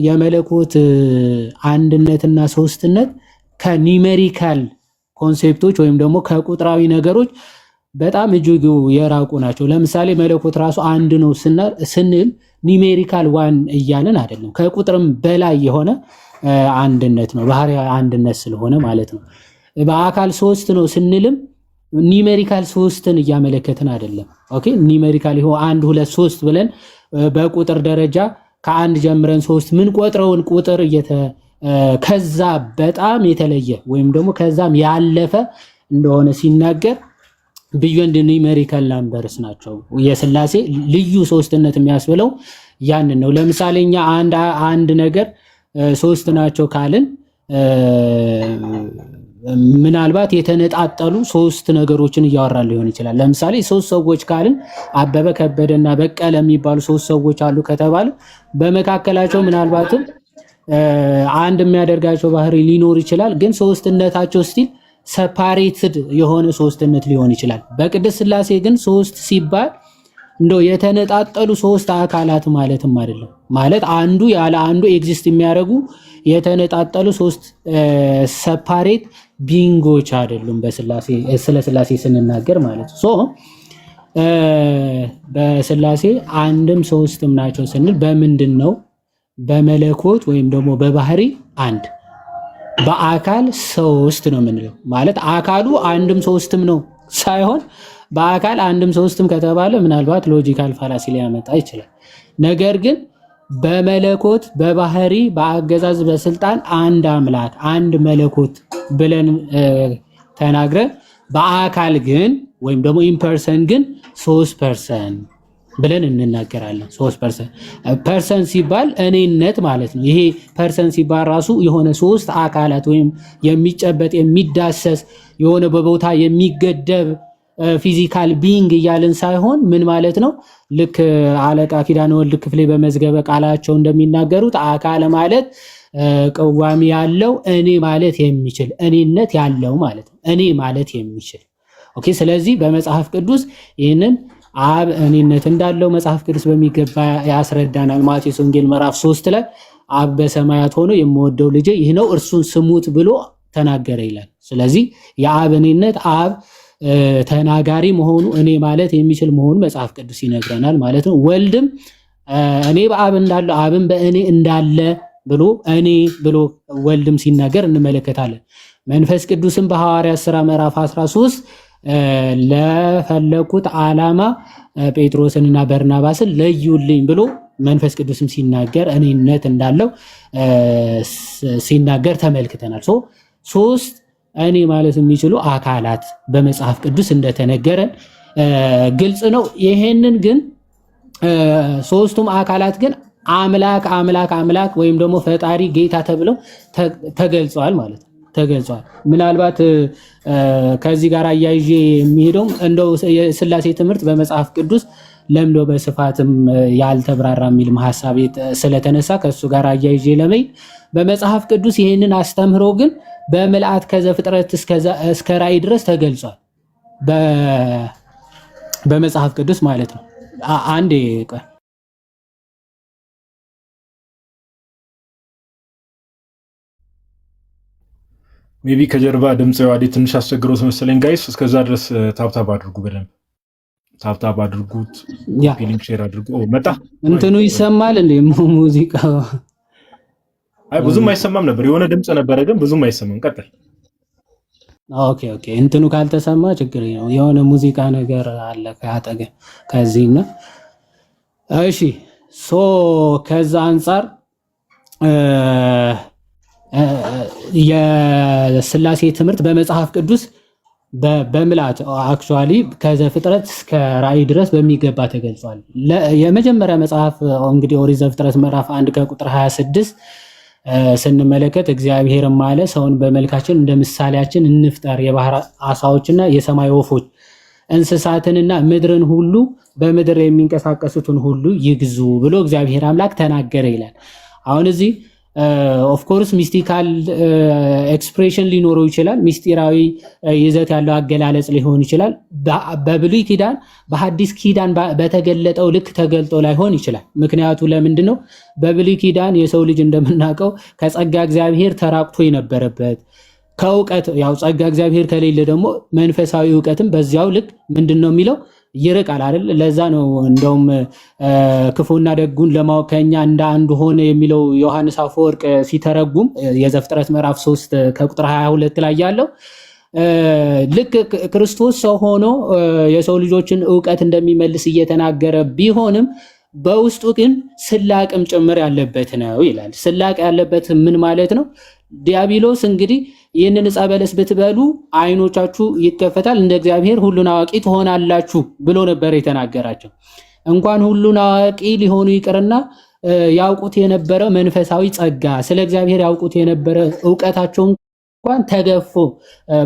የመለኮት አንድነትና ሶስትነት ከ numerical concept ኦች ወይም ደግሞ ከቁጥራዊ ነገሮች በጣም እጅግ የራቁ ናቸው። ለምሳሌ መለኮት ራሱ አንድ ነው ስንል numerical one እያልን አይደለም። ከቁጥርም በላይ የሆነ አንድነት ነው፣ ባህሪያዊ አንድነት ስለሆነ ማለት ነው። በአካል ሶስት ነው ስንልም numerical ሶስትን እያመለከትን አይደለም። Okay numerical ይሆ አንድ ሁለት ሶስት ብለን በቁጥር ደረጃ ከአንድ ጀምረን ሶስት ምን ቆጥረውን ቁጥር ከዛ በጣም የተለየ ወይም ደግሞ ከዛም ያለፈ እንደሆነ ሲናገር beyond numerical numbers ናቸው። የስላሴ ልዩ ሶስትነት የሚያስብለው ያንን ነው። ለምሳሌ እኛ አንድ አንድ ነገር ሶስት ናቸው ካልን ምናልባት የተነጣጠሉ ሶስት ነገሮችን እያወራን ሊሆን ይችላል። ለምሳሌ ሶስት ሰዎች ካልን አበበ ከበደና በቀለ የሚባሉ ሶስት ሰዎች አሉ ከተባለ በመካከላቸው ምናልባትም አንድ የሚያደርጋቸው ባህሪ ሊኖር ይችላል። ግን ሶስትነታቸው still separated የሆነ ሶስትነት ሊሆን ይችላል። በቅድስት ስላሴ ግን ሶስት ሲባል እንደው የተነጣጠሉ ሶስት አካላት ማለትም አይደለም። ማለት አንዱ ያለ አንዱ exist የሚያደርጉ የተነጣጠሉ ሶስት separate being ኦች አይደሉም። በስላሴ ስለ ስላሴ ስንናገር ማለት ነው። So በስላሴ አንድም ሶስትም ናቸው ስንል በምንድን ነው? በመለኮት ወይም ደግሞ በባህሪ አንድ፣ በአካል ሶስት ነው የምንለው። ማለት አካሉ አንድም ሶስትም ነው ሳይሆን በአካል አንድም ሶስትም ከተባለ ምናልባት logical fallacy ሊያመጣ ይችላል። ነገር ግን በመለኮት በባህሪ በአገዛዝ በስልጣን አንድ አምላክ አንድ መለኮት ብለን ተናግረን በአካል ግን ወይም ደግሞ in person ግን ሶስት person ብለን እንናገራለን። ሶስት person። Person ሲባል እኔነት ማለት ነው። ይሄ person ሲባል ራሱ የሆነ ሶስት አካላት ወይም የሚጨበጥ የሚዳሰስ የሆነ በቦታ የሚገደብ physical being እያልን ሳይሆን ምን ማለት ነው? ልክ አለቃ ኪዳነ ወልድ ክፍሌ በመዝገበ ቃላቸው እንደሚናገሩት አካል ማለት ቅዋሚ ያለው እኔ ማለት የሚችል እኔነት ያለው ማለት ነው። እኔ ማለት የሚችል። Okay። ስለዚህ በመጽሐፍ ቅዱስ ይህንን አብ እኔነት እንዳለው መጽሐፍ ቅዱስ በሚገባ ያስረዳናል። ማቴዎስ ወንጌል ምዕራፍ 3 ላይ አብ በሰማያት ሆኖ የምወደው ልጄ ይህ ነው እርሱን ስሙት ብሎ ተናገረ ይላል። ስለዚህ የአብ እኔነት አብ ተናጋሪ መሆኑ እኔ ማለት የሚችል መሆኑ መጽሐፍ ቅዱስ ይነግረናል ማለት ነው። ወልድም እኔ በአብ እንዳለ አብም በእኔ እንዳለ ብሎ እኔ ብሎ ወልድም ሲናገር እንመለከታለን። መንፈስ ቅዱስም በሐዋርያት ሥራ ምዕራፍ 13 ለፈለኩት ዓላማ ጴጥሮስንና በርናባስን ለዩልኝ ብሎ መንፈስ ቅዱስም ሲናገር እኔነት እንዳለው ሲናገር ተመልክተናል። So ሶስት እኔ ማለት የሚችሉ አካላት በመጽሐፍ ቅዱስ እንደተነገረን ግልጽ ነው። ይሄንን ግን ሶስቱም አካላት ግን አምላክ አምላክ አምላክ ወይም ደግሞ ፈጣሪ ጌታ ተብለው ተገልጸዋል ማለት ነው ተገልጿል። ምናልባት ከዚህ ጋር አያይዤ የሚሄደውም እንደው የስላሴ ትምህርት በመጽሐፍ ቅዱስ ለምዶ በስፋትም ያልተብራራ የሚልም ሀሳብ ስለተነሳ ከእሱ ጋር አያይዤ ለመሄድ በመጽሐፍ ቅዱስ ይህንን አስተምህሮ ግን በምልአት ከዘፍጥረት እስከ ራእይ ድረስ ተገልጿል። በመጽሐፍ ቅዱስ ማለት ነው። አንዴ ቆይ። Maybe ከጀርባ ድምፅ ዋዴ ትንሽ አስቸግሮት መሰለኝ guys። እስከዛ ድረስ tap tap አድርጉ፣ በደንብ tap tap አድርጉት። Yeah። Link share አድርጉ። ኦ መጣ። እንትኑ ይሰማል እንዴ ሙዚቃ? አይ ብዙም አይሰማም ነበር፣ የሆነ ድምፅ ነበረ ግን ብዙም አይሰማም። ቀጥል። Okay፣ እንትኑ ካልተሰማ ችግር ነው። የሆነ ሙዚቃ ነገር አለ ከአጠገብ ከዚህና እሺ፣ so ከዛ አንጻር የስላሴ ትምህርት በመጽሐፍ ቅዱስ በምልአት actually ከዘፍጥረት እስከ ራእይ ድረስ በሚገባ ተገልጿል። የመጀመሪያ መጽሐፍ እንግዲህ ኦሪት ዘፍጥረት ምዕራፍ 1 ከቁጥር 26 ስንመለከት እግዚአብሔርም አለ ሰውን በመልካችን እንደ ምሳሌያችን እንፍጠር፣ የባህር አሳዎችና የሰማይ ወፎች እንስሳትንና ምድርን ሁሉ በምድር የሚንቀሳቀሱትን ሁሉ ይግዙ ብሎ እግዚአብሔር አምላክ ተናገረ ይላል። አሁን እዚህ Of course mystical expression ሊኖረው ይችላል። ሚስጢራዊ ይዘት ያለው አገላለጽ ሊሆን ይችላል። በብሉይ ኪዳን በሐዲስ ኪዳን በተገለጠው ልክ ተገልጦ ላይሆን ይችላል። ምክንያቱ ለምንድን ነው? በብሉይ ኪዳን የሰው ልጅ እንደምናውቀው ከጸጋ እግዚአብሔር ተራቁቶ የነበረበት፣ ከእውቀት፣ ያው ጸጋ እግዚአብሔር ከሌለ ደግሞ መንፈሳዊ እውቀትም በዚያው ልክ ምንድን ነው የሚለው ይርቃል አይደል? ለዛ ነው እንደውም ክፉና ደጉን ለማወቅ ከኛ እንደ አንዱ ሆነ የሚለው ዮሐንስ አፈወርቅ ሲተረጉም፣ የዘፍጥረት ምዕራፍ 3 ከቁጥር 22 ላይ ያለው፣ ልክ ክርስቶስ ሰው ሆኖ የሰው ልጆችን እውቀት እንደሚመልስ እየተናገረ ቢሆንም በውስጡ ግን ስላቅም ጭምር ያለበት ነው ይላል። ስላቅ ያለበት ምን ማለት ነው? ዲያብሎስ እንግዲህ ይህንን ዕፀ በለስ ብትበሉ ዓይኖቻችሁ ይከፈታል፣ እንደ እግዚአብሔር ሁሉን አዋቂ ትሆናላችሁ ብሎ ነበር የተናገራቸው። እንኳን ሁሉን አዋቂ ሊሆኑ ይቅርና ያውቁት የነበረ መንፈሳዊ ጸጋ፣ ስለ እግዚአብሔር ያውቁት የነበረ እውቀታቸው እንኳን ተገፎ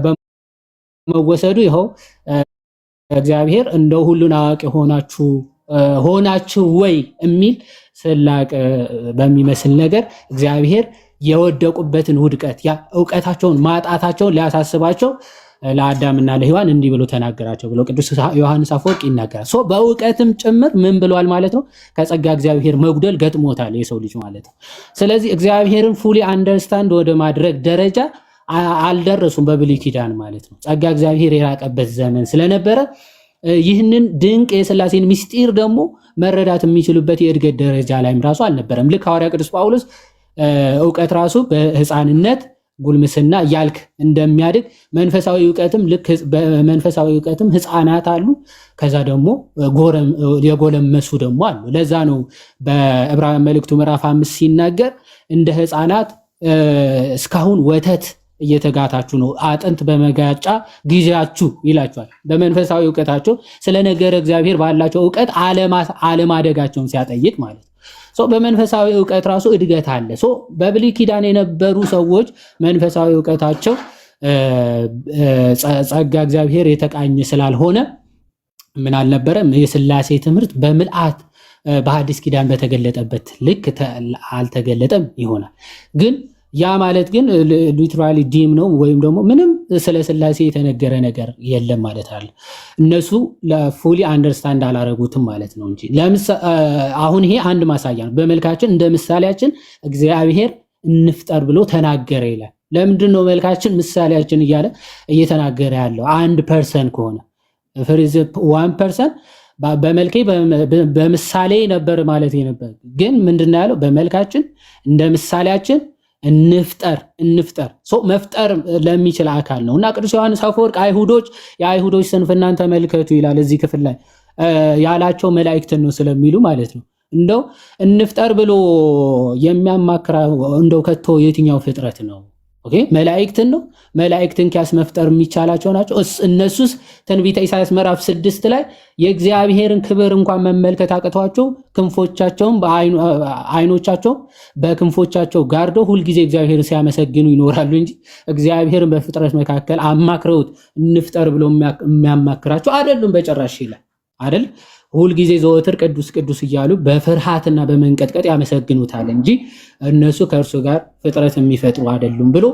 በመወሰዱ ይኸው እግዚአብሔር እንደ ሁሉን አዋቂ ሆናችሁ ወይ የሚል ስላቅ በሚመስል ነገር እግዚአብሔር የወደቁበትን ውድቀት፣ ያ እውቀታቸውን ማጣታቸውን ሊያሳስባቸው ለአዳምና ለሔዋን እንዲህ ብሎ ተናገራቸው ብሎ ቅዱስ ዮሐንስ አፈወርቅ ይናገራል። So በእውቀትም ጭምር ምን ብሏል ማለት ነው? ከጸጋ እግዚአብሔር መጉደል ገጥሞታል የሰው ልጅ ማለት ነው። ስለዚህ እግዚአብሔርን fully understand ወደ ማድረግ ደረጃ አልደረሱም በብሉይ ኪዳን ማለት ነው። ጸጋ እግዚአብሔር የራቀበት ዘመን ስለነበረ ይህንን ድንቅ የሥላሴን ምስጢር ደግሞ መረዳት የሚችሉበት የእድገት ደረጃ ላይም ራሱ አልነበረም። ልክ ሐዋርያ ቅዱስ ጳውሎስ እውቀት ራሱ በሕፃንነት፣ ጉልምስና እያልክ እንደሚያድግ መንፈሳዊ እውቀትም ልክ በመንፈሳዊ እውቀትም ሕፃናት አሉ፣ ከዛ ደግሞ የጎለመሱ ደግሞ አሉ። ለዛ ነው በዕብራውያን መልእክቱ ምዕራፍ 5 ሲናገር እንደ ሕፃናት እስካሁን ወተት እየተጋታችሁ ነው፣ አጥንት በመጋጫ ጊዜያችሁ ይላቸዋል። በመንፈሳዊ እውቀታቸው ስለ ነገረ እግዚአብሔር ባላቸው እውቀት አለማደጋቸውን ሲያጠይቅ ማለት ነው። So በመንፈሳዊ እውቀት ራሱ እድገት አለ። So በብሉይ ኪዳን የነበሩ ሰዎች መንፈሳዊ እውቀታቸው ጸጋ እግዚአብሔር የተቃኘ ስላልሆነ ምን አልነበረም? የስላሴ ትምህርት በምልአት በሐዲስ ኪዳን በተገለጠበት ልክ አልተገለጠም ይሆናል። ግን ያ ማለት ግን literally dim ነው ወይም ደግሞ ምንም ስለ ስላሴ የተነገረ ነገር የለም ማለት አይደለም። እነሱ fully understand አላረጉትም ማለት ነው እንጂ አሁን ይሄ አንድ ማሳያ ነው። በመልካችን እንደ ምሳሌያችን እግዚአብሔር እንፍጠር ብሎ ተናገረ ይላል። ለምንድን ነው መልካችን ምሳሌያችን እያለ እየተናገረ ያለው? አንድ person ከሆነ፣ one person፣ በመልኬ በምሳሌ ነበር ማለት ነበር። ግን ምንድን ነው ያለው? በመልካችን እንደ ምሳሌያችን እንፍጠር እንፍጠር፣ so መፍጠር ለሚችል አካል ነው። እና ቅዱስ ዮሐንስ አፈወርቅ አይሁዶች የአይሁዶች ስንፍናን ተመልከቱ ይላል እዚህ ክፍል ላይ፣ ያላቸው መላእክትን ነው ስለሚሉ ማለት ነው። እንደው እንፍጠር ብሎ የሚያማክራ እንደው ከቶ የትኛው ፍጥረት ነው? Okay፣ መላእክትን ነው። መላእክትን ኪያስ መፍጠር የሚቻላቸው ናቸው። እነሱስ ትንቢተ ኢሳያስ ምዕራፍ 6 ላይ የእግዚአብሔርን ክብር እንኳን መመልከት አቅቷቸው ክንፎቻቸውን አይኖቻቸው በክንፎቻቸው ጋርደው ሁልጊዜ እግዚአብሔርን ሲያመሰግኑ ይኖራሉ እንጂ እግዚአብሔርን በፍጥረት መካከል አማክረውት እንፍጠር ብሎ የሚያማክራቸው አይደሉም በጭራሽ ይላል አይደል? ሁልጊዜ ዘወትር ቅዱስ ቅዱስ እያሉ በፍርሃትና በመንቀጥቀጥ ያመሰግኑታል እንጂ እነሱ ከእርሱ ጋር ፍጥረት የሚፈጥሩ አይደሉም ብሎ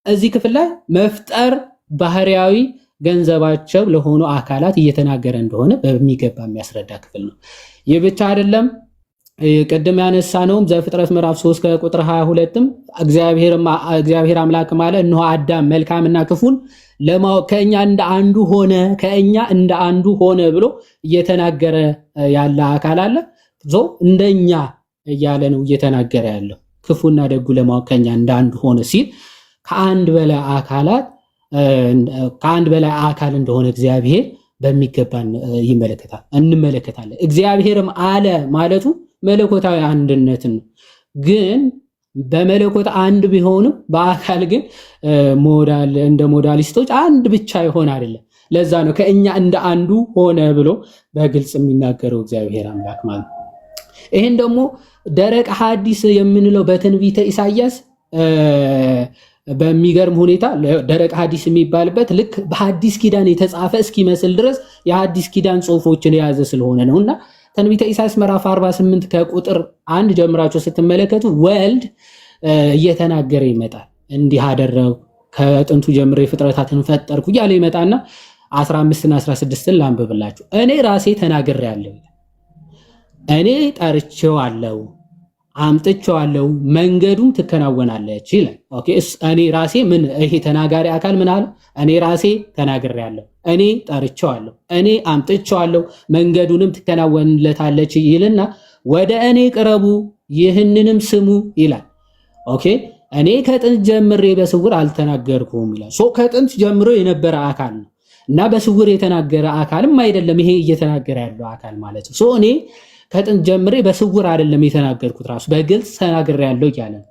እዚህ ክፍል ላይ መፍጠር ባህሪያዊ ገንዘባቸው ለሆኑ አካላት እየተናገረ እንደሆነ በሚገባ የሚያስረዳ ክፍል ነው። ይህ ብቻ አይደለም። ቅድም ያነሳነውም ዘፍጥረት ምዕራፍ 3 ከቁጥር 22ም እግዚአብሔር አምላክ አለ፣ እነሆ አዳም መልካምና ክፉን ለማወቅ ከእኛ እንደ አንዱ ሆነ፣ ከእኛ እንደ አንዱ ሆነ ብሎ እየተናገረ ያለ አካል አለ። So እንደኛ እያለ ነው እየተናገረ ያለው። ክፉና ደጉ ለማወቅ ከእኛ እንደ አንዱ ሆነ ሲል ከአንድ በላይ አካል እንደሆነ እግዚአብሔር በሚገባ ይመለከታል እንመለከታለን። እግዚአብሔርም አለ ማለቱ መለኮታዊ አንድነትን ነው። ግን በመለኮት አንድ ቢሆንም በአካል ግን modal እንደ modalist ኦች አንድ ብቻ ይሆን አይደለም። ለዛ ነው ከእኛ እንደ አንዱ ሆነ ብሎ በግልጽ የሚናገረው እግዚአብሔር አምላክ ማለት ነው። ይህን ደግሞ ደረቅ ሐዲስ የምንለው በትንቢተ ኢሳያስ በሚገርም ሁኔታ ደረቅ ሐዲስ የሚባልበት ልክ በሐዲስ ኪዳን የተጻፈ እስኪመስል ድረስ የሐዲስ ኪዳን ጽሑፎችን የያዘ ስለሆነ ነው። እና ትንቢተ ኢሳያስ ምዕራፍ 48 ከቁጥር 1 ጀምራችሁ ስትመለከቱ ወልድ እየተናገረ ይመጣል። እንዲህ አደረግኩ፣ ከጥንቱ ጀምሬ ፍጥረታትን ፈጠርኩ እያለ ይመጣና 15 እና 16ን ላንብብላችሁ። እኔ ራሴ ተናግሬአለሁ፣ እኔ ጠርቼዋለሁ፣ አምጥቼዋለሁ፣ መንገዱም ትከናወናለች ይላል። Okay፣ እኔ ራሴ ምን ይሄ ተናጋሪ አካል ምን አለ? እኔ ራሴ ተናግሬአለሁ፣ እኔ ጠርቼዋለሁ፣ እኔ አምጥቼዋለሁ፣ መንገዱንም ትከናወንለታለች ይልና ወደ እኔ ቅረቡ ይህንንም ስሙ ይላል። Okay፣ እኔ ከጥንት ጀምሬ በስውር አልተናገርኩም ይላል። So ከጥንት ጀምሮ የነበረ አካል ነው እና በስውር የተናገረ አካልም አይደለም ይሄ እየተናገረ ያለው አካል ማለት ነው። So እኔ ከጥንት ጀምሬ በስውር አይደለም የተናገርኩት፣ ራሱ በግልጽ ተናግሬያለሁ እያለ ነው።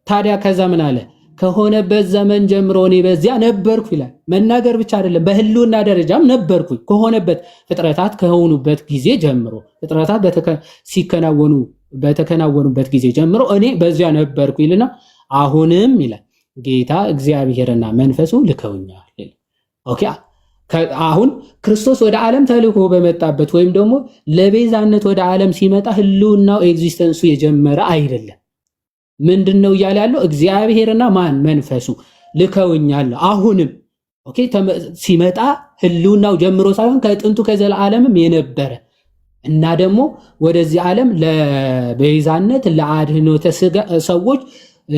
ታዲያ ከዛ ምን አለ? ከሆነበት ዘመን ጀምሮ እኔ በዚያ ነበርኩ ይላል። መናገር ብቻ አይደለም፣ በህልውና ደረጃም ነበርኩ። ከሆነበት ፍጥረታት ከሆኑበት ጊዜ ጀምሮ፣ ፍጥረታት ሲከናወኑ በተከናወኑበት ጊዜ ጀምሮ እኔ በዚያ ነበርኩ ይልና አሁንም ይላል ጌታ እግዚአብሔርና መንፈሱ ልከውኛል ይላል። Okay፣ አሁን ክርስቶስ ወደ ዓለም ተልኮ በመጣበት ወይም ደግሞ ለቤዛነት ወደ ዓለም ሲመጣ ህልውናው existence ኡ የጀመረ አይደለም። ምንድን ነው እያለ ያለው? እግዚአብሔርና ማን? መንፈሱ ልከውኛል። አሁንም okay፣ ሲመጣ ህልውናው ጀምሮ ሳይሆን ከጥንቱ ከዘላለምም የነበረ እና ደግሞ ወደዚህ ዓለም ለቤዛነት ለአድኅኖተ ሰዎች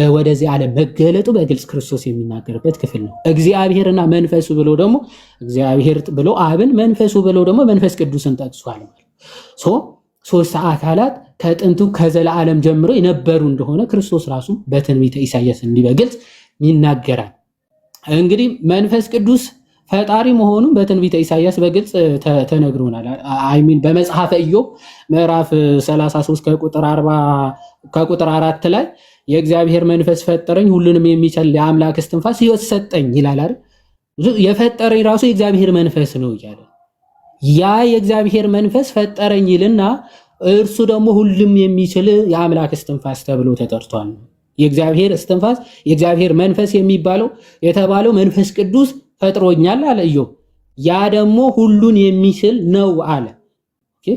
ወደዚህ ዓለም መገለጡ በግልጽ ክርስቶስ የሚናገርበት ክፍል ነው። እግዚአብሔርና መንፈሱ ብሎ ደግሞ እግዚአብሔር ብሎ አብን፣ መንፈሱ ብሎ ደግሞ መንፈስ ቅዱስን ጠቅሷል ማለት። So ሶስት አካላት ከጥንቱ ከዘላለም ጀምሮ የነበሩ እንደሆነ ክርስቶስ ራሱ በትንቢተ ኢሳያስ እንዲህ በግልጽ ይናገራል። እንግዲህ መንፈስ ቅዱስ ፈጣሪ መሆኑን በትንቢተ ኢሳያስ በግልጽ ተነግሮናል። I mean በመጽሐፈ ኢዮብ ምዕራፍ 33 ከቁጥር 4 ላይ የእግዚአብሔር መንፈስ ፈጠረኝ፣ ሁሉንም የሚችል የአምላክ እስትንፋስ ሕይወት ሰጠኝ ይላል አይደል? የፈጠረኝ ራሱ የእግዚአብሔር መንፈስ ነው እያለ ያ የእግዚአብሔር መንፈስ ፈጠረኝ ይልና እርሱ ደግሞ ሁሉም የሚችል የአምላክ እስትንፋስ ተብሎ ተጠርቷል። የእግዚአብሔር እስትንፋስ፣ የእግዚአብሔር መንፈስ የሚባለው የተባለው መንፈስ ቅዱስ ፈጥሮኛል አለ ኢዮብ። ያ ደግሞ ሁሉን የሚችል ነው አለ። Okay፣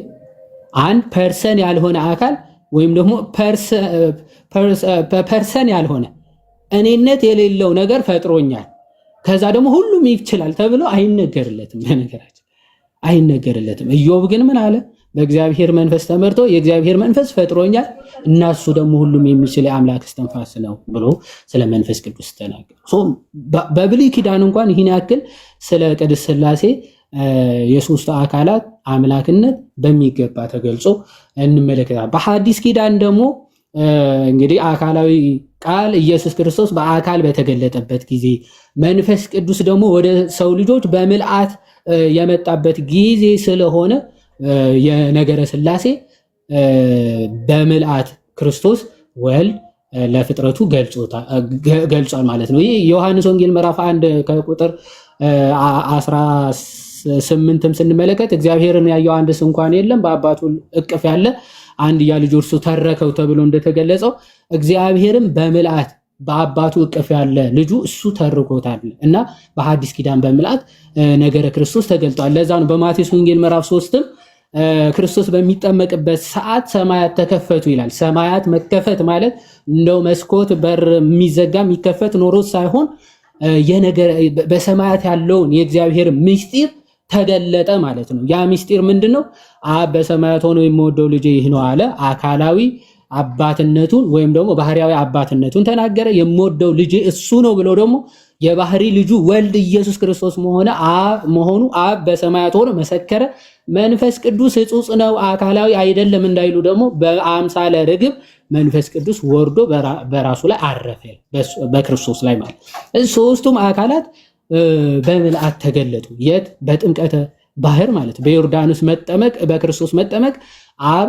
አንድ person ያልሆነ አካል ወይም ደግሞ person ያልሆነ እኔነት የሌለው ነገር ፈጥሮኛል። ከዛ ደግሞ ሁሉም ይችላል ተብሎ አይነገርለትም። በነገራችን አይነገርለትም። ኢዮብ ግን ምን አለ? በእግዚአብሔር መንፈስ ተመርቶ የእግዚአብሔር መንፈስ ፈጥሮኛል እና እሱ ደግሞ ሁሉም የሚችል የአምላክ እስትንፋስ ነው ብሎ ስለ መንፈስ ቅዱስ ተናገረ። So በብሉይ ኪዳን እንኳን ይህን ያክል ስለ ቅድስት ሥላሴ የሶስቱ አካላት አምላክነት በሚገባ ተገልጾ እንመለከታለን። በሐዲስ ኪዳን ደግሞ እንግዲህ አካላዊ ቃል ኢየሱስ ክርስቶስ በአካል በተገለጠበት ጊዜ፣ መንፈስ ቅዱስ ደግሞ ወደ ሰው ልጆች በምልአት የመጣበት ጊዜ ስለሆነ የነገረ ሥላሴ በምልአት ክርስቶስ ወልድ ለፍጥረቱ ገልጿል ማለት ነው። ይህ ዮሐንስ ወንጌል ምዕራፍ 1 ከቁጥር 18ም ስንመለከት እግዚአብሔርን ያየው አንድስ እንኳን የለም፣ በአባቱ እቅፍ ያለ አንድያ ልጁ እርሱ ተረከው ተብሎ እንደተገለጸው እግዚአብሔርን በምልአት በአባቱ እቅፍ ያለ ልጁ እሱ ተርኮታል እና በሐዲስ ኪዳን በምልአት ነገረ ክርስቶስ ተገልጧል። ለዛ ነው በማቴዎስ ወንጌል ምዕራፍ 3ም ክርስቶስ በሚጠመቅበት ሰዓት ሰማያት ተከፈቱ ይላል። ሰማያት መከፈት ማለት እንደው መስኮት በር የሚዘጋ የሚከፈት ኖሮ ሳይሆን በሰማያት ያለውን የእግዚአብሔር ምስጢር ተገለጠ ማለት ነው። ያ ምስጢር ምንድን ነው? አብ በሰማያት ሆኖ የምወደው ልጄ ይህ ነው አለ። አካላዊ አባትነቱን ወይም ደግሞ ባህሪያዊ አባትነቱን ተናገረ። የምወደው ልጄ እሱ ነው ብሎ ደግሞ የባህሪ ልጁ ወልድ ኢየሱስ ክርስቶስ መሆኑ አብ በሰማያት ሆኖ መሰከረ። መንፈስ ቅዱስ ሕጹጽ ነው አካላዊ አይደለም እንዳይሉ ደግሞ በአምሳለ ርግብ መንፈስ ቅዱስ ወርዶ በራሱ ላይ አረፈ፣ በክርስቶስ ላይ ማለት። ሶስቱም አካላት በምልአት ተገለጡ። የት? በጥምቀተ ባህር ማለት በዮርዳኖስ መጠመቅ፣ በክርስቶስ መጠመቅ አብ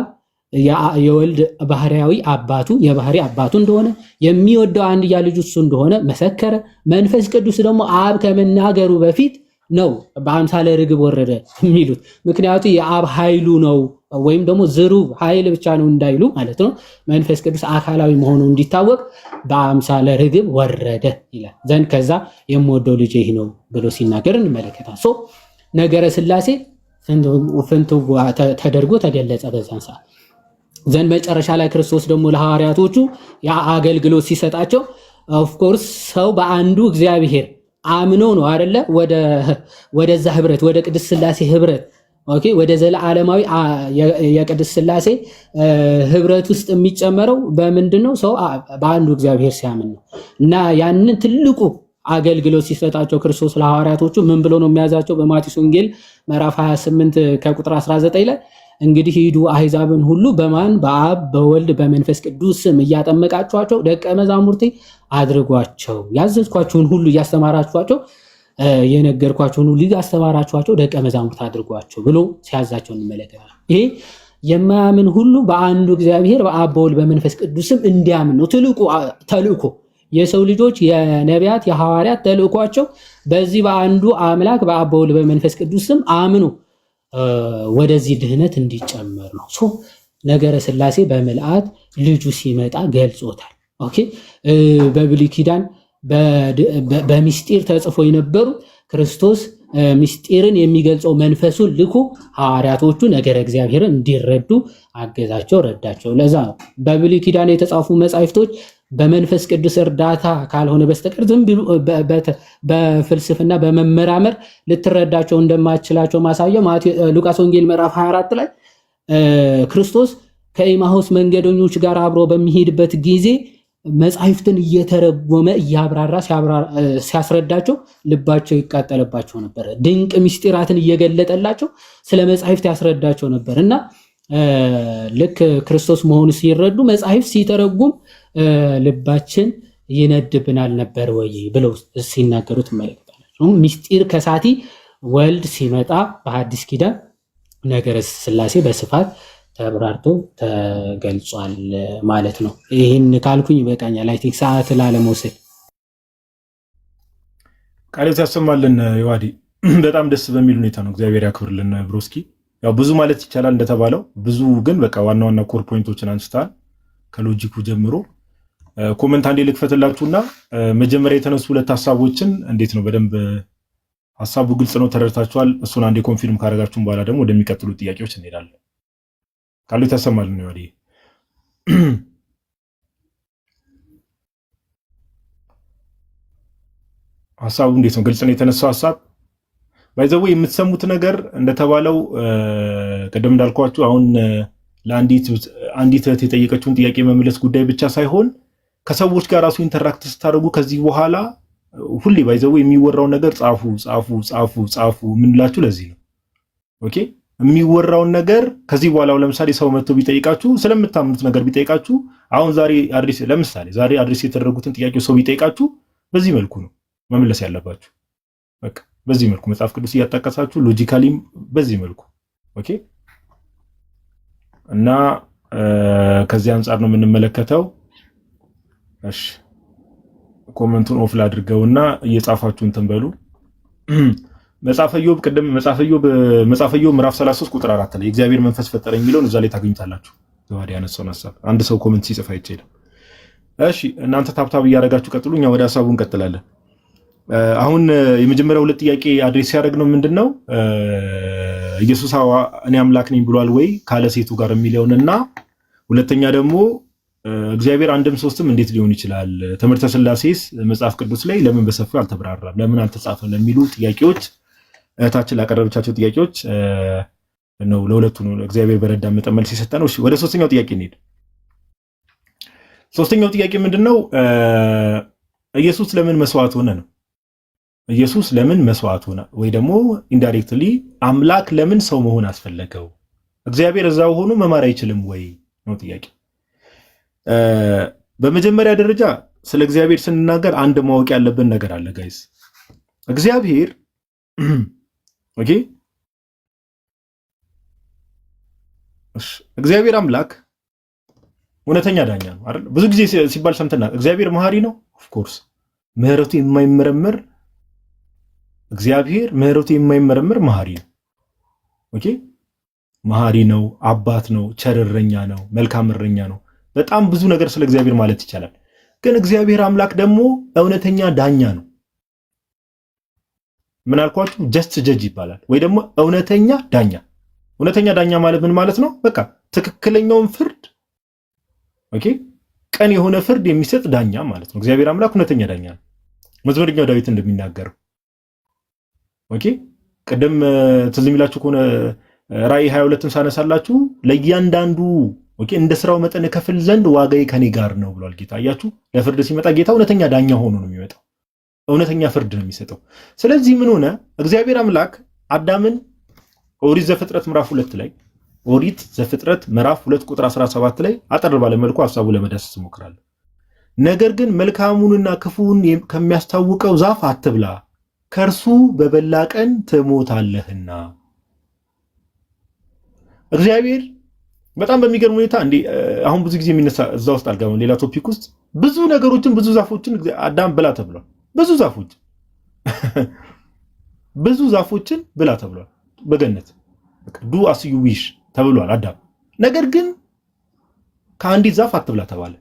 የወልድ ባህሪያዊ አባቱ የባህሪ አባቱ እንደሆነ፣ የሚወደው አንድያ ልጁ እሱ እንደሆነ መሰከረ። መንፈስ ቅዱስ ደግሞ አብ ከመናገሩ በፊት ነው በአምሳለ ርግብ ወረደ የሚሉት። ምክንያቱ የአብ ኃይሉ ነው ወይም ደግሞ ዝሩብ ኃይል ብቻ ነው እንዳይሉ ማለት ነው። መንፈስ ቅዱስ አካላዊ መሆኑ እንዲታወቅ በአምሳለ ርግብ ወረደ ይላል ዘንድ ከዛ የምወደው ልጄ ይህ ነው ብሎ ሲናገር እንመለከታል። So ነገረ ስላሴ ፍንትው ተደርጎ ተገለጸ በዛን ሰዓት። ዘንድ መጨረሻ ላይ ክርስቶስ ደግሞ ለሐዋርያቶቹ ያ አገልግሎት ሲሰጣቸው of course ሰው በአንዱ እግዚአብሔር አምኖ ነው አይደለ ወደዛ ህብረት፣ ወደ ቅድስት ስላሴ ህብረት፣ okay፣ ወደ ዘለዓለማዊ የቅድስት ስላሴ ህብረት ውስጥ የሚጨመረው በምንድን ነው? ሰው በአንዱ እግዚአብሔር ሲያምን ነው። እና ያንን ትልቁ አገልግሎት ሲሰጣቸው ክርስቶስ ለሐዋርያቶቹ ምን ብሎ ነው የሚያዛቸው? በማቴዎስ ወንጌል ምዕራፍ 28 ከቁጥር 19 ላይ እንግዲህ ሂዱ፣ አሕዛብን ሁሉ በማን? በአብ፣ በወልድ፣ በመንፈስ ቅዱስ ስም እያጠመቃችኋቸው ደቀ መዛሙርቴ አድርጓቸው፣ ያዘዝኳችሁን ሁሉ እያስተማራችኋቸው፣ የነገርኳችሁን ሁሉ እያስተማራችኋቸው ደቀ መዛሙርት አድርጓቸው ብሎ ሲያዛቸው እንመለከታለን። ይሄ የማያምን ሁሉ በአንዱ እግዚአብሔር በአብ፣ በወልድ፣ በመንፈስ ቅዱስ ስም እንዲያምን ነው ትልቁ ተልእኮ። የሰው ልጆች የነቢያት የሐዋርያት ተልእኳቸው በዚህ በአንዱ አምላክ በአብ፣ በወልድ፣ በመንፈስ ቅዱስ ስም አምኖ ወደዚህ ድህነት እንዲጨመር ነው። So ነገረ ስላሴ በምልአት ልጁ ሲመጣ ገልጾታል። Okay፣ በብሉይ ኪዳን በሚስጢር ተጽፎ የነበሩ ክርስቶስ ሚስጢርን የሚገልጸው መንፈሱን ልኮ ሐዋርያቶቹ ነገረ እግዚአብሔርን እንዲረዱ አገዛቸው፣ ረዳቸው። ለዛ ነው በብሉይ ኪዳን የተጻፉ መጻሕፍቶች በመንፈስ ቅዱስ እርዳታ ካልሆነ በስተቀር ዝም ብሎ በፍልስፍና በመመራመር ልትረዳቸው እንደማትችላቸው ማሳያው ሉቃስ ወንጌል ምዕራፍ 24 ላይ ክርስቶስ ከኤማሁስ መንገደኞች ጋር አብሮ በሚሄድበት ጊዜ መጻሕፍትን እየተረጎመ እያብራራ ሲያስረዳቸው ልባቸው ይቃጠልባቸው ነበር። ድንቅ ምስጢራትን እየገለጠላቸው ስለ መጻሕፍት ያስረዳቸው ነበር እና ልክ ክርስቶስ መሆኑ ሲረዱ መጻሕፍት ሲተረጉም ልባችን ይነድብናል ነበር ወይ ብለው ሲናገሩ ትመለከታላችሁ። ምስጢር ከሳቲ ወልድ ሲመጣ በሐዲስ ኪዳን ነገረ ስላሴ በስፋት ተብራርቶ ተገልጿል ማለት ነው። ይህን ካልኩኝ ይበቃኛል። I think ሰዓት ላለመውሰድ። ቃለ ሕይወት ያሰማልን ዮሐዲ። በጣም ደስ በሚል ሁኔታ ነው። እግዚአብሔር ያክብርልን broski። ያው ብዙ ማለት ይቻላል እንደተባለው ብዙ፣ ግን በቃ ዋና ዋና core point ኦችን አንስተሃል ከ logic ኩ ጀምሮ። Comment አንዴ ልክፈትላችሁና መጀመሪያ የተነሱ ሁለት ሀሳቦችን እንዴት ነው፣ በደንብ ሀሳቡ ግልጽ ነው፣ ተረድታችኋል? እሱን አንዴ confirm ካደረጋችሁን በኋላ ደግሞ ወደሚቀጥሉ ጥያቄዎች እንሄዳለን። ቃሉ ያሰማልን ዮሐዲ። ሀሳቡ እንዴት ነው? ግልጽ ነው የተነሳው ሀሳብ? By the way የምትሰሙት ነገር እንደተባለው ቅድም እንዳልኳችሁ አሁን ለአንዲት እህት የጠየቀችውን ጥያቄ መመለስ ጉዳይ ብቻ ሳይሆን ከሰዎች ጋር ራሱ interact ስታደርጉ ከዚህ በኋላ ሁሌ by the way የሚወራውን ነገር ጻፉ፣ ጻፉ፣ ጻፉ፣ ጻፉ የምንላችሁ ለዚህ ነው። Okay፣ የሚወራውን ነገር ከዚህ በኋላ ለምሳሌ ሰው መጥቶ ቢጠይቃችሁ፣ ስለምታምኑት ነገር ቢጠይቃችሁ፣ አሁን ዛሬ address ለምሳሌ ዛሬ address የተደረጉትን ጥያቄ ሰው ቢጠይቃችሁ በዚህ መልኩ ነው መመለስ ያለባችሁ። በቃ በዚህ መልኩ መጽሐፍ ቅዱስ እያጣቀሳችሁ logically ም በዚህ መልኩ፣ okay። እና ከዚህ አንጻር ነው የምንመለከተው። እሺ፣ comment ኡን off ላድርገውና እየጻፋችሁ እንትን በሉ። መጽሐፈ ኢዮብ፣ ቅድም መጽሐፈ ኢዮብ ምዕራፍ 33 ቁጥር 4 ላይ የእግዚአብሔር መንፈስ ፈጠረኝ የሚለውን እዛ ላይ ታገኙታላችሁ። ዘዋዲ ያነሳውን ሀሳብ አንድ ሰው comment ሲጽፍ አይቼ። እሺ፣ እናንተ tap tap እያደረጋችሁ ቀጥሉ፣ እኛ ወደ ሀሳቡ እንቀጥላለን። አሁን የመጀመሪያው ሁለት ጥያቄ address ሲያደርግ ነው ምንድን ነው፣ ኢየሱስ እኔ አምላክ ነኝ ብሏል ወይ ካለ ሴቱ ጋር የሚለውን እና ሁለተኛ ደግሞ እግዚአብሔር አንድም ሶስትም እንዴት ሊሆን ይችላል? ትምህርተ ስላሴስ መጽሐፍ ቅዱስ ላይ ለምን በሰፊው አልተብራራም? ለምን አልተጻፈም? ለሚሉ ጥያቄዎች፣ እህታችን ላቀረበቻቸው ጥያቄዎች ነው፣ ለሁለቱ ነው እግዚአብሔር በረዳ መጠን መልስ የሰጠ ነው። ወደ ሶስተኛው ጥያቄ እንሂድ። ሶስተኛው ጥያቄ ምንድን ነው? ኢየሱስ ለምን መስዋዕት ሆነ ነው። ኢየሱስ ለምን መስዋዕት ሆነ? ወይ ደግሞ indirectly አምላክ ለምን ሰው መሆን አስፈለገው? እግዚአብሔር እዛው ሆኖ መማር አይችልም ወይ ነው ጥያቄ። በመጀመሪያ ደረጃ ስለ እግዚአብሔር ስንናገር አንድ ማወቅ ያለብን ነገር አለ guys። እግዚአብሔር፣ okay፣ እግዚአብሔር አምላክ እውነተኛ ዳኛ ነው አይደል? ብዙ ጊዜ ሲባል ሰምተናል። እግዚአብሔር መሐሪ ነው። Of course ምህረቱ የማይመረመር፣ እግዚአብሔር ምህረቱ የማይመረመር መሐሪ ነው። Okay፣ መሐሪ ነው፣ አባት ነው፣ ቸር እረኛ ነው፣ መልካም እረኛ ነው። በጣም ብዙ ነገር ስለ እግዚአብሔር ማለት ይቻላል። ግን እግዚአብሔር አምላክ ደግሞ እውነተኛ ዳኛ ነው። ምን አልኳችሁ? Just judge ይባላል፣ ወይ ደግሞ እውነተኛ ዳኛ። እውነተኛ ዳኛ ማለት ምን ማለት ነው? በቃ ትክክለኛውን ፍርድ Okay፣ ቅን የሆነ ፍርድ የሚሰጥ ዳኛ ማለት ነው። እግዚአብሔር አምላክ እውነተኛ ዳኛ ነው። መዝሙረኛው ዳዊት እንደሚናገረው okay፣ ቅድም ትዝ የሚላችሁ ከሆነ ራእይ 22ን ሳነሳላችሁ ለእያንዳንዱ okay እንደ ስራው መጠን እከፍል ዘንድ ዋጋዬ ከኔ ጋር ነው ብሏል ጌታ። አያችሁ፣ ለፍርድ ሲመጣ ጌታ እውነተኛ ዳኛ ሆኖ ነው የሚመጣው። እውነተኛ ፍርድ ነው የሚሰጠው። ስለዚህ ምን ሆነ? እግዚአብሔር አምላክ አዳምን ኦሪት ዘፍጥረት ምዕራፍ 2 ላይ፣ ኦሪት ዘፍጥረት ምዕራፍ 2 ቁጥር 17 ላይ አጠር ባለ መልኩ ሀሳቡ ለመዳሰስ እሞክራለሁ። ነገር ግን መልካሙንና ክፉውን ከሚያስታውቀው ዛፍ አትብላ፣ ከእርሱ በበላህ ቀን ትሞታለህና። እግዚአብሔር በጣም በሚገርም ሁኔታ እንዴ አሁን ብዙ ጊዜ የሚነሳ እዛ ውስጥ አልገባም፣ ሌላ topic ውስጥ ብዙ ነገሮችን ብዙ ዛፎችን አዳም ብላ ተብሏል። ብዙ ዛፎችን ብላ ተብሏል። በገነት do as you wish ተብሏል አዳም። ነገር ግን ከአንዲት ዛፍ አትብላ ተባለ።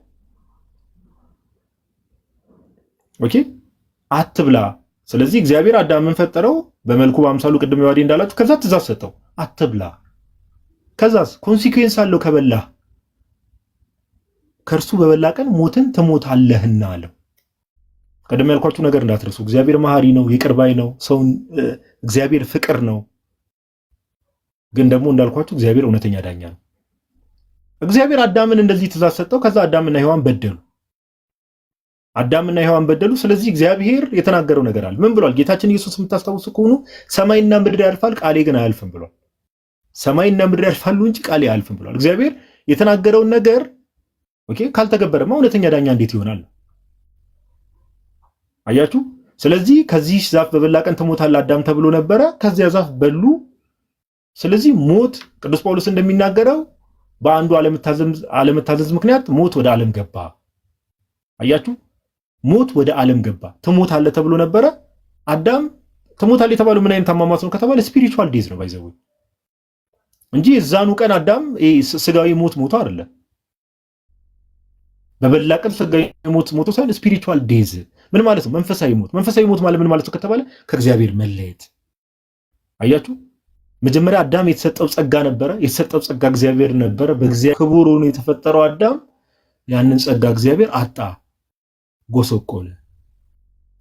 Okay፣ አትብላ። ስለዚህ እግዚአብሔር አዳምን ፈጠረው በመልኩ በአምሳሉ፣ ቅድም ዋዴ እንዳላችሁ። ከዛ ትእዛዝ ሰጠው፣ አትብላ። ከዛስ consequence አለው፣ ከበላህ፣ ከእርሱ በበላህ ቀን ሞትን ትሞታለህና አለው። ቀደም ያልኳችሁ ነገር እንዳትረሱ። እግዚአብሔር መሐሪ ነው፣ ይቅር ባይ ነው። ሰውን እግዚአብሔር ፍቅር ነው። ግን ደግሞ እንዳልኳችሁ እግዚአብሔር እውነተኛ ዳኛ ነው። እግዚአብሔር አዳምን እንደዚህ ትእዛዝ ሰጠው። ከዛ አዳምና ሔዋን በደሉ። አዳምና ሔዋን በደሉ። ስለዚህ እግዚአብሔር የተናገረው ነገር አለ። ምን ብሏል? ጌታችን ኢየሱስ የምታስታውሱ ከሆኑ ሰማይና ምድር ያልፋል፣ ቃሌ ግን አያልፍም ብሏል። ሰማይና ምድር ያልፋሉ እንጂ ቃሌ አያልፍም ብሏል። እግዚአብሔር የተናገረውን ነገር okay ካልተገበረማ እውነተኛ ዳኛ እንዴት ይሆናል? አያችሁ። ስለዚህ ከዚህ ዛፍ በበላህ ቀን ትሞታለህ አዳም ተብሎ ነበረ። ከዚያ ዛፍ በሉ። ስለዚህ ሞት፣ ቅዱስ ጳውሎስ እንደሚናገረው በአንዱ አለመታዘዝ ምክንያት ሞት ወደ ዓለም ገባ። አያችሁ፣ ሞት ወደ ዓለም ገባ። ትሞታለህ ተብሎ ነበረ። አዳም ትሞታለህ የተባለው ምን አይነት አሟሟት ነው ከተባለ spiritual death ነው by the way እንጂ የዛኑ ቀን አዳም ስጋዊ ሞት ሞቶ አይደለም። በበላ ቀን ስጋዊ ሞት ሞቶ ሳይሆን spiritual death ምን ማለት ነው? መንፈሳዊ ሞት። መንፈሳዊ ሞት ማለት ምን ማለት ነው ከተባለ ከእግዚአብሔር መለየት። አያችሁ፣ መጀመሪያ አዳም የተሰጠው ጸጋ ነበረ። የተሰጠው ጸጋ እግዚአብሔር ነበረ። በእግዚአብሔር ክቡር ሆኖ የተፈጠረው አዳም ያንን ጸጋ እግዚአብሔር አጣ፣ ጎሰቆለ።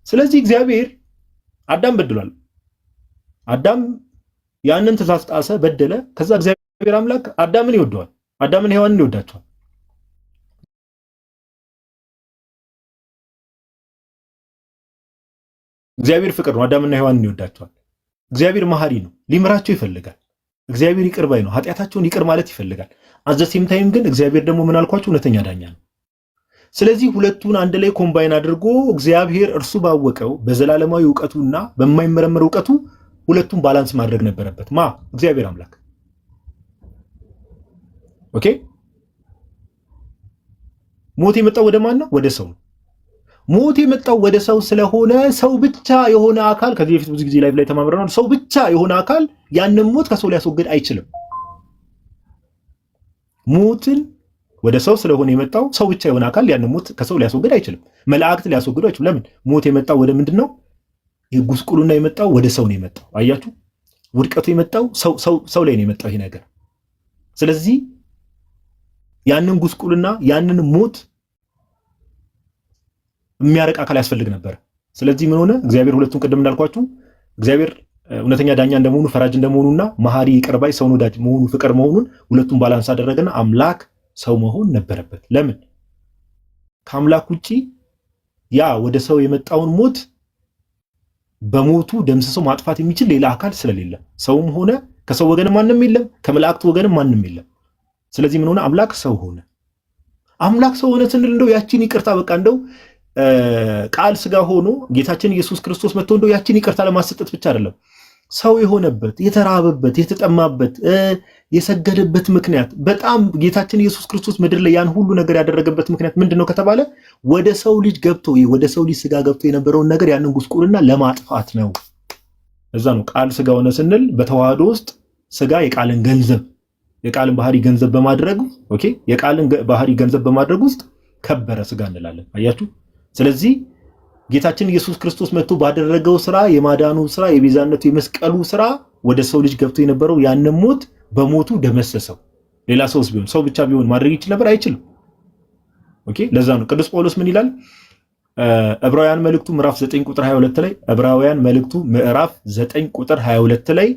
ስለዚህ እግዚአብሔር አዳም በድሏል። አዳም ያንን ትእዛዝ ጣሰ፣ በደለ። ከዛ እግዚአብሔር አምላክ አዳምን ይወደዋል። አዳምን ሔዋንን ይወዳቸዋል። እግዚአብሔር ፍቅር ነው። አዳምና ሔዋንን ይወዳቸዋል። እግዚአብሔር መሐሪ ነው፣ ሊምራቸው ይፈልጋል። እግዚአብሔር ይቅር ባይ ነው፣ ኃጢአታቸውን ይቅር ማለት ይፈልጋል። At the same time ግን እግዚአብሔር ደግሞ ምን አልኳቸው? እውነተኛ ዳኛ ነው። ስለዚህ ሁለቱን አንድ ላይ combine አድርጎ እግዚአብሔር እርሱ ባወቀው በዘላለማዊ እውቀቱና በማይመረመር እውቀቱ ሁለቱን balance ማድረግ ነበረበት። ማ? እግዚአብሔር አምላክ። Okay፣ ሞት የመጣው ወደ ማን ነው? ወደ ሰው ነው። ሞት የመጣው ወደ ሰው ስለሆነ ሰው ብቻ የሆነ አካል፣ ከዚህ በፊት ብዙ ጊዜ live ላይ ተማምረናል። ሰው ብቻ የሆነ አካል ያንን ሞት ከሰው ሊያስወግድ አይችልም። ሞትን ወደ ሰው ስለሆነ የመጣው ሰው ብቻ የሆነ አካል ያንን ሞት ከሰው ሊያስወግድ አይችልም። መላእክት ሊያስወግዱ አይችሉም። ለምን? ሞት የመጣው ወደ ምንድን ነው? ጉስቁልና የመጣው ወደ ሰው ነው የመጣው። አያችሁ፣ ውድቀቱ የመጣው ሰው ላይ ነው የመጣው ይሄ ነገር። ስለዚህ ያንን ጉስቁልና ያንን ሞት የሚያርቅ አካል ያስፈልግ ነበር። ስለዚህ ምን ሆነ? እግዚአብሔር ሁለቱን ቅድም እንዳልኳችሁ እግዚአብሔር እውነተኛ ዳኛ እንደመሆኑ፣ ፈራጅ እንደመሆኑና መሐሪ፣ ይቅር ባይ፣ ሰውን ወዳጅ መሆኑ፣ ፍቅር መሆኑን ሁለቱን balance አደረገና አምላክ ሰው መሆን ነበረበት። ለምን? ከአምላክ ውጪ ያ ወደ ሰው የመጣውን ሞት በሞቱ ደምስሶ ማጥፋት የሚችል ሌላ አካል ስለሌለ ሰውም ሆነ ከሰው ወገንም ማንም የለም፣ ከመላእክት ወገንም ማንም የለም። ስለዚህ ምን ሆነ? አምላክ ሰው ሆነ። አምላክ ሰው ሆነ ስንል እንደው ያቺን ይቅርታ በቃ እንደው ቃል ስጋ ሆኖ ጌታችን ኢየሱስ ክርስቶስ መጥቶ እንደው ያቺን ይቅርታ ለማሰጠት ብቻ አይደለም። ሰው የሆነበት፣ የተራበበት፣ የተጠማበት፣ የሰገደበት ምክንያት፣ በጣም ጌታችን ኢየሱስ ክርስቶስ ምድር ላይ ያን ሁሉ ነገር ያደረገበት ምክንያት ምንድን ነው ከተባለ ወደ ሰው ልጅ ገብቶ፣ ወደ ሰው ልጅ ስጋ ገብቶ የነበረውን ነገር፣ ያንን ጉስቁልና ለማጥፋት ነው። እዛ ነው ቃል ስጋ ሆነ ስንል በተዋህዶ ውስጥ ስጋ የቃልን ገንዘብ፣ የቃልን ባህሪ ገንዘብ በማድረግ፣ okay፣ የቃልን ባህሪ ገንዘብ በማድረግ ውስጥ ከበረ ስጋ እንላለን። አያችሁ። ስለዚህ ጌታችን ኢየሱስ ክርስቶስ መጥቶ ባደረገው ስራ፣ የማዳኑ ስራ፣ የቤዛነቱ የመስቀሉ ስራ ወደ ሰው ልጅ ገብቶ የነበረው ያንን ሞት በሞቱ ደመሰሰው። ሌላ ሰውስ ቢሆን፣ ሰው ብቻ ቢሆን ማድረግ ይችል ነበር? አይችልም። Okay፣ ለዛ ነው ቅዱስ ጳውሎስ ምን ይላል? ዕብራውያን መልእክቱ ምዕራፍ 9 ቁጥር 22 ላይ፣ ዕብራውያን መልእክቱ ምዕራፍ 9 ቁጥር 22 ላይ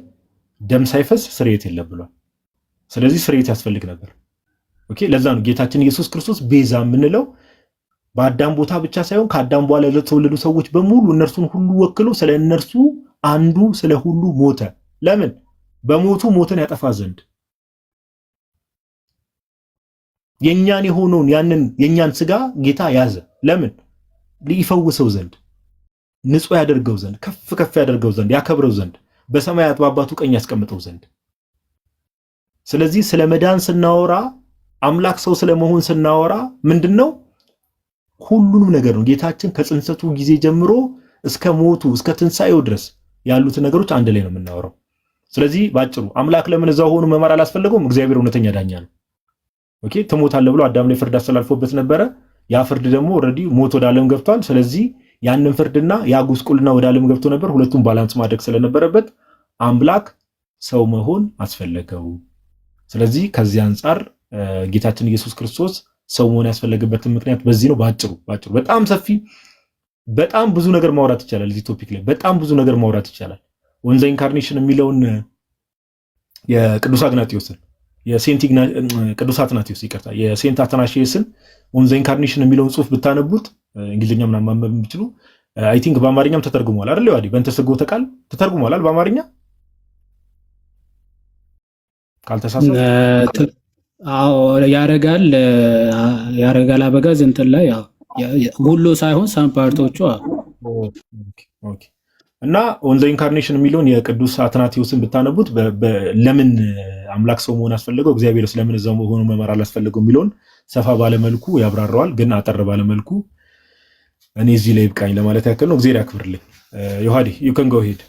ደም ሳይፈስ ስርየት የለም ብሏል። ስለዚህ ስርየት ያስፈልግ ነበር። Okay፣ ለዛ ነው ጌታችን ኢየሱስ ክርስቶስ ቤዛ የምንለው። በአዳም ቦታ ብቻ ሳይሆን ከአዳም በኋላ ለተወለዱ ሰዎች በሙሉ እነርሱን ሁሉ ወክሎ ስለ እነርሱ አንዱ ስለ ሁሉ ሞተ። ለምን? በሞቱ ሞትን ያጠፋ ዘንድ፣ የኛን የሆነውን ያንን የኛን ስጋ ጌታ ያዘ። ለምን? ሊፈውሰው ዘንድ፣ ንጹሕ ያደርገው ዘንድ፣ ከፍ ከፍ ያደርገው ዘንድ፣ ያከብረው ዘንድ፣ በሰማያት በአባቱ ቀኝ ያስቀምጠው ዘንድ። ስለዚህ ስለ መዳን ስናወራ፣ አምላክ ሰው ስለመሆን ስናወራ ምንድን ነው? ሁሉንም ነገር ነው። ጌታችን ከጽንሰቱ ጊዜ ጀምሮ እስከ ሞቱ፣ እስከ ትንሣኤው ድረስ ያሉትን ነገሮች አንድ ላይ ነው የምናወራው። ስለዚህ ባጭሩ አምላክ ለምን እዛው ሆኖ መማር አላስፈለገውም? እግዚአብሔር እውነተኛ ዳኛ ነው። Okay፣ ትሞታለህ ብሎ አዳም ላይ ፍርድ አስተላልፎበት ነበረ። ያ ፍርድ ደግሞ already ሞት ወደ ዓለም ገብቷል። ስለዚህ ያንን ፍርድና ያ ጉስቁልና ወደ ዓለም ገብቶ ነበር። ሁለቱም balance ማድረግ ስለነበረበት አምላክ ሰው መሆን አስፈለገው። ስለዚህ ከዚህ አንጻር ጌታችን ኢየሱስ ክርስቶስ ሰው መሆን ያስፈለገበትን ምክንያት በዚህ ነው። ባጭሩ ባጭሩ፣ በጣም ሰፊ፣ በጣም ብዙ ነገር ማውራት ይቻላል። እዚህ topic ላይ በጣም ብዙ ነገር ማውራት ይቻላል። On the Incarnation የሚለውን የቅዱስ አግናጢዮስን፣ የ Saint ቅዱስ አትናቴዎስ፣ ይቅርታ፣ የ Saint አትናቴዎስን On the Incarnation የሚለውን ጽሁፍ ብታነቡት፣ እንግሊዝኛ ምናምን ማንበብ የምትችሉ፣ I think በአማርኛም ተተርጉሟል አይደል? ዋዲ በእንተ ስግወተ ቃል ተተርጉሟል አይደል? በአማርኛ ካልተሳሳትኩ። አዎ፣ ያረጋል ያረጋል አበጋዝ እንትን ላይ ያው ሁሉ ሳይሆን some part ኦቹ። Okay። እና On the Incarnation የሚለውን የቅዱስ አትናቴዎስን ብታነቡት ለምን አምላክ ሰው መሆን አስፈለገው፣ እግዚአብሔር ስለምን እዛው ሆኖ መማር አላስፈለገው የሚለውን ሰፋ ባለመልኩ ያብራራዋል። ግን አጠር ባለመልኩ እኔ እዚህ ላይ ይብቃኝ ለማለት ያክል ነው። እግዚአብሔር ያክብርልኝ። ዮሐዲ፣ you can go ahead።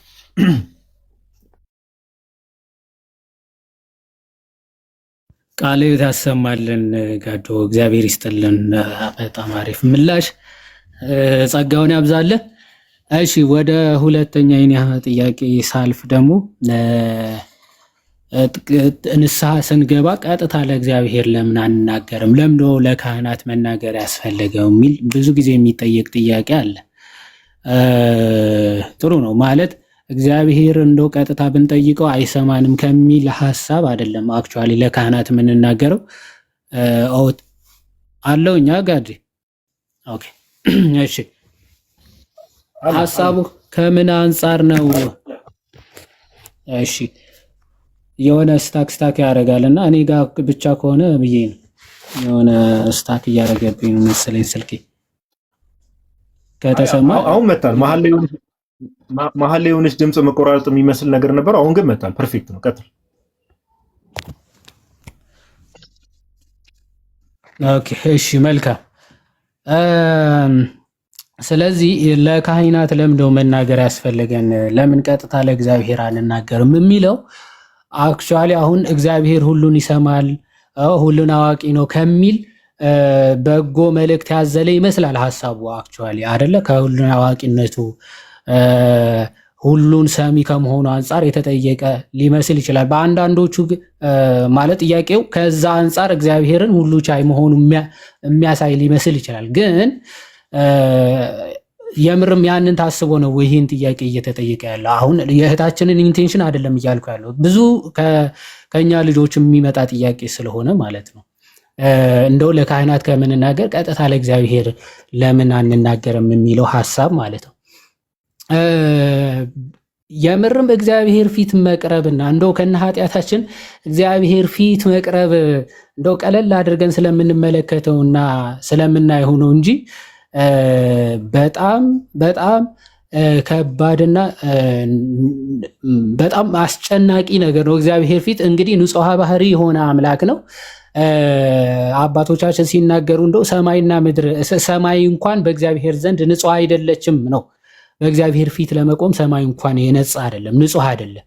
ቃለ ሕይወት ያሰማልን ጋዶ፣ እግዚአብሔር ይስጥልን። በጣም አሪፍ ምላሽ፣ ጸጋውን ያብዛልህ። እሺ፣ ወደ ሁለተኛ የኔ ጥያቄ ሳልፍ ደግሞ ንስሐ ስንገባ ቀጥታ ለእግዚአብሔር ለምን አንናገርም? ለምን ነው ለካህናት መናገር ያስፈለገው የሚል ብዙ ጊዜ የሚጠየቅ ጥያቄ አለ። ጥሩ ነው፣ ማለት እግዚአብሔር እንደው ቀጥታ ብንጠይቀው አይሰማንም ከሚል ሀሳብ አይደለም። Actually ለካህናት የምንናገረው አለው እኛ ጋድ፣ okay፣ እሺ፣ ሀሳቡ ከምን አንጻር ነው? እሺ፣ የሆነ stuck stuck ያደርጋል እና እኔ ጋር ብቻ ከሆነ ብዬ ነው። የሆነ stuck እያደረገብኝ ነው መሰለኝ ስልኬ ከተሰማ። አሁን መጣል። መሀል ላይ የሆነች ድምፅ መቆራረጥ የሚመስል ነገር ነበር። አሁን ግን መጣል። Perfect ነው። ቀጥል። Okay፣ እሺ፣ መልካም። ስለዚህ ለካህናት ለምንድነው መናገር ያስፈለገን? ለምን ቀጥታ ለእግዚአብሔር አንናገርም የሚለው actually አሁን እግዚአብሔር ሁሉን ይሰማል፣ ሁሉን አዋቂ ነው ከሚል በጎ መልእክት ያዘለ ይመስላል ሀሳቡ actually አይደለ? ከሁሉን አዋቂነቱ፣ ሁሉን ሰሚ ከመሆኑ አንጻር የተጠየቀ ሊመስል ይችላል። በአንዳንዶቹ ማለት ጥያቄው ከዛ አንጻር እግዚአብሔርን ሁሉ ቻይ መሆኑ የሚያሳይ ሊመስል ይችላል። ግን የምርም ያንን ታስቦ ነው ይህን ጥያቄ እየተጠየቀ ያለው? አሁን የእህታችንን intention አይደለም እያልኩ ያለው፣ ብዙ ከኛ ልጆች የሚመጣ ጥያቄ ስለሆነ ማለት ነው። እንደው ለካህናት ከምንናገር ቀጥታ ለእግዚአብሔር ለምን አንናገርም የሚለው ሀሳብ ማለት ነው። የምርም እግዚአብሔር ፊት መቅረብና እንደው ከነ ኃጢአታችን እግዚአብሔር ፊት መቅረብ እንደው ቀለል አድርገን ስለምንመለከተውና ስለምናየው ነው እንጂ በጣም በጣም ከባድና በጣም አስጨናቂ ነገር ነው። እግዚአብሔር ፊት እንግዲህ ንጹሐ ባህሪ የሆነ አምላክ ነው። አባቶቻችን ሲናገሩ እንደው ሰማይና ምድር፣ ሰማይ እንኳን በእግዚአብሔር ዘንድ ንጹሕ አይደለችም ነው። በእግዚአብሔር ፊት ለመቆም ሰማይ እንኳን የነጻ አይደለም፣ ንጹሕ አይደለም።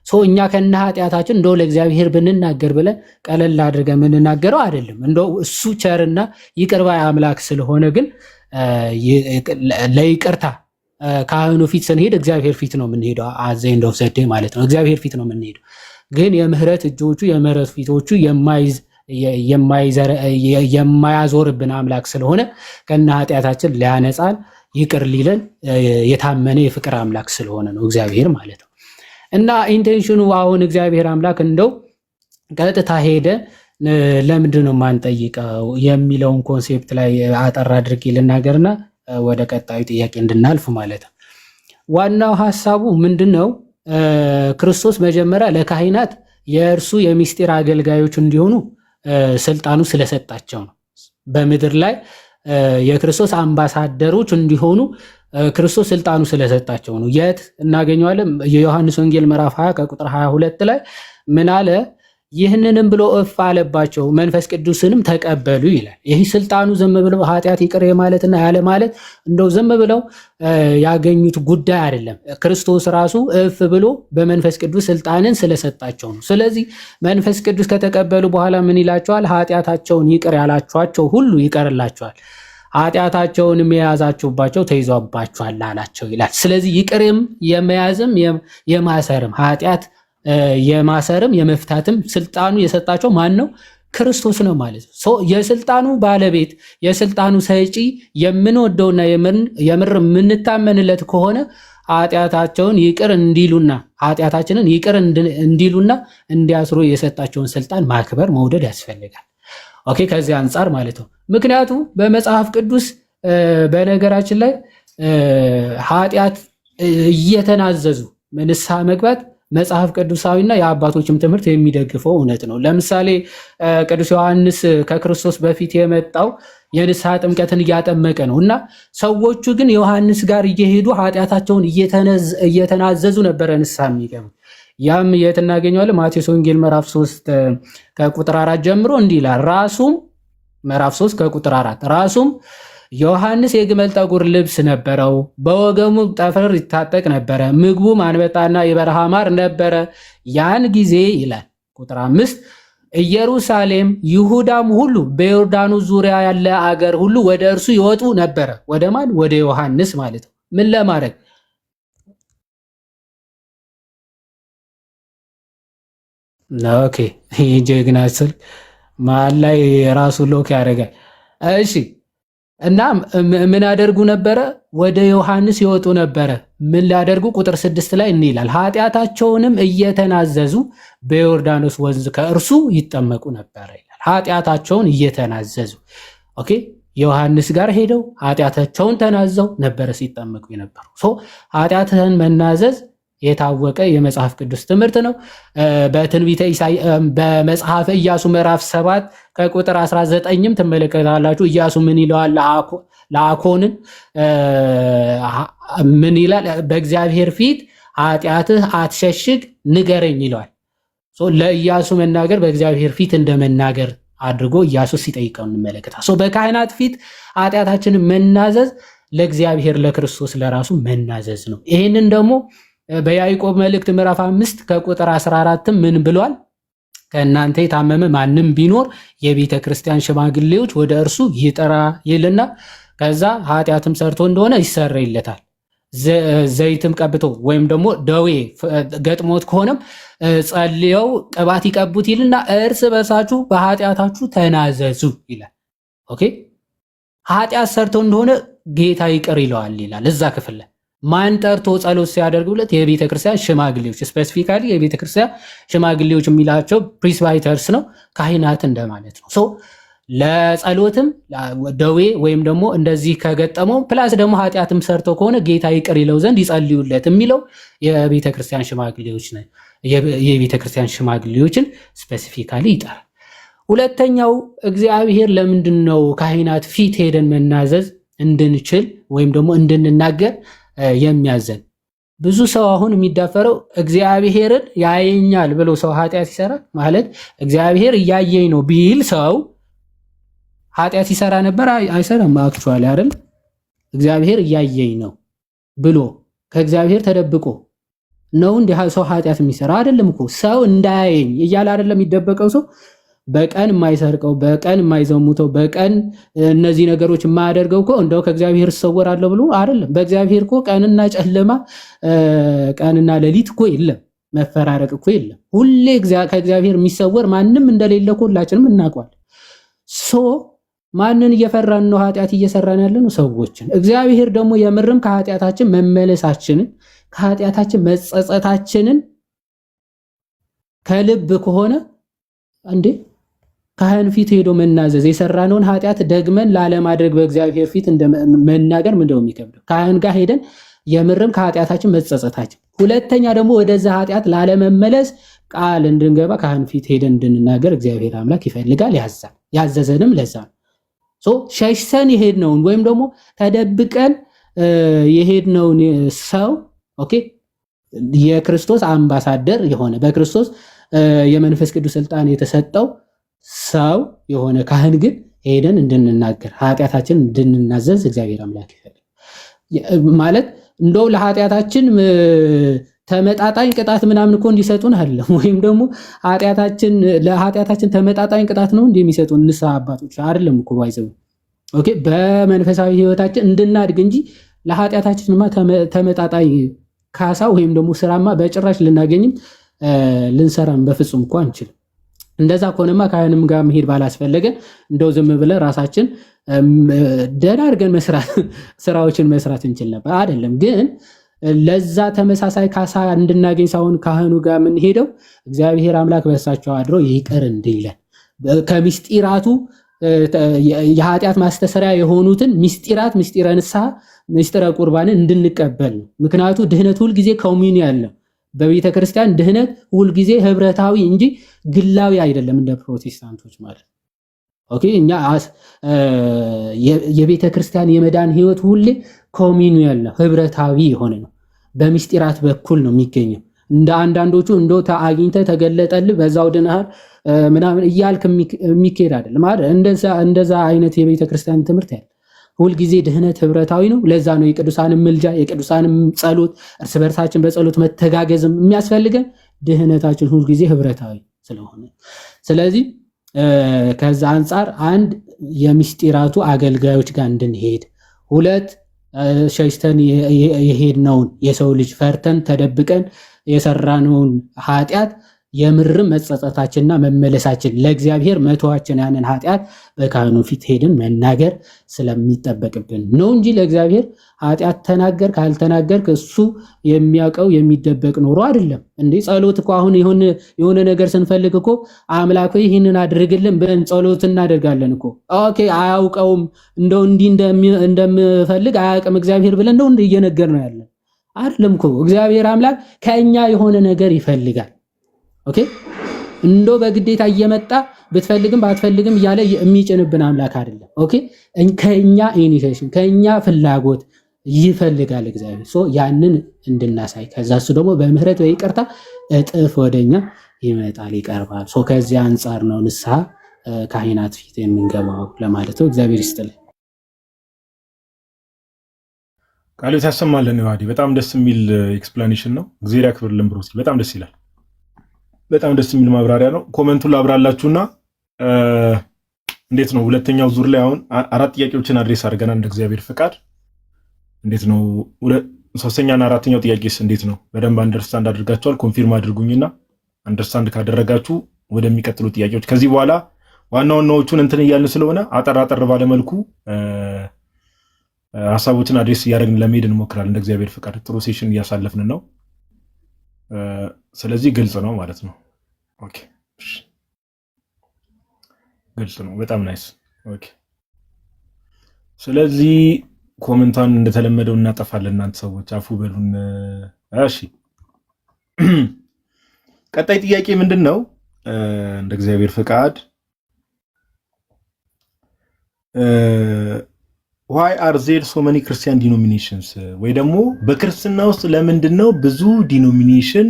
So እኛ ከነ ኃጢአታችን እንደው ለእግዚአብሔር ብንናገር ብለን ቀለል አድርገን የምንናገረው አይደለም። እንደው እሱ ቸርና ይቅር ባይ አምላክ ስለሆነ ግን ለይቅርታ ካህኑ ፊት ስንሄድ እግዚአብሔር ፊት ነው የምንሄደው። At the end of the day ማለት ነው፣ እግዚአብሔር ፊት ነው የምንሄደው። ግን የምህረት እጆቹ፣ የምህረት ፊቶቹ የማያዞርብን አምላክ ስለሆነ ከነ ኃጢአታችን ሊያነጻን ይቅር ሊለን የታመነ የፍቅር አምላክ ስለሆነ ነው እግዚአብሔር ማለት ነው። እና intention ኑ አሁን እግዚአብሔር አምላክ እንደው ቀጥታ ሄደ ለምንድን ነው የማንጠይቀው የሚለውን concept ላይ አጠር አድርጌ ልናገርና ወደ ቀጣዩ ጥያቄ እንድናልፍ ማለት ነው። ዋናው ሀሳቡ ምንድን ነው? ክርስቶስ መጀመሪያ ለካህናት የእርሱ የሚስጢር አገልጋዮች እንዲሆኑ ስልጣኑ ስለሰጣቸው ነው። በምድር ላይ የክርስቶስ አምባሳደሮች እንዲሆኑ ክርስቶስ ስልጣኑ ስለሰጣቸው ነው። የት እናገኘዋለን? የዮሐንስ ወንጌል ምዕራፍ 20 ከቁጥር 22 ላይ ምን አለ? ይህንንም ብሎ እፍ አለባቸው፣ መንፈስ ቅዱስንም ተቀበሉ ይላል። ይህ ስልጣኑ ዝም ብለው ኃጢአት ይቅር የማለትና ያለ ማለት እንደው ዝም ብለው ያገኙት ጉዳይ አይደለም። ክርስቶስ ራሱ እፍ ብሎ በመንፈስ ቅዱስ ስልጣንን ስለሰጣቸው ነው። ስለዚህ መንፈስ ቅዱስ ከተቀበሉ በኋላ ምን ይላቸዋል? ኃጢአታቸውን ይቅር ያላችኋቸው ሁሉ ይቀርላቸዋል፣ ኃጢአታቸውን የያዛችሁባቸው ተይዞባቸዋል አላቸው ይላል። ስለዚህ ይቅርም የመያዝም የማሰርም ኃጢአት የማሰርም የመፍታትም ስልጣኑ የሰጣቸው ማን ነው? ክርስቶስ ነው ማለት ነው። የስልጣኑ ባለቤት የስልጣኑ ሰጪ የምንወደውና የምር የምንታመንለት ከሆነ ኃጢአታቸውን ይቅር እንዲሉና ኃጢአታችንን ይቅር እንዲሉና እንዲያስሩ የሰጣቸውን ስልጣን ማክበር መውደድ ያስፈልጋል። Okay፣ ከዚህ አንጻር ማለት ነው። ምክንያቱም በመጽሐፍ ቅዱስ በነገራችን ላይ ኃጢአት እየተናዘዙ ንስሐ መግባት መጽሐፍ ቅዱሳዊና የአባቶችም ትምህርት የሚደግፈው እውነት ነው። ለምሳሌ ቅዱስ ዮሐንስ ከክርስቶስ በፊት የመጣው የንስሐ ጥምቀትን እያጠመቀ ነው እና ሰዎቹ ግን ዮሐንስ ጋር እየሄዱ ኃጢአታቸውን እየተናዘዙ ነበረ ንስሐ የሚገቡት። ያም የት እናገኘዋለን? ማቴዎስ ወንጌል ምዕራፍ 3 ከቁጥር 4 ጀምሮ እንዲህ ይላል። ራሱም ምዕራፍ 3 ከቁጥር 4 ራሱም ዮሐንስ የግመል ጠጉር ልብስ ነበረው፣ በወገቡ ጠፍር ይታጠቅ ነበረ፣ ምግቡም አንበጣና የበረሃ ማር ነበረ። ያን ጊዜ ይላል ቁጥር 5 ኢየሩሳሌም፣ ይሁዳም ሁሉ በዮርዳኖስ ዙሪያ ያለ አገር ሁሉ ወደ እርሱ ይወጡ ነበረ። ወደ ማን? ወደ ዮሐንስ ማለት ነው። ምን ለማድረግ? Okay፣ ይህ ጀግና ስልክ መሀል ላይ ራሱ lock ያደርጋል። እሺ እና ምን ያደርጉ ነበረ? ወደ ዮሐንስ ይወጡ ነበረ። ምን ሊያደርጉ? ቁጥር 6 ላይ እንዲህ ይላል፣ ኃጢአታቸውንም እየተናዘዙ በዮርዳኖስ ወንዝ ከእርሱ ይጠመቁ ነበረ ይላል። ኃጢአታቸውን እየተናዘዙ okay፣ ዮሐንስ ጋር ሄደው ኃጢአታቸውን ተናዘው ነበረ ሲጠመቁ የነበሩ። So ኃጢአትህን መናዘዝ የታወቀ የመጽሐፍ ቅዱስ ትምህርት ነው። በትንቢተ በመጽሐፈ ኢያሱ ምዕራፍ 7 ከቁጥር 19ም ትመለከታላችሁ። ኢያሱ ምን ይለዋል? ለአኮንን ምን ይላል? በእግዚአብሔር ፊት ኃጢአትህ አትሸሽግ ንገረኝ ይለዋል። ለኢያሱ መናገር በእግዚአብሔር ፊት እንደመናገር አድርጎ ኢያሱ ሲጠይቀው እንመለከታለን። በካህናት ፊት ኃጢአታችንን መናዘዝ ለእግዚአብሔር ለክርስቶስ ለራሱ መናዘዝ ነው። ይህንን ደግሞ በያዕቆብ መልእክት ምዕራፍ 5 ከቁጥር 14 ምን ብሏል? ከእናንተ የታመመ ማንም ቢኖር የቤተ ክርስቲያን ሽማግሌዎች ወደ እርሱ ይጥራ ይልና ከዛ ኃጢአትም ሰርቶ እንደሆነ ይሰረይለታል። ዘይትም ቀብቶ ወይም ደግሞ ደዌ ገጥሞት ከሆነም ጸልየው ቅባት ይቀቡት ይልና እርስ በርሳችሁ በኃጢአታችሁ ተናዘዙ ይላል። Okay፣ ኃጢአት ሰርቶ እንደሆነ ጌታ ይቅር ይለዋል ይላል እዛ ክፍል ላይ። ማን ጠርቶ ጸሎት ሲያደርጉለት? የቤተ ክርስቲያን ሽማግሌዎች፣ specifically የቤተ ክርስቲያን ሽማግሌዎች የሚላቸው presbyters ነው፣ ካህናት እንደማለት ነው። So ለጸሎትም ደዌ ወይም ደግሞ እንደዚህ ከገጠመው plus ደግሞ ኃጢአትም ሰርቶ ከሆነ ጌታ ይቅር ይለው ዘንድ ይጸልዩለት የሚለው የቤተ ክርስቲያን ሽማግሌዎች የቤተ ክርስቲያን ሽማግሌዎችን specifically ይጠራል። ሁለተኛው እግዚአብሔር ለምንድን ነው ካህናት ፊት ሄደን መናዘዝ እንድንችል ወይም ደግሞ እንድንናገር የሚያዘን? ብዙ ሰው አሁን የሚዳፈረው እግዚአብሔርን ያየኛል ብሎ ሰው ኃጢአት ይሰራል ማለት እግዚአብሔር እያየኝ ነው ቢል ሰው ኃጢአት ይሰራ ነበር? አይሰራም። Actually አይደል? እግዚአብሔር እያየኝ ነው ብሎ ከእግዚአብሔር ተደብቆ ነው እንዲህ ሰው ኃጢአት የሚሰራ አይደለም እኮ። ሰው እንዳያየኝ እያለ አይደለም የሚደበቀው ሰው። በቀን የማይሰርቀው፣ በቀን የማይዘሙተው፣ በቀን እነዚህ ነገሮች የማያደርገው እኮ እንደው ከእግዚአብሔር እሰወራለሁ ብሎ አይደለም። በእግዚአብሔር እኮ ቀንና ጨለማ ቀንና ሌሊት እኮ የለም። መፈራረቅ እኮ የለም። ሁሌ ከእግዚአብሔር የሚሰወር ማንም እንደሌለ እኮ ሁላችንም እናውቀዋለን። So ማንን እየፈራን ነው ኃጢአት እየሰራን ያለ ነው? ሰዎችን። እግዚአብሔር ደግሞ የምርም ከኃጢአታችን መመለሳችንን፣ ከኃጢአታችን መጸጸታችንን ከልብ ከሆነ፣ እንዴ፣ ካህን ፊት ሄዶ መናዘዝ፣ የሰራነውን ኃጢአት ደግመን ላለማድረግ በእግዚአብሔር ፊት እንደ መናገር ምንድነው የሚከብደው? ካህን ጋር ሄደን የምርም ከኃጢአታችን መጸጸታችን፣ ሁለተኛ ደግሞ ወደዛ ኃጢአት ላለመመለስ ቃል እንድንገባ ካህን ፊት ሄደን እንድንናገር እግዚአብሔር አምላክ ይፈልጋል፣ ያዛል። ያዘዘንም ለዛ ነው። So ሸሽተን የሄድነውን ወይም ደግሞ ተደብቀን የሄድነውን ሰው፣ okay፣ የክርስቶስ አምባሳደር የሆነ፣ በክርስቶስ የመንፈስ ቅዱስ ስልጣን የተሰጠው ሰው የሆነ ካህን ግን ሄደን እንድንናገር፣ ኃጢአታችን እንድንናዘዝ እግዚአብሔር አምላክ ይፈልጋል። ማለት እንደው ለኃጢአታችን ተመጣጣኝ ቅጣት ምናምን እኮ እንዲሰጡን አይደለም። ወይም ደግሞ ለኃጢአታችን ተመጣጣኝ ቅጣት ነው እንዲህ የሚሰጡን ንስሐ አባቶች፣ አይደለም እኮ by the way። Okay፣ በመንፈሳዊ ህይወታችን እንድናድግ እንጂ ለኃጢአታችንማ ተመጣጣኝ ካሳ ወይም ደግሞ ስራማ በጭራሽ ልናገኝም ልንሰራም በፍጹም እኮ አንችልም። እንደዛ ከሆነማ ካህንም ጋር መሄድ ባላስፈለገ፣ እንደው ዝም ብለን ራሳችን ደህና አድርገን መስራት፣ ስራዎችን መስራት እንችል ነበር። አይደለም ግን ለዛ ተመሳሳይ ካሳ እንድናገኝ ሳይሆን ካህኑ ጋር የምንሄደው እግዚአብሔር አምላክ በእሳቸው አድሮ ይቅር እንዲለን፣ ከሚስጢራቱ የኃጢአት ማስተሰሪያ የሆኑትን ሚስጢራት፣ ምስጢረ ንስሐ፣ ምስጢረ ቁርባንን እንድንቀበል ነው። ምክንያቱ ድህነት ሁልጊዜ communal ነው። በቤተ ክርስቲያን ድህነት ሁልጊዜ ህብረታዊ እንጂ ግላዊ አይደለም፣ እንደ ፕሮቴስታንቶች ማለት። Okay፣ እኛ የቤተ ክርስቲያን የመዳን ህይወት ሁሌ communal ነው፣ ህብረታዊ የሆነ ነው። በሚስጢራት በኩል ነው የሚገኘው። እንደ አንዳንዶቹ እንዶ አግኝተህ ተገለጠልህ በዛው ድነሃል ምናምን እያልክ የሚካሄድ አይደለም አይደል? እንደዛ አይነት የቤተ ክርስቲያን ትምህርት ያለ ሁልጊዜ ድህነት ህብረታዊ ነው። ለዛ ነው የቅዱሳንም ምልጃ፣ የቅዱሳንም ጸሎት፣ እርስ በርሳችን በጸሎት መተጋገዝም የሚያስፈልገን፣ ድህነታችን ሁልጊዜ ህብረታዊ ስለሆነ። ስለዚህ ከዛ አንጻር አንድ የሚስጢራቱ አገልጋዮች ጋር እንድንሄድ፣ ሁለት ሸሽተን የሄድነውን የሰው ልጅ ፈርተን ተደብቀን የሰራነውን ኃጢአት የምርም መጸጸታችንና መመለሳችን፣ ለእግዚአብሔር መተዋችን፣ ያንን ኃጢአት በካህኑ ፊት ሄድን መናገር ስለሚጠበቅብን ነው እንጂ ለእግዚአብሔር ኃጢአት ተናገርክ አልተናገርክ እሱ የሚያውቀው የሚደበቅ ኖሮ አይደለም። እንዴ፣ ጸሎት እኮ አሁን የሆነ ነገር ስንፈልግ እኮ አምላክ ሆይ ይህንን አድርግልን ብለን ጸሎት እናደርጋለን እኮ። Okay፣ አያውቀውም፣ እንደው እንዲህ እንደምፈልግ አያውቅም እግዚአብሔር ብለን እንደው እየነገር ነው ያለን አይደለም እኮ። እግዚአብሔር አምላክ ከእኛ የሆነ ነገር ይፈልጋል። Okay፣ እንደው በግዴታ እየመጣ ብትፈልግም ባትፈልግም እያለ የሚጭንብን አምላክ አይደለም። Okay፣ ከእኛ initiation፣ ከእኛ ፍላጎት ይፈልጋል እግዚአብሔር። So ያንን እንድናሳይ፣ ከዛ እሱ ደግሞ በምህረት በይቅርታ እጥፍ ወደኛ ይመጣል፣ ይቀርባል። So ከዚህ አንጻር ነው ንስሐ ካህናት ፊት የምንገባው ለማለት ነው። እግዚአብሔር ይስጥልኝ። ቃለ ሕይወት ያሰማልን። ዮሐዲ፣ በጣም ደስ የሚል explanation ነው። እግዚአብሔር ያክብርልን bro። በጣም ደስ ይላል። በጣም ደስ የሚል ማብራሪያ ነው። Comment ኡን ላብራላችሁና እንዴት ነው ሁለተኛው ዙር ላይ አሁን አራት ጥያቄዎችን address አድርገናል እንደ እግዚአብሔር ፍቃድ። እንዴት ነው ሶስተኛና አራተኛው ጥያቄስ እንዴት ነው? በደንብ understand አድርጋችኋል? Confirm አድርጉኝና understand ካደረጋችሁ ወደሚቀጥሉ ጥያቄዎች፣ ከዚህ በኋላ ዋና ዋናዎቹን እንትን እያልን ስለሆነ አጠር አጠር ባለመልኩ ሀሳቦችን address እያደረግን ለመሄድ እንሞክራለን። እንደ እግዚአብሔር ፍቃድ ጥሩ session እያሳለፍን ነው። ስለዚህ ግልጽ ነው ማለት ነው። Okay፣ ግልጽ ነው። በጣም nice። Okay፣ ስለዚህ comment ኧን እንደተለመደው እናጠፋለን። እናንተ ሰዎች አፉ በሉን። እሺ፣ ቀጣይ ጥያቄ ምንድን ነው? እንደ እግዚአብሔር ፍቃድ why are there so many Christian denominations፣ ወይ ደግሞ በክርስትና ውስጥ ለምንድን ነው ብዙ denomination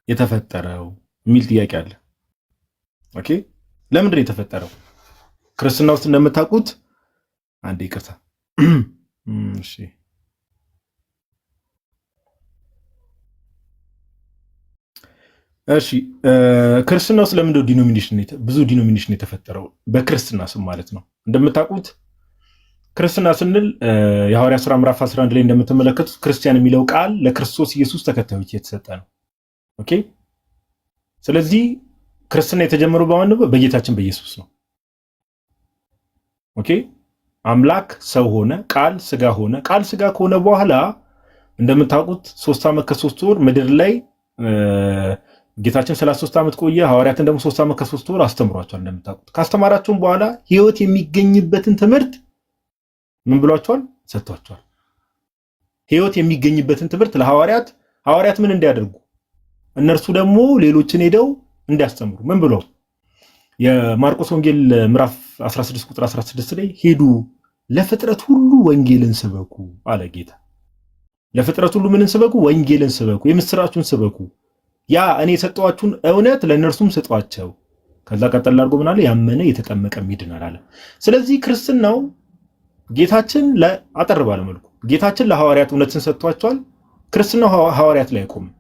የተፈጠረው የሚል ጥያቄ አለ። Okay፣ ለምንድን ነው የተፈጠረው? ክርስትና ውስጥ እንደምታውቁት፣ አንዴ ይቅርታ። እሺ፣ እሺ፣ ክርስትና ውስጥ ለምንድን ነው denomination፣ ብዙ denomination የተፈጠረው በክርስትና ስም ማለት ነው? እንደምታውቁት ክርስትና ስንል የሐዋርያት ሥራ ምዕራፍ 11 ላይ እንደምትመለከቱት ክርስቲያን የሚለው ቃል ለክርስቶስ ኢየሱስ ተከታዮች የተሰጠ ነው። Okay። ስለዚህ ክርስትና የተጀመረው በማን ነው? በጌታችን በኢየሱስ ነው። Okay። አምላክ ሰው ሆነ፣ ቃል ስጋ ሆነ። ቃል ስጋ ከሆነ በኋላ እንደምታውቁት 3 ዓመት ከ3 ወር ምድር ላይ ጌታችን 33 ዓመት ቆየ። ሐዋርያትን ደግሞ 3 ዓመት ከ3 ወር አስተምሯቸዋል። እንደምታውቁት ካስተማራቸውም በኋላ ሕይወት የሚገኝበትን ትምህርት ምን ብሏቸዋል? ሰጥቷቸዋል። ሕይወት የሚገኝበትን ትምህርት ለሐዋርያት፣ ሐዋርያት ምን እንዲያደርጉ፣ እነርሱ ደግሞ ሌሎችን ሄደው እንዲያስተምሩ ምን ብሎ የማርቆስ ወንጌል ምዕራፍ 16 ቁጥር 16 ላይ "ሂዱ፣ ለፍጥረት ሁሉ ወንጌልን ስበኩ" አለ ጌታ። ለፍጥረት ሁሉ ምንን ስበኩ? ወንጌልን ስበኩ፣ የምስራቹን ስበኩ። ያ እኔ የሰጠኋችሁን እውነት ለእነርሱም ስጧቸው። ከዛ ቀጠል አድርጎ ምን አለ? ያመነ የተጠመቀም ይድናል አለ። ስለዚህ ክርስትናው ጌታችን አጠር ባለ መልኩ ጌታችን ለሐዋርያት እውነትን ሰጥቷቸዋል። ክርስትናው ሐዋርያት ላይ አይቆምም።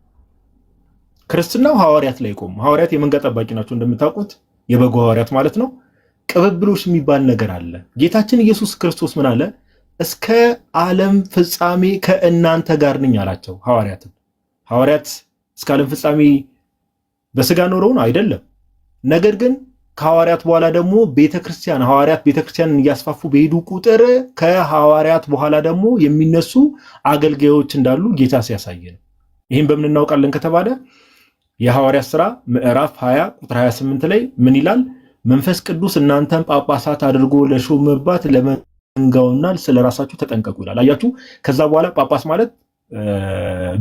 ክርስትናው ሐዋርያት ላይ አይቆምም። ሐዋርያት የመንጋ ጠባቂ ናቸው እንደምታውቁት፣ የበጉ ሐዋርያት ማለት ነው። ቅብብሎሽ የሚባል ነገር አለ። ጌታችን ኢየሱስ ክርስቶስ ምን አለ? "እስከ ዓለም ፍጻሜ ከእናንተ ጋር ነኝ" አላቸው ሐዋርያትን። ሐዋርያት እስከ ዓለም ፍጻሜ በስጋ ኖረው ነው? አይደለም። ነገር ግን ከሐዋርያት በኋላ ደግሞ ቤተክርስቲያን፣ ሐዋርያት ቤተክርስቲያንን እያስፋፉ በሄዱ ቁጥር ከሐዋርያት በኋላ ደግሞ የሚነሱ አገልጋዮች እንዳሉ ጌታ ሲያሳይ ነው። ይህም በምን እናውቃለን ከተባለ የሐዋርያት ሥራ ምዕራፍ 20 ቁጥር 28 ላይ ምን ይላል? "መንፈስ ቅዱስ እናንተን ጳጳሳት አድርጎ ለሾመባት ለመንጋውና ስለ ራሳችሁ ተጠንቀቁ" ይላል። አያችሁ። ከዛ በኋላ ጳጳስ ማለት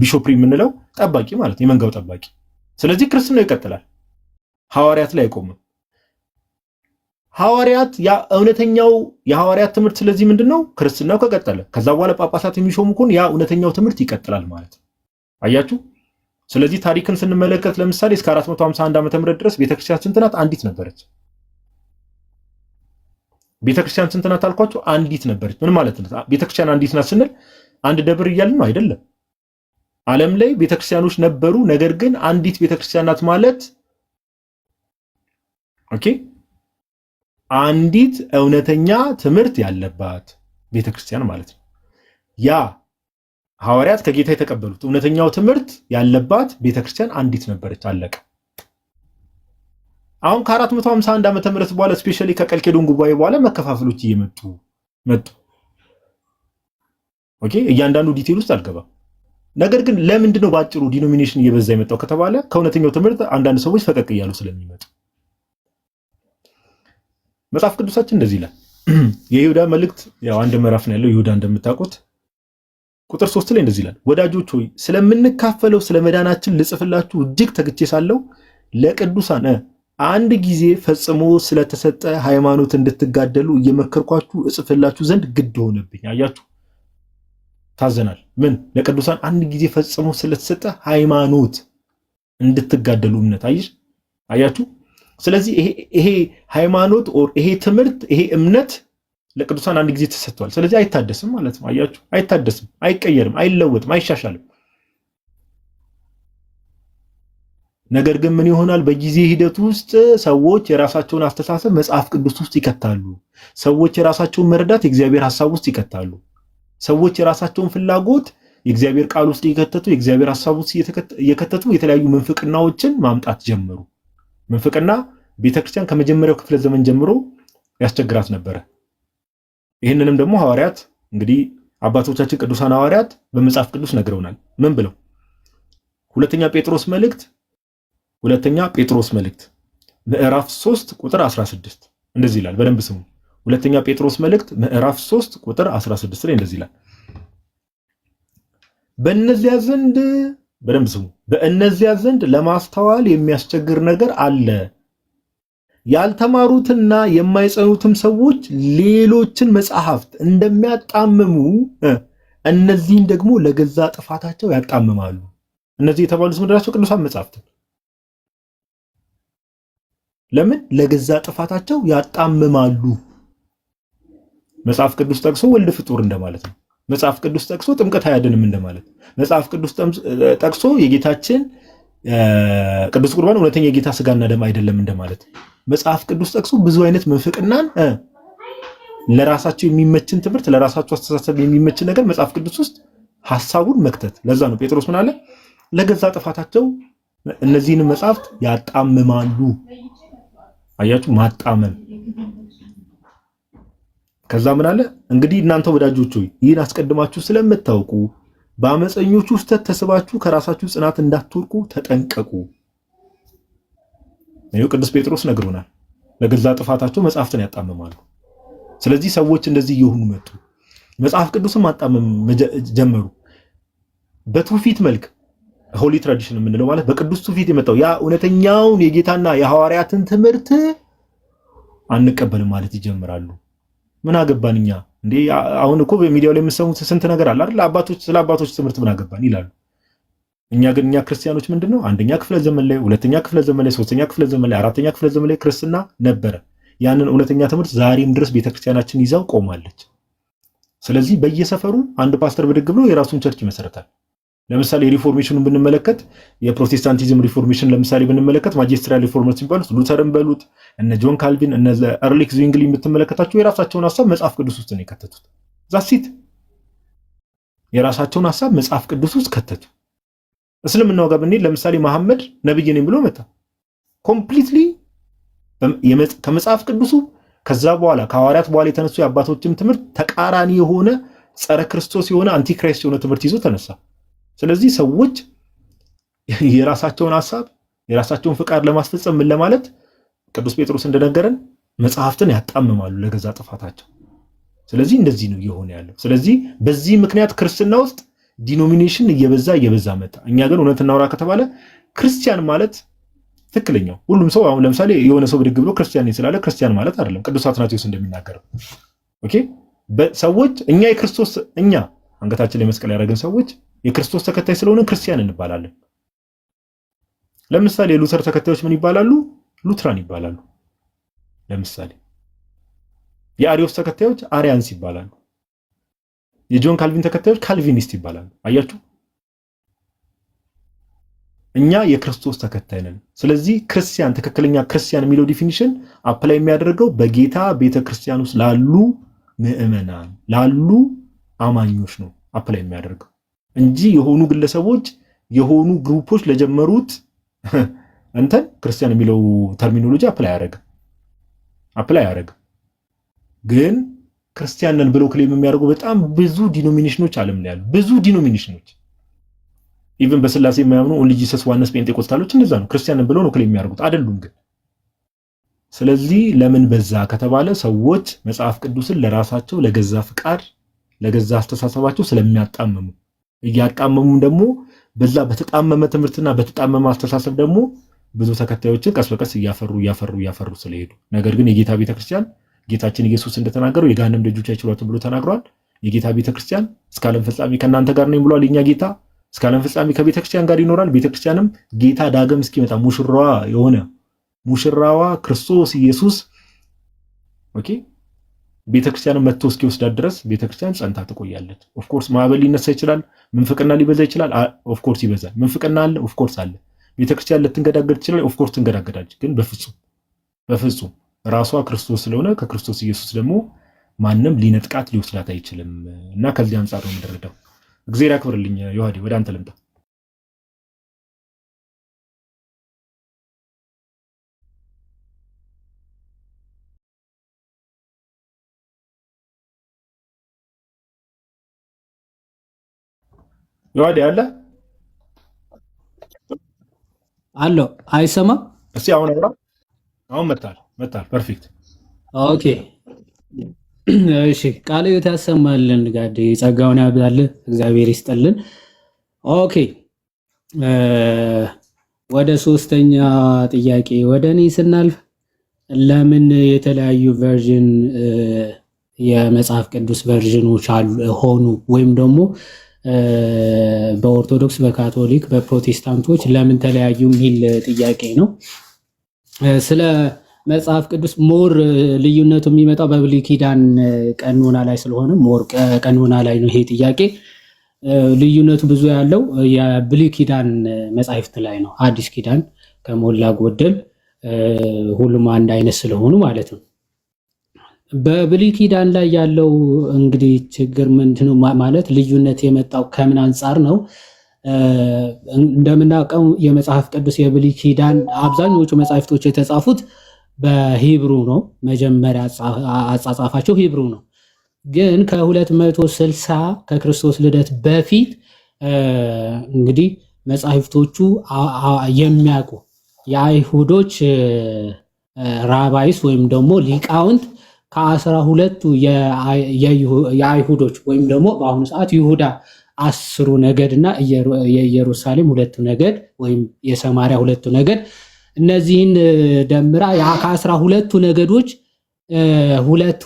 bishopric የምንለው ጠባቂ ማለት፣ የመንጋው ጠባቂ። ስለዚህ ክርስትናው ይቀጥላል፣ ሐዋርያት ላይ አይቆምም። ሐዋርያት ያ እውነተኛው የሐዋርያት ትምህርት ስለዚህ ምንድን ነው? ክርስትናው ከቀጠለ ከዛ በኋላ ጳጳሳት የሚሾሙ ከሆነ ያ እውነተኛው ትምህርት ይቀጥላል ማለት ነው። አያችሁ። ስለዚህ ታሪክን ስንመለከት ለምሳሌ እስከ 451 ዓመተ ምህረት ድረስ ቤተክርስቲያን ስንት ናት? አንዲት ነበረች። ቤተክርስቲያን ስንት ናት አልኳችሁ? አንዲት ነበረች። ምን ማለት ነው? ቤተክርስቲያን አንዲት ናት ስንል አንድ ደብር እያልን ነው? አይደለም። ዓለም ላይ ቤተክርስቲያኖች ነበሩ። ነገር ግን አንዲት ቤተክርስቲያን ናት ማለት okay አንዲት እውነተኛ ትምህርት ያለባት ቤተክርስቲያን ማለት ነው። ያ ሐዋርያት ከጌታ የተቀበሉት እውነተኛው ትምህርት ያለባት ቤተክርስቲያን አንዲት ነበረች። አለቀ። አሁን ከ451 ዓመተ ምህረት በኋላ especially ከቀልኬዶን ጉባኤ በኋላ መከፋፈሎች እየመጡ መጡ። Okay፣ እያንዳንዱ detail ውስጥ አልገባም። ነገር ግን ለምንድን ነው በአጭሩ denomination እየበዛ የመጣው ከተባለ ከእውነተኛው ትምህርት አንዳንድ ሰዎች ፈቀቅ እያሉ ስለሚመጡ። መጽሐፍ ቅዱሳችን እንደዚህ ይላል። የይሁዳ መልእክት፣ ያው አንድ ምዕራፍ ነው ያለው ይሁዳ እንደምታውቁት፣ ቁጥር 3 ላይ እንደዚህ ይላል፣ "ወዳጆች ሆይ፣ ስለምንካፈለው ስለ መዳናችን ልጽፍላችሁ እጅግ ተግቼ ሳለሁ ለቅዱሳን አንድ ጊዜ ፈጽሞ ስለተሰጠ ሃይማኖት እንድትጋደሉ እየመከርኳችሁ እጽፍላችሁ ዘንድ ግድ ሆነብኝ።" አያችሁ፣ ታዘናል። ምን? ለቅዱሳን አንድ ጊዜ ፈጽሞ ስለተሰጠ ሃይማኖት እንድትጋደሉ እምነት። አይሽ አያችሁ። ስለዚህ ይሄ ሃይማኖት or ይሄ ትምህርት፣ ይሄ እምነት ለቅዱሳን አንድ ጊዜ ተሰጥቷል። ስለዚህ አይታደስም ማለት ነው። አያችሁ፣ አይታደስም፣ አይቀየርም፣ አይለወጥም፣ አይሻሻልም። ነገር ግን ምን ይሆናል? በጊዜ ሂደት ውስጥ ሰዎች የራሳቸውን አስተሳሰብ መጽሐፍ ቅዱስ ውስጥ ይከታሉ። ሰዎች የራሳቸውን መረዳት የእግዚአብሔር ሐሳብ ውስጥ ይከታሉ። ሰዎች የራሳቸውን ፍላጎት የእግዚአብሔር ቃል ውስጥ እየከተቱ፣ የእግዚአብሔር ሐሳብ ውስጥ እየከተቱ የተለያዩ ምንፍቅናዎችን ማምጣት ጀመሩ። ምንፍቅና ቤተክርስቲያን ከመጀመሪያው ክፍለ ዘመን ጀምሮ ያስቸግራት ነበረ። ይህንንም ደግሞ ሐዋርያት፣ እንግዲህ አባቶቻችን ቅዱሳን ሐዋርያት በመጽሐፍ ቅዱስ ነግረውናል። ምን ብለው? ሁለተኛ ጴጥሮስ መልእክት፣ ሁለተኛ ጴጥሮስ መልእክት ምዕራፍ 3 ቁጥር 16 እንደዚህ ይላል። በደንብ ስሙ። ሁለተኛ ጴጥሮስ መልእክት ምዕራፍ 3 ቁጥር 16 ላይ እንደዚህ ይላል። በእነዚያ ዘንድ፣ በደንብ ስሙ፣ በእነዚያ ዘንድ ለማስተዋል የሚያስቸግር ነገር አለ። ያልተማሩትና የማይጸኑትም ሰዎች ሌሎችን መጽሐፍት እንደሚያጣምሙ እነዚህን ደግሞ ለገዛ ጥፋታቸው ያጣምማሉ። እነዚህ የተባሉት ምንድን ናቸው? ቅዱሳን መጽሐፍት። ለምን ለገዛ ጥፋታቸው ያጣምማሉ? መጽሐፍ ቅዱስ ጠቅሶ ወልድ ፍጡር እንደማለት ነው። መጽሐፍ ቅዱስ ጠቅሶ ጥምቀት አያድንም እንደማለት። መጽሐፍ ቅዱስ ጠቅሶ የጌታችን ቅዱስ ቁርባን እውነተኛ የጌታ ስጋና ደም አይደለም እንደማለት። መጽሐፍ ቅዱስ ጠቅሶ ብዙ አይነት ምንፍቅናን ለራሳቸው የሚመችን ትምህርት፣ ለራሳቸው አስተሳሰብ የሚመችን ነገር መጽሐፍ ቅዱስ ውስጥ ሐሳቡን መክተት። ለዛ ነው ጴጥሮስ ምን አለ? ለገዛ ጥፋታቸው እነዚህንም መጽሐፍት ያጣምማሉ። አያችሁ፣ ማጣመም። ከዛ ምን አለ? እንግዲህ እናንተ ወዳጆች ሆይ ይህን አስቀድማችሁ ስለምታውቁ በአመፀኞቹ ስህተት ተስባችሁ ከራሳችሁ ጽናት እንዳትወድቁ ተጠንቀቁ። ይኸው ቅዱስ ጴጥሮስ ነግሮናል። ለገዛ ጥፋታቸው መጽሐፍትን ያጣምማሉ። ስለዚህ ሰዎች እንደዚህ እየሆኑ መጡ። መጽሐፍ ቅዱስን ማጣመም ጀመሩ። በትውፊት መልክ holy tradition የምንለው ማለት በቅዱስ ትውፊት የመጣው ያ እውነተኛውን የጌታና የሐዋርያትን ትምህርት አንቀበልም ማለት ይጀምራሉ። ምን አገባን እኛ እንዴ? አሁን እኮ በሚዲያው ላይ የምትሰሙት ስንት ነገር አለ አይደል? አባቶች ስለ አባቶች ትምህርት ምን አገባን ይላሉ። እኛ ግን እኛ ክርስቲያኖች ምንድን ነው አንደኛ ክፍለ ዘመን ላይ፣ ሁለተኛ ክፍለ ዘመን ላይ፣ ሶስተኛ ክፍለ ዘመን ላይ፣ አራተኛ ክፍለ ዘመን ላይ ክርስትና ነበረ። ያንን እውነተኛ ትምህርት ዛሬም ድረስ ቤተክርስቲያናችን ይዛው ቆማለች። ስለዚህ በየሰፈሩ አንድ ፓስተር ብድግ ብሎ የራሱን church ይመሰረታል። ለምሳሌ reformation ኑን ብንመለከት፣ የ Protestantism reformation ለምሳሌ ብንመለከት፣ magisterial reformers የሚባሉት ሉተርን በሉት፣ እነ ጆን ካልቪን፣ እነ ኡልሪክ ዝዊንግሊ የምትመለከታቸው የራሳቸውን ሀሳብ መጽሐፍ ቅዱስ ውስጥ ነው የከተቱት። That's it። የራሳቸውን ሀሳብ መጽሐፍ ቅዱስ ውስጥ ከተቱ። እስልምናው ጋር ብንሄድ ለምሳሌ መሐመድ ነብይ ነኝ ብሎ መጣ። Completely ከመጽሐፍ ቅዱሱ፣ ከዛ በኋላ ከሐዋርያት በኋላ የተነሱ የአባቶችም ትምህርት ተቃራኒ የሆነ፣ ጸረ ክርስቶስ የሆነ፣ antichrist የሆነ ትምህርት ይዞ ተነሳ። ስለዚህ ሰዎች የራሳቸውን ሀሳብ፣ የራሳቸውን ፍቃድ ለማስፈጸም ምን ለማለት ቅዱስ ጴጥሮስ እንደነገረን መጽሐፍትን ያጣምማሉ ለገዛ ጥፋታቸው። ስለዚህ እንደዚህ ነው እየሆነ ያለው። ስለዚህ በዚህ ምክንያት ክርስትና ውስጥ denomination እየበዛ እየበዛ መጣ። እኛ ግን እውነት እናውራ ከተባለ ክርስቲያን ማለት ትክክለኛው ሁሉም ሰው፣ አሁን ለምሳሌ የሆነ ሰው ብድግ ብሎ ክርስቲያን ነኝ ስላለ ክርስቲያን ማለት አይደለም። ቅዱስ አትናቴዎስ እንደሚናገረው፣ okay፣ ሰዎች እኛ የክርስቶስ፣ እኛ አንገታችን ላይ መስቀል ያደረግን ሰዎች የክርስቶስ ተከታይ ስለሆነ ክርስቲያን እንባላለን። ለምሳሌ የሉተር ተከታዮች ምን ይባላሉ? ሉትራን ይባላሉ። ለምሳሌ የአሪዮስ ተከታዮች Arians ይባላሉ። የጆን ካልቪን ተከታዮች Calvinist ይባላሉ። አያችሁ፣ እኛ የክርስቶስ ተከታይ ነን። ስለዚህ ክርስቲያን፣ ትክክለኛ ክርስቲያን የሚለው definition apply የሚያደርገው በጌታ ቤተ ክርስቲያን ውስጥ ላሉ ምዕመናን፣ ላሉ አማኞች ነው apply የሚያደርገው እንጂ የሆኑ ግለሰቦች፣ የሆኑ group ኦች ለጀመሩት እንትን ክርስቲያን የሚለው terminology apply አያደርግም። ግን ክርስቲያን ነን ብለው claim የሚያደርጉ በጣም ብዙ denomination ኖች ዓለም ላይ ያሉ ብዙ denomination ኖች፣ even በስላሴ የማያምኑ Only Jesus፣ Oneness፣ ጴንጤቆስታሎች እንደዛ ነው። ክርስቲያን ነን ብለው ነው claim የሚያደርጉት፣ አይደሉም ግን። ስለዚህ ለምን በዛ ከተባለ ሰዎች መጽሐፍ ቅዱስን ለራሳቸው ለገዛ ፍቃድ፣ ለገዛ አስተሳሰባቸው ስለሚያጣምሙ፣ እያጣመሙም ደግሞ በዛ በተጣመመ ትምህርትና በተጣመመ አስተሳሰብ ደግሞ ብዙ ተከታዮችን ቀስ በቀስ እያፈሩ እያፈሩ እያፈሩ ስለሄዱ፣ ነገር ግን የጌታ ቤተክርስቲያን ጌታችን ኢየሱስ እንደተናገረው የገሃነም ደጆች አይችሏትም ብሎ ተናግሯል። የጌታ ቤተክርስቲያን እስከ ዓለም ፍጻሜ ከእናንተ ጋር ነኝ ብሏል። የኛ ጌታ እስከ ዓለም ፍጻሜ ከቤተክርስቲያን ጋር ይኖራል። ቤተክርስቲያንም ጌታ ዳግም እስኪመጣ ሙሽራዋ የሆነ፣ ሙሽራዋ ክርስቶስ ኢየሱስ፣ okay፣ ቤተክርስቲያንን መጥቶ እስኪወስዳት ድረስ ቤተክርስቲያን ጸንታ ትቆያለች። Of course ማዕበል ሊነሳ ይችላል። ምንፍቅና ሊበዛ ይችላል። Of course ይበዛል። ምንፍቅና አለ፣ of course አለ። ቤተክርስቲያን ልትንገዳገድ ትችላለች። Of course ትንገዳገዳለች። ግን በፍጹም በፍጹም ራሷ ክርስቶስ ስለሆነ ከክርስቶስ ኢየሱስ ደግሞ ማንም ሊነጥቃት ሊወስዳት አይችልም። እና ከዚህ አንጻር ነው የምንረዳው። እግዚአብሔር ያክብርልኝ። ዮሐዴ፣ ወደ አንተ ልምጣ። ዮሐዴ አለ? አለው፣ አይሰማም? እስቲ አሁን አውራ። አሁን መጥቷል፣ መጥቷል። Perfect። Okay፣ እሺ፣ ቃለ ሕይወት ያሰማልን፣ ጋዴ ጸጋውን ያብዛልን፣ እግዚአብሔር ይስጥልን። Okay፣ ወደ ሶስተኛ ጥያቄ ወደ እኔ ስናልፍ ለምን የተለያዩ version፣ የመጽሐፍ ቅዱስ version ኖች ሆኑ ወይም ደግሞ በኦርቶዶክስ፣ በካቶሊክ፣ በፕሮቴስታንቶች ለምን ተለያዩ የሚል ጥያቄ ነው። ስለ መጽሐፍ ቅዱስ more ልዩነቱ የሚመጣው በብሉይ ኪዳን ቀኖና ላይ ስለሆነ more ቀኖና ላይ ነው ይሄ ጥያቄ። ልዩነቱ ብዙ ያለው የብሉይ ኪዳን መጻሕፍት ላይ ነው። አዲስ ኪዳን ከሞላ ጎደል ሁሉም አንድ አይነት ስለሆኑ ማለት ነው። በብሉይ ኪዳን ላይ ያለው እንግዲህ ችግር ምንድነው? ማለት ልዩነት የመጣው ከምን አንጻር ነው? እንደምናውቀው የመጽሐፍ ቅዱስ የብሉይ ኪዳን አብዛኞቹ መጽሐፍቶች የተጻፉት በ Hebrew ነው። መጀመሪያ አጻጻፋቸው Hebrew ነው። ግን ከ260 ከክርስቶስ ልደት በፊት እንግዲህ መጻሕፍቶቹ የሚያውቁ የአይሁዶች rabbis ወይም ደግሞ ሊቃውንት ከ12ቱ የአይሁዶች ወይም ደግሞ በአሁኑ ሰዓት ይሁዳ 10ሩ ነገድ እና የኢየሩሳሌም ሁለቱ ነገድ ወይም የሰማሪያ ሁለቱ ነገድ፣ እነዚህን ደምራ ከ12ቱ ነገዶች ሁለት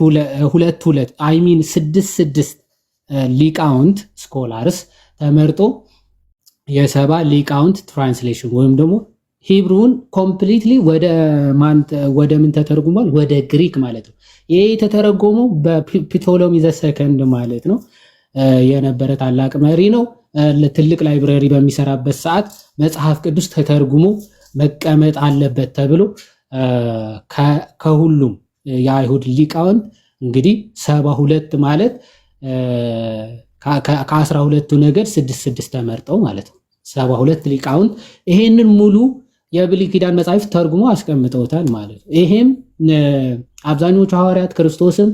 ሁለት፣ I mean ስድስት ስድስት ሊቃውንት scholars ተመርጦ የ70 ሊቃውንት translation ወይም ደግሞ Hebrew ን completely ወደ ምን ተተርጉሟል? ወደ ግሪክ ማለት ነው። ይሄ የተተረጎመው በ Ptolemy the Second ማለት ነው የነበረ ታላቅ መሪ ነው። ትልቅ library በሚሰራበት ሰዓት መጽሐፍ ቅዱስ ተተርጉሞ መቀመጥ አለበት ተብሎ ከሁሉም የአይሁድ ሊቃውንት እንግዲህ 72 ማለት ከ12ቱ ነገድ ስድስት ስድስት ተመርጠው ማለት ነው። 72 ሊቃውንት ይሄንን ሙሉ የብሉይ ኪዳን መጽሐፍ ተርጉሞ አስቀምጠውታል ማለት ነው። ይሄም አብዛኞቹ ሐዋርያት ክርስቶስም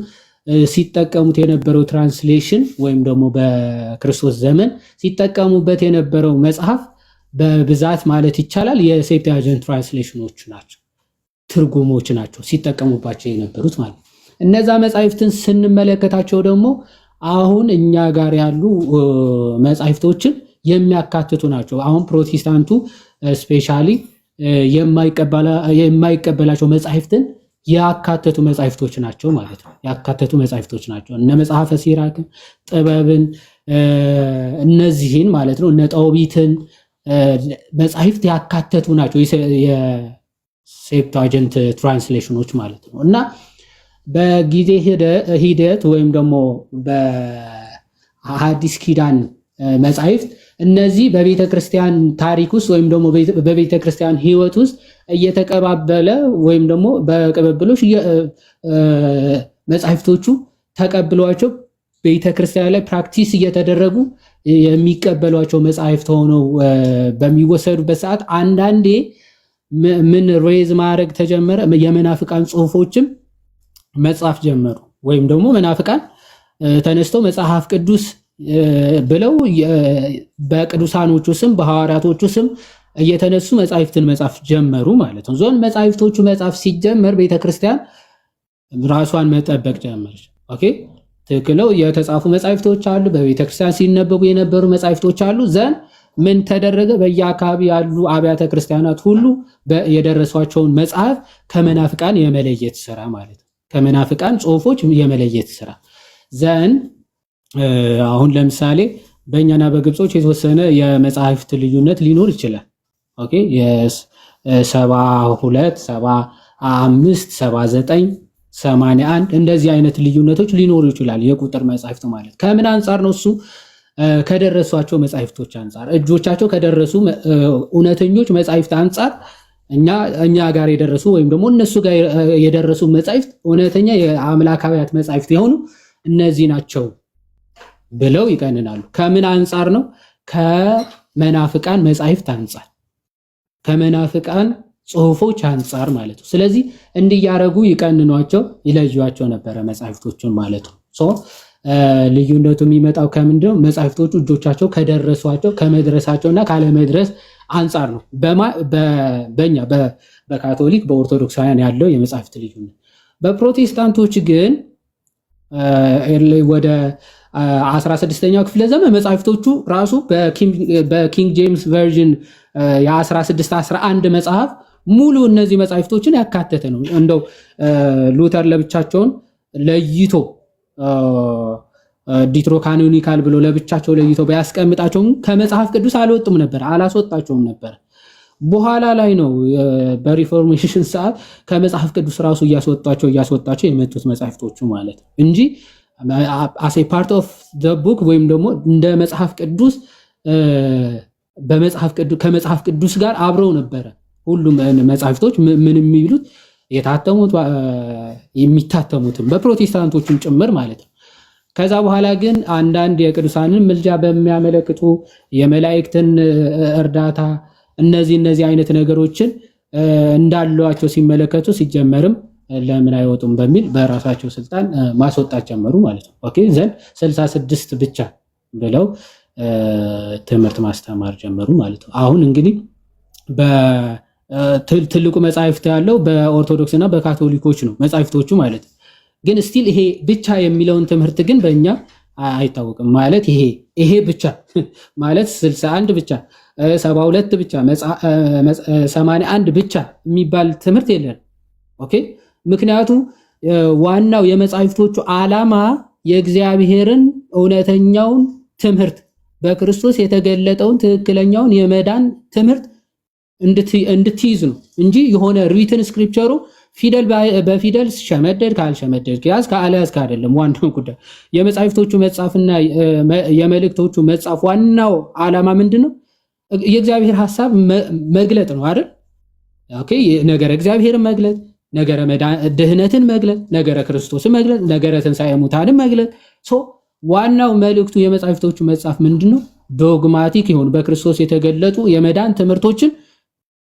ሲጠቀሙት የነበረው translation ወይም ደግሞ በክርስቶስ ዘመን ሲጠቀሙበት የነበረው መጽሐፍ በብዛት ማለት ይቻላል የ Septuagint translation ኖች ናቸው፣ ትርጉሞች ናቸው ሲጠቀሙባቸው የነበሩት ማለት ነው። እነዛ መጻሕፍትን ስንመለከታቸው ደግሞ አሁን እኛ ጋር ያሉ መጻሕፍቶችን የሚያካትቱ ናቸው። አሁን ፕሮቴስታንቱ specially የማይቀበላቸው መጻሕፍትን ያካተቱ መጻሕፍቶች ናቸው ማለት ነው። ያካተቱ መጻሕፍቶች ናቸው። እነ መጽሐፈ ሲራክን፣ ጥበብን፣ እነዚህን ማለት ነው። እነ ጦቢትን መጻሕፍት ያካተቱ ናቸው የ Septuagint translation ኖች ማለት ነው። እና በጊዜ ሂደት ወይም ደግሞ በሐዲስ ኪዳን መጻሕፍት እነዚህ በቤተ ክርስቲያን ታሪክ ውስጥ ወይም ደግሞ በቤተ ክርስቲያን ሕይወት ውስጥ እየተቀባበለ ወይም ደግሞ በቅብብሎሽ መጻሕፍቶቹ ተቀብሏቸው ቤተ ክርስቲያን ላይ practice እየተደረጉ የሚቀበሏቸው መጻሕፍት ሆነው በሚወሰዱበት ሰዓት አንዳንዴ ምን raise ማድረግ ተጀመረ? የመናፍቃን ጽሁፎችም መጻፍ ጀመሩ። ወይም ደግሞ መናፍቃን ተነስተው መጽሐፍ ቅዱስ ብለው በቅዱሳኖቹ ስም፣ በሐዋርያቶቹ ስም እየተነሱ መጻሕፍትን መጻፍ ጀመሩ ማለት ነው። So መጻሕፍቶቹ መጻፍ ሲጀመር ቤተክርስቲያን ራሷን መጠበቅ ጀመረች። Okay፣ ትክክል ነው። የተጻፉ መጻሕፍቶች አሉ፣ በቤተክርስቲያን ሲነበቡ የነበሩ መጻሕፍቶች አሉ። Then ምን ተደረገ? በየአካባቢ ያሉ አብያተ ክርስቲያናት ሁሉ የደረሷቸውን መጽሐፍ ከመናፍቃን የመለየት ስራ ማለት ነው። ከመናፍቃን ጽሁፎች የመለየት ስራ። Then አሁን ለምሳሌ በእኛና በግብጾች የተወሰነ የመጽሐፍት ልዩነት ሊኖር ይችላል። Okay፣ የ72፣ 75፣ 79፣ 81 እንደዚህ አይነት ልዩነቶች ሊኖሩ ይችላል። የቁጥር መጽሐፍት ማለት ከምን አንጻር ነው? እሱ ከደረሷቸው መጽሐፍቶች አንጻር፣ እጆቻቸው ከደረሱ እውነተኞች መጽሐፍት አንጻር እኛ ጋር የደረሱ ወይም ደግሞ እነሱ ጋር የደረሱ መጻሕፍት እውነተኛ የአምላካውያት መጻሕፍት የሆኑ እነዚህ ናቸው ብለው ይቀንናሉ። ከምን አንጻር ነው? ከመናፍቃን መጻሕፍት አንጻር፣ ከመናፍቃን ጽሁፎች አንጻር ማለት ነው። ስለዚህ እንዲህ እያደረጉ ይቀንኗቸው፣ ይለዩዋቸው ነበረ መጻሕፍቶቹን ማለት ነው። So ልዩነቱ የሚመጣው ከምንድነው? መጻሕፍቶቹ እጆቻቸው ከደረሷቸው ከመድረሳቸው እና ካለመድረስ አንጻር ነው። በኛ በካቶሊክ በኦርቶዶክሳውያን ያለው የመጻሕፍት ልዩነት። በፕሮቴስታንቶች ግን ወደ 16ኛው ክፍለ ዘመን መጻሕፍቶቹ ራሱ በ King James Version የ1611 መጽሐፍ ሙሉ እነዚህ መጻሕፍቶችን ያካተተ ነው። እንደው ሉተር ለብቻቸውን ለይቶ deuterocanonical ብሎ ለብቻቸው ለይቶ ቢያስቀምጣቸውም ከመጽሐፍ ቅዱስ አልወጡም ነበር፣ አላስወጣቸውም ነበር። በኋላ ላይ ነው በ Reformation ሰዓት ከመጽሐፍ ቅዱስ ራሱ እያስወጣቸው እያስወጣቸው የመጡት መጽሐፍቶቹ ማለት ነው እንጂ as a part of the book ወይም ደግሞ እንደ መጽሐፍ ቅዱስ ከመጽሐፍ ቅዱስ ጋር አብረው ነበረ። ሁሉም መጽሐፍቶች ምን የሚሉት የታተሙት የሚታተሙትም በፕሮቴስታንቶችም ጭምር ማለት ነው። ከዛ በኋላ ግን አንዳንድ የቅዱሳንን ምልጃ በሚያመለክቱ፣ የመላእክትን እርዳታ፣ እነዚህ አይነት ነገሮችን እንዳሏቸው ሲመለከቱ ሲጀመርም ለምን አይወጡም በሚል በራሳቸው ስልጣን ማስወጣት ጀመሩ ማለት ነው። Okay, then 66 ብቻ ብለው ትምህርት ማስተማር ጀመሩ ማለት ነው። አሁን እንግዲህ ትልቁ መጻሕፍት ያለው በኦርቶዶክስ እና በካቶሊኮች ነው መጻሕፍቶቹ ማለት ነው። ግን still ይሄ ብቻ የሚለውን ትምህርት ግን በእኛ አይታወቅም። ማለት ይሄ ብቻ ማለት 61 ብቻ፣ 72 ብቻ፣ 81 ብቻ የሚባል ትምህርት የለን። Okay, ምክንያቱ ዋናው የመጻሕፍቶቹ ዓላማ የእግዚአብሔርን እውነተኛውን ትምህርት፣ በክርስቶስ የተገለጠውን ትክክለኛውን የመዳን ትምህርት እንድትይዝ ነው እንጂ የሆነ written scripture ኡ ፊደል በፊደል ሸመደድ ካልሸመደድ፣ ያዝ ከአልያዝክ አይደለም። ዋናው ጉዳይ የመጻሕፍቶቹ መጻፍና የመልእክቶቹ መጻፍ ዋናው ዓላማ ምንድን ነው? የእግዚአብሔር ሐሳብ መግለጥ ነው አይደል? Okay, ነገረ እግዚአብሔርን መግለጥ፣ ነገረ ድህነትን መግለጥ፣ ነገረ ክርስቶስን መግለጥ፣ ነገረ ትንሣኤ ሙታንን መግለጥ። So ዋናው መልእክቱ የመጻሕፍቶቹ መጻፍ ምንድን ነው? Dogmatic የሆኑ በክርስቶስ የተገለጡ የመዳን ትምህርቶችን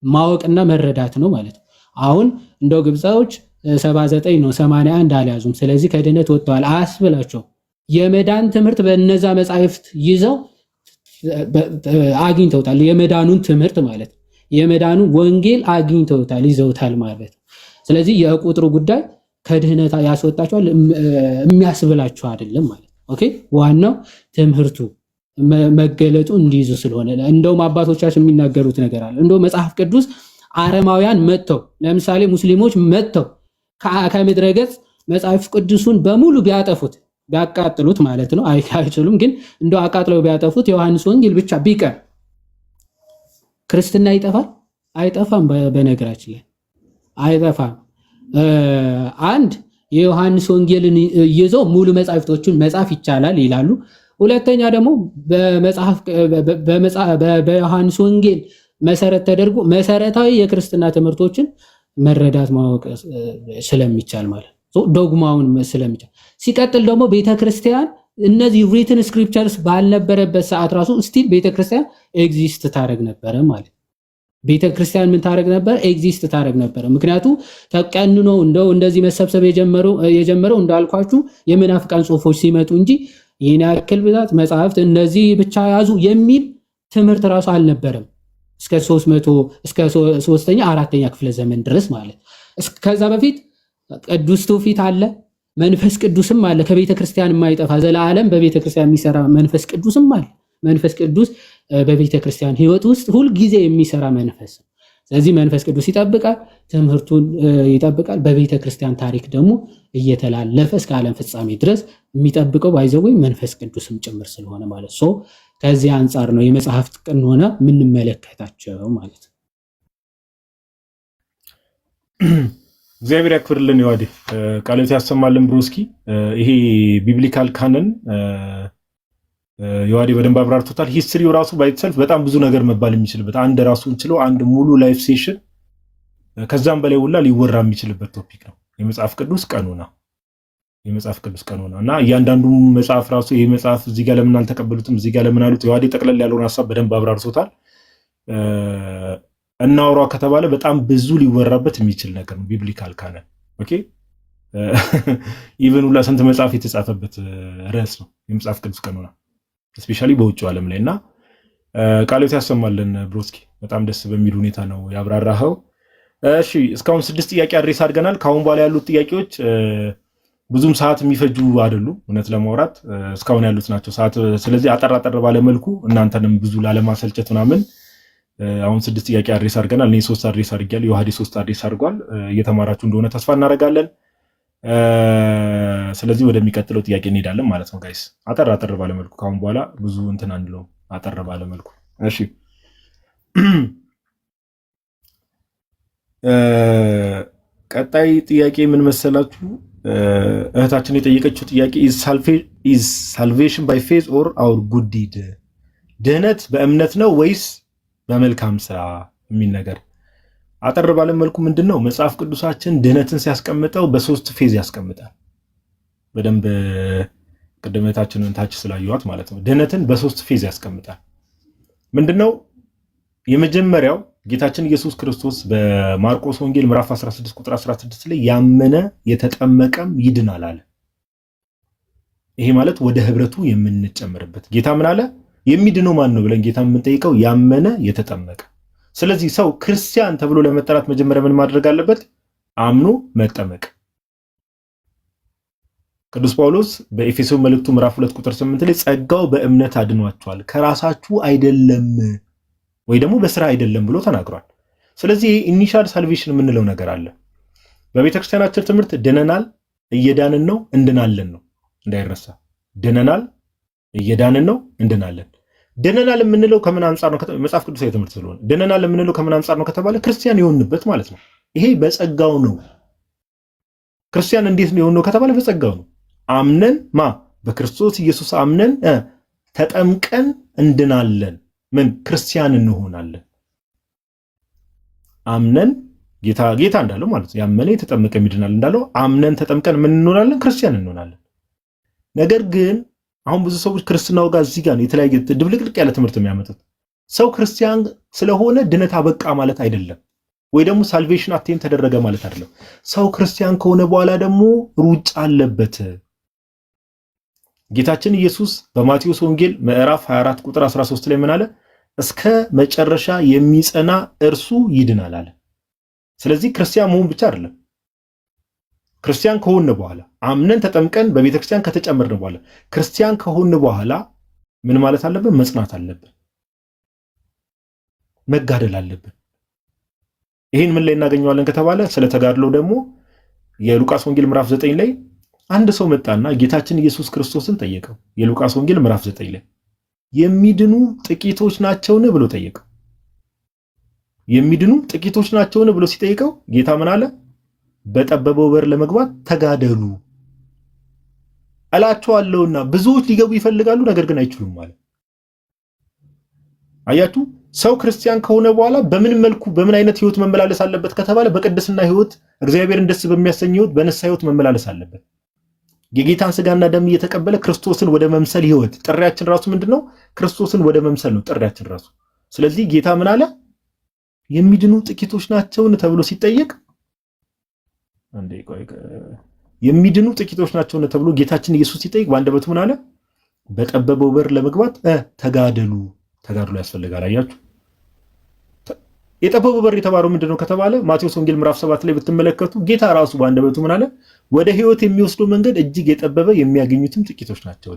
ማወቅና መረዳት ነው ማለት ነው። አሁን እንደው ግብፃዎች 79 ነው፣ 81 አልያዙም። ስለዚህ ከድህነት ወጥተዋል አያስብላቸው። የመዳን ትምህርት በእነዛ መጻሕፍት ይዘው አግኝተውታል። የመዳኑን ትምህርት ማለት ነው። የመዳኑ ወንጌል አግኝተውታል፣ ይዘውታል ማለት ነው። ስለዚህ የቁጥሩ ጉዳይ ከድህነት ያስወጣቸዋል የሚያስብላቸው አይደለም ማለት ነው። Okay, ዋናው ትምህርቱ መገለጡ እንዲይዙ ስለሆነ እንደውም አባቶቻችን የሚናገሩት ነገር አለ። እንደው መጽሐፍ ቅዱስ አረማውያን መጥተው፣ ለምሳሌ ሙስሊሞች መጥተው ከምድረ ገጽ መጽሐፍ ቅዱሱን በሙሉ ቢያጠፉት፣ ቢያቃጥሉት ማለት ነው። አይችሉም፣ ግን እንደው አቃጥለው ቢያጠፉት ዮሐንስ ወንጌል ብቻ ቢቀር ክርስትና ይጠፋል? አይጠፋም። በነገራችን ላይ አይጠፋም። አንድ የዮሐንስ ወንጌልን ይዘው ሙሉ መጽሐፍቶቹን መጻፍ ይቻላል ይላሉ። ሁለተኛ ደግሞ በመጽሐፍ በዮሐንስ ወንጌል መሰረት ተደርጎ መሰረታዊ የክርስትና ትምህርቶችን መረዳት ማወቅ ስለሚቻል ማለት ነው። ዶግማውን ስለሚቻል። ሲቀጥል ደግሞ ቤተክርስቲያን እነዚህ written scriptures ባልነበረበት ሰዓት ራሱ still ቤተክርስቲያን exist ታደረግ ነበረ ማለት ነው። ቤተክርስቲያን ምን ታደረግ ነበር? Exist ታደረግ ነበረ። ምክንያቱ ተቀንኖ እንደው እንደዚህ መሰብሰብ የጀመረው እንዳልኳችሁ የመናፍቃን ጽሁፎች ሲመጡ እንጂ ይህን ያክል ብዛት መጽሐፍት እነዚህ ብቻ ያዙ የሚል ትምህርት ራሱ አልነበረም እስከ 300፣ እስከ ሶስተኛ አራተኛ ክፍለ ዘመን ድረስ ማለት። ከዛ በፊት ቅዱስ ትውፊት አለ፣ መንፈስ ቅዱስም አለ። ከቤተ ክርስቲያን የማይጠፋ ዘላለም በቤተ ክርስቲያን የሚሰራ መንፈስ ቅዱስም አለ። መንፈስ ቅዱስ በቤተ ክርስቲያን ሕይወት ውስጥ ሁልጊዜ የሚሰራ መንፈስ ነው። ስለዚህ መንፈስ ቅዱስ ይጠብቃል፣ ትምህርቱን ይጠብቃል። በቤተ ክርስቲያን ታሪክ ደግሞ እየተላለፈ እስከ ዓለም ፍጻሜ ድረስ የሚጠብቀው by the way መንፈስ ቅዱስም ጭምር ስለሆነ ማለት። So ከዚህ አንጻር ነው የመጽሐፍት ቅኖና የምንመለከታቸው ማለት ነው። እግዚአብሔር ያክብርልን። ዮሐዴ ቃለ ሕይወት ያሰማልን። Broski፣ ይሄ biblical canon ዮሐዴ በደንብ አብራርቶታል። History ው ራሱ by itself በጣም ብዙ ነገር መባል የሚችልበት፣ አንድ ራሱን ችሎ አንድ ሙሉ live session ከዛም በላይ ሁላ ሊወራ የሚችልበት topic ነው። የመጽሐፍ ቅዱስ ቀኖና፣ የመጽሐፍ ቅዱስ ቀኖና እና እያንዳንዱ መጽሐፍ ራሱ ይሄ መጽሐፍ እዚህ ጋር ለምን አልተቀበሉትም፣ እዚህ ጋር ለምን አሉት፣ ዮሐዴ ጠቅለል ያለውን ሀሳብ በደንብ አብራርቶታል። እናውራ ከተባለ በጣም ብዙ ሊወራበት የሚችል ነገር ነው። Biblical canon, okay, even ሁላ ስንት መጽሐፍ የተጻፈበት ርዕስ ነው የመጽሐፍ ቅዱስ ቀኖና፣ especially በውጭው ዓለም ላይ። እና ቃለ ሕይወት ያሰማልን broski፣ በጣም ደስ በሚል ሁኔታ ነው ያብራራኸው። እሺ፣ እስካሁን ስድስት ጥያቄ address አድርገናል። ከአሁን በኋላ ያሉት ጥያቄዎች ብዙም ሰዓት የሚፈጁ አይደሉም፣ እውነት ለማውራት እስካሁን ያሉት ናቸው ሰዓት። ስለዚህ አጠር አጠር ባለ መልኩ እናንተንም ብዙ ላለማሰልቸት ምናምን አሁን ስድስት ጥያቄ address አድርገናል። እኔ ሶስት address አድርጊያለሁ። ዮሐዴ ሶስት address አድርጓል። እየተማራችሁ እንደሆነ ተስፋ እናደርጋለን። ስለዚህ ወደሚቀጥለው ጥያቄ እንሄዳለን ማለት ነው guys። አጠር አጠር ባለ መልኩ ከአሁን በኋላ ብዙ እንትን አንለውም። አጠር ባለ መልኩ። እሺ፣ ቀጣይ ጥያቄ ምን መሰላችሁ? እህታችን የጠየቀችው ጥያቄ "Is salvation by faith or our good deed?" ድህነት በእምነት ነው ወይስ በመልካም ስራ የሚል ነገር። አጠር ባለ መልኩ ምንድን ነው መጽሐፍ ቅዱሳችን ድህነትን ሲያስቀምጠው በሶስት phase ያስቀምጣል። በደንብ ቅድመታችንን ታች ስላየዋት ማለት ነው። ድህነትን በሶስት phase ያስቀምጣል። ምንድነው? የመጀመሪያው ጌታችን ኢየሱስ ክርስቶስ በማርቆስ ወንጌል ምዕራፍ 16 ቁጥር 16 ላይ ያመነ የተጠመቀም ይድናል አለ። ይሄ ማለት ወደ ህብረቱ የምንጨምርበት። ጌታ ምን አለ? የሚድነው ማን ነው ብለን ጌታ የምንጠይቀው ያመነ የተጠመቀ። ስለዚህ ሰው ክርስቲያን ተብሎ ለመጠራት መጀመሪያ ምን ማድረግ አለበት? አምኖ መጠመቅ። ቅዱስ ጳውሎስ በኤፌሶን መልእክቱ ምዕራፍ 2 ቁጥር 8 ላይ ጸጋው በእምነት አድኗችኋል ከራሳችሁ አይደለም ወይ ደግሞ በስራ አይደለም ብሎ ተናግሯል። ስለዚህ initial salvation የምንለው ነገር አለ። በቤተክርስቲያናችን ትምህርት ድነናል፣ እየዳንን ነው፣ እንድናለን ነው። እንዳይረሳ፣ ድነናል፣ እየዳንን ነው፣ እንድናለን። ድነናል የምንለው ከምን አንጻር ነው? መጽሐፍ ቅዱሳዊ ትምህርት ስለሆነ ድነናል የምንለው ከምን አንጻር ነው ከተባለ ክርስቲያን የሆንበት ማለት ነው። ይሄ በጸጋው ነው። ክርስቲያን እንዴት ነው የሆነው ከተባለ በጸጋው ነው። አምነን በክርስቶስ ኢየሱስ አምነን ተጠምቀን እንድናለን። ምን ክርስቲያን እንሆናለን። አምነን ጌታ ጌታ እንዳለው ማለት ነው። ያመነ የተጠመቀ ይድናል እንዳለው አምነን ተጠምቀን ምን እንሆናለን? ክርስቲያን እንሆናለን። ነገር ግን አሁን ብዙ ሰዎች ክርስትናው ጋር እዚህ ጋር የተለያየ ድብልቅልቅ ያለ ትምህርት የሚያመጡት፣ ሰው ክርስቲያን ስለሆነ ድነት አበቃ ማለት አይደለም፣ ወይ ደግሞ salvation attain ተደረገ ማለት አይደለም። ሰው ክርስቲያን ከሆነ በኋላ ደግሞ ሩጫ አለበት። ጌታችን ኢየሱስ በማቴዎስ ወንጌል ምዕራፍ 24 ቁጥር 13 ላይ ምን አለ? እስከ መጨረሻ የሚጸና እርሱ ይድናል አለ። ስለዚህ ክርስቲያን መሆን ብቻ አይደለም። ክርስቲያን ከሆንን በኋላ፣ አምነን ተጠምቀን በቤተክርስቲያን ከተጨመርን በኋላ፣ ክርስቲያን ከሆንን በኋላ ምን ማለት አለብን? መጽናት አለብን፣ መጋደል አለብን። ይህን ምን ላይ እናገኘዋለን ከተባለ ስለ ተጋድሎ ደግሞ የሉቃስ ወንጌል ምዕራፍ 9 ላይ አንድ ሰው መጣና ጌታችን ኢየሱስ ክርስቶስን ጠየቀው። የሉቃስ ወንጌል ምዕራፍ 9 ላይ የሚድኑ ጥቂቶች ናቸውን ብሎ ጠየቀው። የሚድኑ ጥቂቶች ናቸውን ብሎ ሲጠይቀው ጌታ ምን አለ? በጠበበው በር ለመግባት ተጋደሉ እላችኋለሁና ብዙዎች ሊገቡ ይፈልጋሉ፣ ነገር ግን አይችሉም አለ። አያችሁ፣ ሰው ክርስቲያን ከሆነ በኋላ በምን መልኩ በምን አይነት ህይወት መመላለስ አለበት ከተባለ በቅድስና ህይወት፣ እግዚአብሔርን ደስ በሚያሰኝ ህይወት፣ በንስሐ ህይወት መመላለስ አለበት። የጌታን ስጋና ደም እየተቀበለ ክርስቶስን ወደ መምሰል ህይወት። ጥሪያችን ራሱ ምንድነው? ክርስቶስን ወደ መምሰል ነው ጥሪያችን ራሱ። ስለዚህ ጌታ ምን አለ? የሚድኑ ጥቂቶች ናቸውን ተብሎ ሲጠየቅ፣ አንዴ ቆይ፣ የሚድኑ ጥቂቶች ናቸውን ተብሎ ጌታችን ኢየሱስ ሲጠይቅ በአንደበቱ ምን አለ? በጠበበው በር ለመግባት ተጋደሉ። ተጋድሎ ያስፈልጋል። አያችሁ፣ የጠበበው በር የተባለው ምንድነው ከተባለ ማቴዎስ ወንጌል ምዕራፍ 7 ላይ ብትመለከቱ ጌታ ራሱ በአንደበቱ ምን አለ? ወደ ህይወት የሚወስደው መንገድ እጅግ የጠበበ የሚያገኙትም ጥቂቶች ናቸው።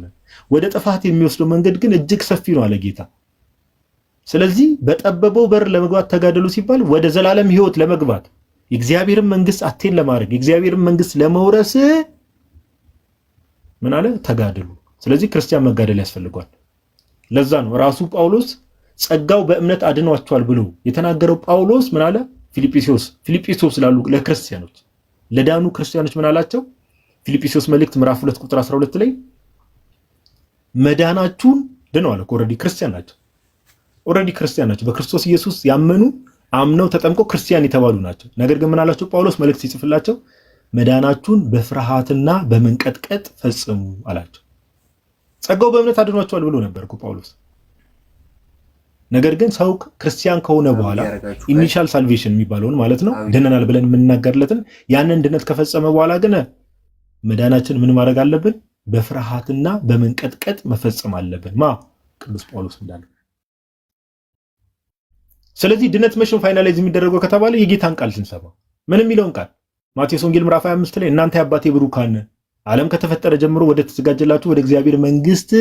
ወደ ጥፋት የሚወስደው መንገድ ግን እጅግ ሰፊ ነው አለ ጌታ። ስለዚህ በጠበበው በር ለመግባት ተጋደሉ ሲባል ወደ ዘላለም ህይወት ለመግባት፣ የእግዚአብሔርን መንግስት attain ለማድረግ፣ የእግዚአብሔርን መንግስት ለመውረስ ምን አለ? ተጋደሉ። ስለዚህ ክርስቲያን መጋደል ያስፈልገዋል። ለዛ ነው ራሱ ጳውሎስ ጸጋው በእምነት አድኗችኋል ብሎ የተናገረው። ጳውሎስ ምን አለ? ፊልጵስዩስ ላሉ ለክርስቲያኖች፣ ለዳኑ ክርስቲያኖች ምን አላቸው? ፊልጵስዩስ መልእክት ምዕራፍ 2 ቁጥር 12 ላይ መዳናችሁን፣ ድነዋል እኮ already ክርስቲያን ናቸው። Already ክርስቲያን ናቸው። በክርስቶስ ኢየሱስ ያመኑ፣ አምነው ተጠምቀው ክርስቲያን የተባሉ ናቸው። ነገር ግን ምን አላቸው ጳውሎስ መልእክት ሲጽፍላቸው? መዳናችሁን በፍርሃትና በመንቀጥቀጥ ፈጽሙ አላቸው። ጸጋው በእምነት አድኗችኋል ብሎ ነበር እኮ ጳውሎስ። ነገር ግን ሰው ክርስቲያን ከሆነ በኋላ initial salvation የሚባለውን ማለት ነው፣ ድነናል ብለን የምንናገርለትን ያንን ድነት ከፈጸመ በኋላ ግን መዳናችን ምን ማድረግ አለብን? በፍርሃትና በመንቀጥቀጥ መፈጸም አለብን። ቅዱስ ጳውሎስ እንዳለው። ስለዚህ ድነት መቼ ነው finalize የሚደረገው ከተባለ የጌታን ቃል ስንሰማ። ምን የሚለውን ቃል? ማቴዎስ ወንጌል ምዕራፍ 25 ላይ እናንተ የአባቴ ብሩካን ዓለም ከተፈጠረ ጀምሮ ወደ ተዘጋጀላችሁ ወደ እግዚአብሔር መንግስት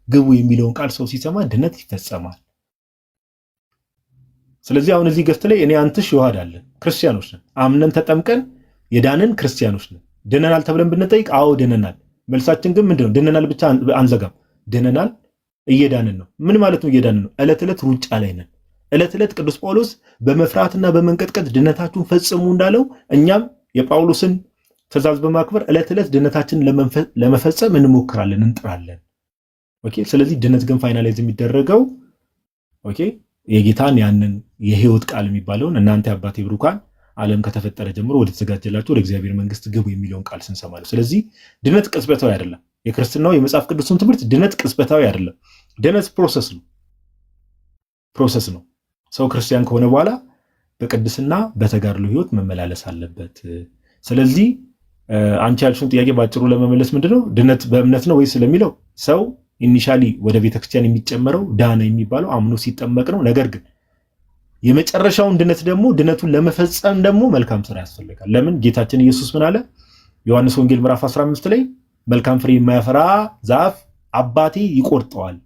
ግቡ የሚለውን ቃል ሰው ሲሰማ ድነት ይፈጸማል። ስለዚህ አሁን እዚህ guest ላይ እኔ፣ አንትሽ፣ ዮሐድ አለን፣ ክርስቲያኖች ነን። አምነን ተጠምቀን የዳንን ክርስቲያኖች ነን። ድነናል ተብለን ብንጠይቅ አዎ ድነናል። መልሳችን ግን ምንድነው? ድነናል ብቻ አንዘጋም። ድነናል፣ እየዳንን ነው። ምን ማለት ነው? እየዳንን ነው። ዕለት ዕለት ሩጫ ላይ ነን። ዕለት ዕለት ቅዱስ ጳውሎስ በመፍራትና በመንቀጥቀጥ ድነታችሁን ፈጽሙ እንዳለው እኛም የጳውሎስን ትእዛዝ በማክበር ዕለት ዕለት ድነታችንን ለመፈጸም እንሞክራለን፣ እንጥራለን። Okay። ስለዚህ ድነት ግን finalize የሚደረገው okay የጌታን ያንን የህይወት ቃል የሚባለውን እናንተ የአባቴ ብሩካን ዓለም ከተፈጠረ ጀምሮ ወደ ተዘጋጀላችሁ ወደ እግዚአብሔር መንግስት ግቡ የሚለውን ቃል ስንሰማ ነው። ስለዚህ ድነት ቅጽበታዊ አይደለም። የክርስትናው የመጽሐፍ ቅዱስን ትምህርት ድነት ቅጽበታዊ አይደለም። ድነት process ነው፣ process ነው። ሰው ክርስቲያን ከሆነ በኋላ በቅድስና በተጋድሎ ህይወት መመላለስ አለበት። ስለዚህ አንቺ ያልሽውን ጥያቄ በአጭሩ ለመመለስ ምንድነው ድነት በእምነት ነው ወይስ ስለሚለው ሰው initially ወደ ቤተክርስቲያን የሚጨመረው ዳነ የሚባለው አምኖ ሲጠመቅ ነው። ነገር ግን የመጨረሻውን ድነት ደግሞ ድነቱን ለመፈጸም ደግሞ መልካም ስራ ያስፈልጋል። ለምን ጌታችን ኢየሱስ ምን አለ? ዮሐንስ ወንጌል ምዕራፍ 15 ላይ መልካም ፍሬ የማያፈራ ዛፍ አባቴ ይቆርጠዋል።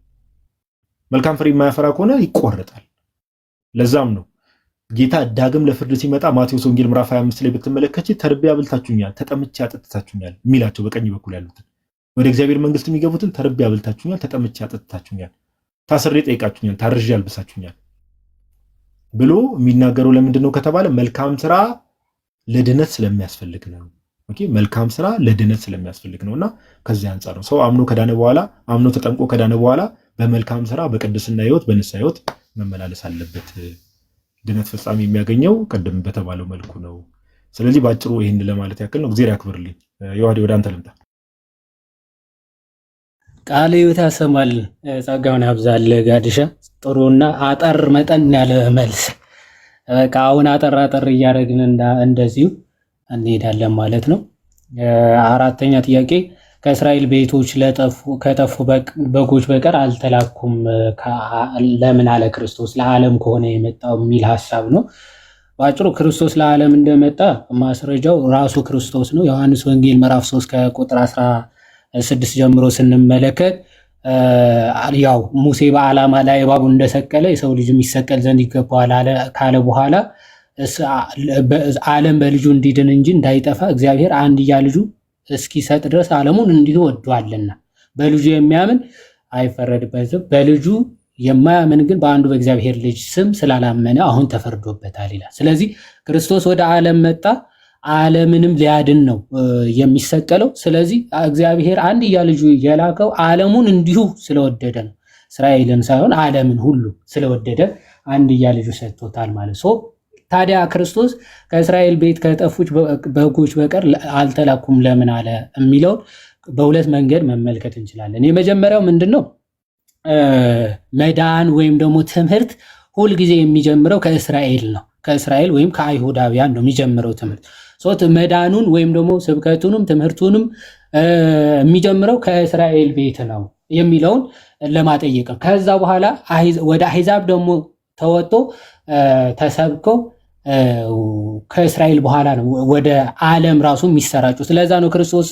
መልካም ፍሬ የማያፈራ ከሆነ ይቆረጣል። ለዛም ነው ጌታ ዳግም ለፍርድ ሲመጣ ማቴዎስ ወንጌል ምዕራፍ 25 ላይ ብትመለከች ተርቤ አብልታችሁኛል፣ ተጠምቼ አጠጥታችሁኛል የሚላቸው በቀኝ በኩል ያሉትን ወደ እግዚአብሔር መንግስት የሚገቡትን ተርቤ አብልታችሁኛል፣ ተጠምቼ አጠጥታችሁኛል፣ ታስሬ ጠይቃችሁኛል፣ ታርዤ አልብሳችሁኛል ብሎ የሚናገረው ለምንድን ነው ከተባለ መልካም ስራ ለድነት ስለሚያስፈልግ ነው። Okay፣ መልካም ስራ ለድነት ስለሚያስፈልግ ነው። እና ከዚህ አንጻር ነው ሰው አምኖ ከዳነ በኋላ፣ አምኖ ተጠምቆ ከዳነ በኋላ በመልካም ስራ፣ በቅድስና ህይወት፣ በንስሐ ህይወት መመላለስ አለበት። ድነት ፍጻሜ የሚያገኘው ቅድም በተባለው መልኩ ነው። ስለዚህ በአጭሩ ይህን ለማለት ያክል ነው። እግዚአብሔር ያክብርልኝ። ዮሐዴ ወደ አንተ ልምጣ። ቃለ ሕይወት ያሰማል፣ ጸጋውን ያብዛል። ጋድሻ ጥሩና አጠር መጠን ያለ መልስ። በቃ አሁን አጠር አጠር እያደረግን እንደዚሁ እንሄዳለን ማለት ነው። አራተኛ ጥያቄ ከእስራኤል ቤቶች ከጠፉ በጎች በቀር አልተላኩም ለምን አለ ክርስቶስ? ለዓለም ከሆነ የመጣው የሚል ሀሳብ ነው። በአጭሩ ክርስቶስ ለዓለም እንደመጣ ማስረጃው ራሱ ክርስቶስ ነው። ዮሐንስ ወንጌል ምዕራፍ 3 ከቁጥር 16 ጀምሮ ስንመለከት ያው ሙሴ በዓላማ ላይ እባቡን እንደሰቀለ የሰው ልጅ የሚሰቀል ዘንድ ይገባዋል ካለ በኋላ ዓለም በልጁ እንዲድን እንጂ እንዳይጠፋ እግዚአብሔር አንድያ ልጁ እስኪሰጥ ድረስ ዓለሙን እንዲሁ ወዷልና በልጁ የሚያምን አይፈረድበትም። በልጁ የማያምን ግን በአንዱ በእግዚአብሔር ልጅ ስም ስላላመነ አሁን ተፈርዶበታል ይላል። ስለዚህ ክርስቶስ ወደ ዓለም መጣ፣ ዓለምንም ሊያድን ነው የሚሰቀለው። ስለዚህ እግዚአብሔር አንድያ ልጁ የላከው ዓለሙን እንዲሁ ስለወደደ ነው። እስራኤልን ሳይሆን ዓለምን ሁሉ ስለወደደ አንድያ ልጁ ሰጥቶታል ማለት ነው። ታዲያ ክርስቶስ ከእስራኤል ቤት ከጠፉት በጎች በቀር አልተላኩም ለምን አለ የሚለውን በሁለት መንገድ መመልከት እንችላለን። የመጀመሪያው ምንድን ነው? መዳን ወይም ደግሞ ትምህርት ሁልጊዜ የሚጀምረው ከእስራኤል ነው። ከእስራኤል ወይም ከአይሁዳውያን ነው የሚጀምረው ትምህርት። መዳኑን ወይም ደግሞ ስብከቱንም ትምህርቱንም የሚጀምረው ከእስራኤል ቤት ነው የሚለውን ለማጠየቅ ነው። ከዛ በኋላ ወደ አሕዛብ ደግሞ ተወጥቶ ተሰብኮ ከእስራኤል በኋላ ነው ወደ ዓለም ራሱ የሚሰራጩት። ስለዛ ነው ክርስቶስ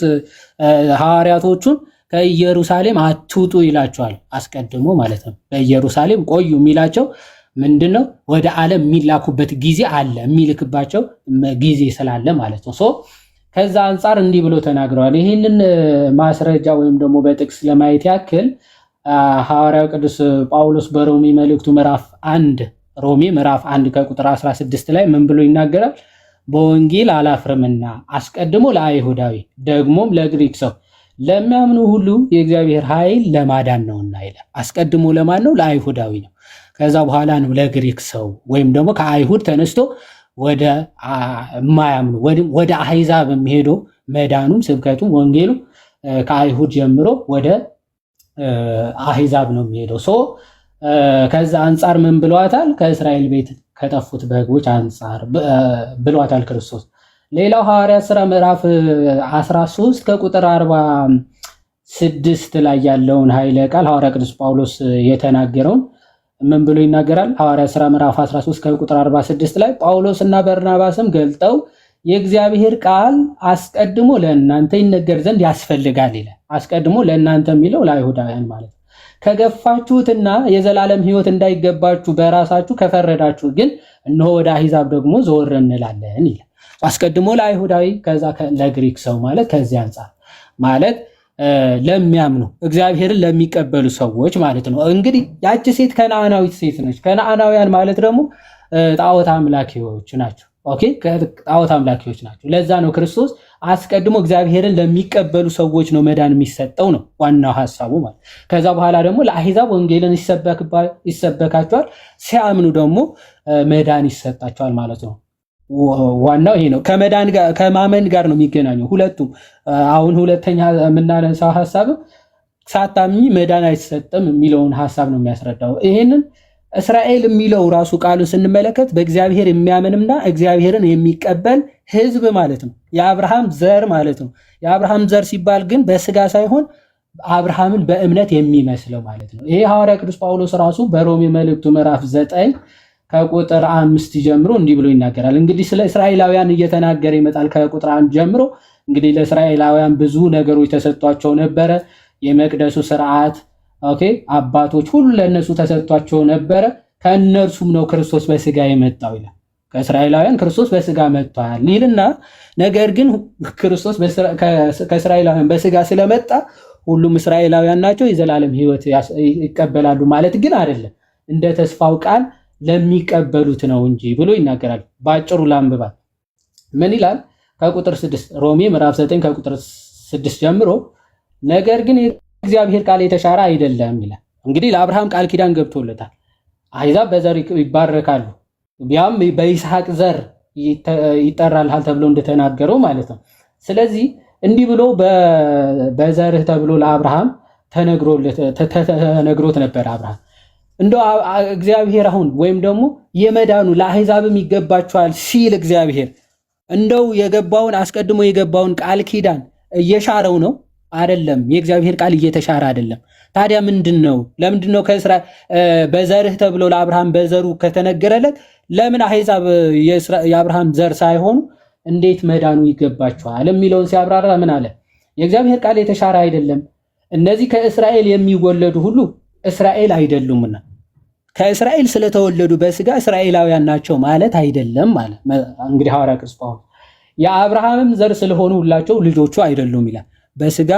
ሐዋርያቶቹን ከኢየሩሳሌም አትውጡ ይላቸዋል፣ አስቀድሞ ማለት ነው። በኢየሩሳሌም ቆዩ የሚላቸው ምንድን ነው? ወደ ዓለም የሚላኩበት ጊዜ አለ፣ የሚልክባቸው ጊዜ ስላለ ማለት ነው። So ከዛ አንጻር እንዲህ ብሎ ተናግረዋል። ይህንን ማስረጃ ወይም ደግሞ በጥቅስ ለማየት ያክል ሐዋርያው ቅዱስ ጳውሎስ በሮሜ መልእክቱ ምዕራፍ 1፣ ሮሜ ምዕራፍ 1 ከቁጥር 16 ላይ ምን ብሎ ይናገራል? በወንጌል አላፍርምና አስቀድሞ ለአይሁዳዊ ደግሞም ለግሪክ ሰው ለሚያምኑ ሁሉ የእግዚአብሔር ኃይል ለማዳን ነውና ይላል። አስቀድሞ ለማን ነው? ለአይሁዳዊ ነው። ከዛ በኋላ ነው ለግሪክ ሰው ወይም ደግሞ ከአይሁድ ተነስቶ ወደ የማያምኑ ወደ አህዛብ የሚሄደው። መዳኑም ስብከቱም ወንጌሉ ከአይሁድ ጀምሮ ወደ አህዛብ ነው የሚሄደው። So ከዛ አንጻር ምን ብሏታል? ከእስራኤል ቤት ከጠፉት በጎች አንጻር ብሏታል ክርስቶስ። ሌላው ሐዋርያት ሥራ ምዕራፍ 13 ከቁጥር 46 ላይ ያለውን ኃይለ ቃል ሐዋርያ ቅዱስ ጳውሎስ የተናገረውን ምን ብሎ ይናገራል? ሐዋርያ ሥራ ምዕራፍ 13 ከቁጥር 46 ላይ ጳውሎስ እና በርናባስም ገልጠው የእግዚአብሔር ቃል አስቀድሞ ለእናንተ ይነገር ዘንድ ያስፈልጋል ይላል። አስቀድሞ ለእናንተ የሚለው ለአይሁዳውያን ማለት ነው። ከገፋችሁትና የዘላለም ሕይወት እንዳይገባችሁ በራሳችሁ ከፈረዳችሁ ግን እነሆ ወደ አሕዛብ ደግሞ ዘወር እንላለን ይላል። አስቀድሞ ለአይሁዳዊ ከዛ ለግሪክ ሰው ማለት ከዚህ አንጻር ማለት ለሚያምኑ፣ እግዚአብሔርን ለሚቀበሉ ሰዎች ማለት ነው። እንግዲህ ያቺ ሴት ከነአናዊት ሴት ነች። ከነአናውያን ማለት ደግሞ ጣዖት አምላኪዎች ናቸው። Okay፣ ጣዖት አምላኪዎች ናቸው። ለዛ ነው ክርስቶስ አስቀድሞ እግዚአብሔርን ለሚቀበሉ ሰዎች ነው መዳን የሚሰጠው ነው ዋናው ሀሳቡ ማለት። ከዛ በኋላ ደግሞ ለአሕዛብ ወንጌልን ይሰበካቸዋል፣ ሲያምኑ ደግሞ መዳን ይሰጣቸዋል ማለት ነው። ዋናው ይሄ ነው። ከመዳን ጋር ከማመን ጋር ነው የሚገናኘው ሁለቱም። አሁን ሁለተኛ የምናነሳው ሀሳብ ሳታምኚ መዳን አይሰጥም የሚለውን ሀሳብ ነው የሚያስረዳው። ይሄንን እስራኤል የሚለው ራሱ ቃሉን ስንመለከት በእግዚአብሔር የሚያምንና እግዚአብሔርን የሚቀበል ሕዝብ ማለት ነው። የአብርሃም ዘር ማለት ነው። የአብርሃም ዘር ሲባል ግን በስጋ ሳይሆን አብርሃምን በእምነት የሚመስለው ማለት ነው። ይሄ ሐዋርያ ቅዱስ ጳውሎስ ራሱ በሮሜ መልእክቱ ምዕራፍ 9 ከቁጥር 5 ጀምሮ እንዲህ ብሎ ይናገራል። እንግዲህ ስለ እስራኤላውያን እየተናገረ ይመጣል። ከቁጥር 1 ጀምሮ እንግዲህ ለእስራኤላውያን ብዙ ነገሮች ተሰጥቷቸው ነበረ። የመቅደሱ ስርዓት፣ okay፣ አባቶች ሁሉ ለእነሱ ተሰጥቷቸው ነበረ። ከእነርሱም ነው ክርስቶስ በስጋ የመጣው ይላል። ከእስራኤላውያን ክርስቶስ በስጋ መጥቷል ይልና ነገር ግን ክርስቶስ ከእስራኤላውያን በስጋ ስለመጣ ሁሉም እስራኤላውያን ናቸው የዘላለም ሕይወት ይቀበላሉ ማለት ግን አይደለም። እንደ ተስፋው ቃል ለሚቀበሉት ነው እንጂ ብሎ ይናገራል። በአጭሩ ላንብባት። ምን ይላል? ከቁጥር 6፣ ሮሜ ምዕራፍ 9 ከቁጥር 6 ጀምሮ፣ ነገር ግን የእግዚአብሔር ቃል የተሻረ አይደለም ይላል። እንግዲህ ለአብርሃም ቃል ኪዳን ገብቶለታል። አሕዛብ በዘር ይባረካሉ፣ ያም በይስሐቅ ዘር ይጠራልሃል ተብሎ እንደተናገረው ማለት ነው። ስለዚህ እንዲህ ብሎ በዘርህ ተብሎ ለአብርሃም ተነግሮት ነበር። አብርሃም እንደው እግዚአብሔር አሁን ወይም ደግሞ የመዳኑ ለአሕዛብም ይገባቸዋል ሲል እግዚአብሔር እንደው የገባውን አስቀድሞ የገባውን ቃል ኪዳን እየሻረው ነው? አይደለም። የእግዚአብሔር ቃል እየተሻረ አይደለም። ታዲያ ምንድን ነው? ለምንድን ነው በዘርህ ተብሎ ለአብርሃም በዘሩ ከተነገረለት ለምን አሕዛብ የአብርሃም ዘር ሳይሆኑ እንዴት መዳኑ ይገባቸዋል የሚለውን ሲያብራራ ምን አለ? የእግዚአብሔር ቃል የተሻረ አይደለም። እነዚህ ከእስራኤል የሚወለዱ ሁሉ እስራኤል አይደሉምና ከእስራኤል ስለተወለዱ በስጋ እስራኤላውያን ናቸው ማለት አይደለም አለ። እንግዲህ ሐዋርያ ቅዱስ ጳውሎስ የአብርሃምም ዘር ስለሆኑ ሁላቸው ልጆቹ አይደሉም ይላል። በስጋ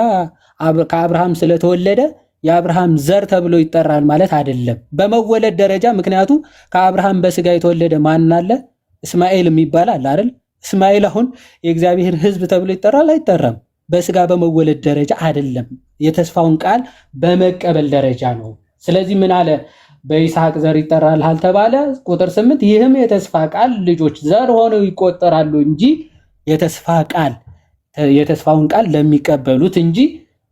ከአብርሃም ስለተወለደ የአብርሃም ዘር ተብሎ ይጠራል ማለት አይደለም፣ በመወለድ ደረጃ። ምክንያቱም ከአብርሃም በስጋ የተወለደ ማን አለ? እስማኤል የሚባል አለ አይደል? እስማኤል አሁን የእግዚአብሔር ሕዝብ ተብሎ ይጠራል አይጠራም? በስጋ በመወለድ ደረጃ አይደለም፣ የተስፋውን ቃል በመቀበል ደረጃ ነው። ስለዚህ ምን አለ? በይስሐቅ ዘር ይጠራል ተባለ። ቁጥር 8፣ ይህም የተስፋ ቃል ልጆች ዘር ሆነው ይቆጠራሉ እንጂ የተስፋ ቃል የተስፋውን ቃል ለሚቀበሉት እንጂ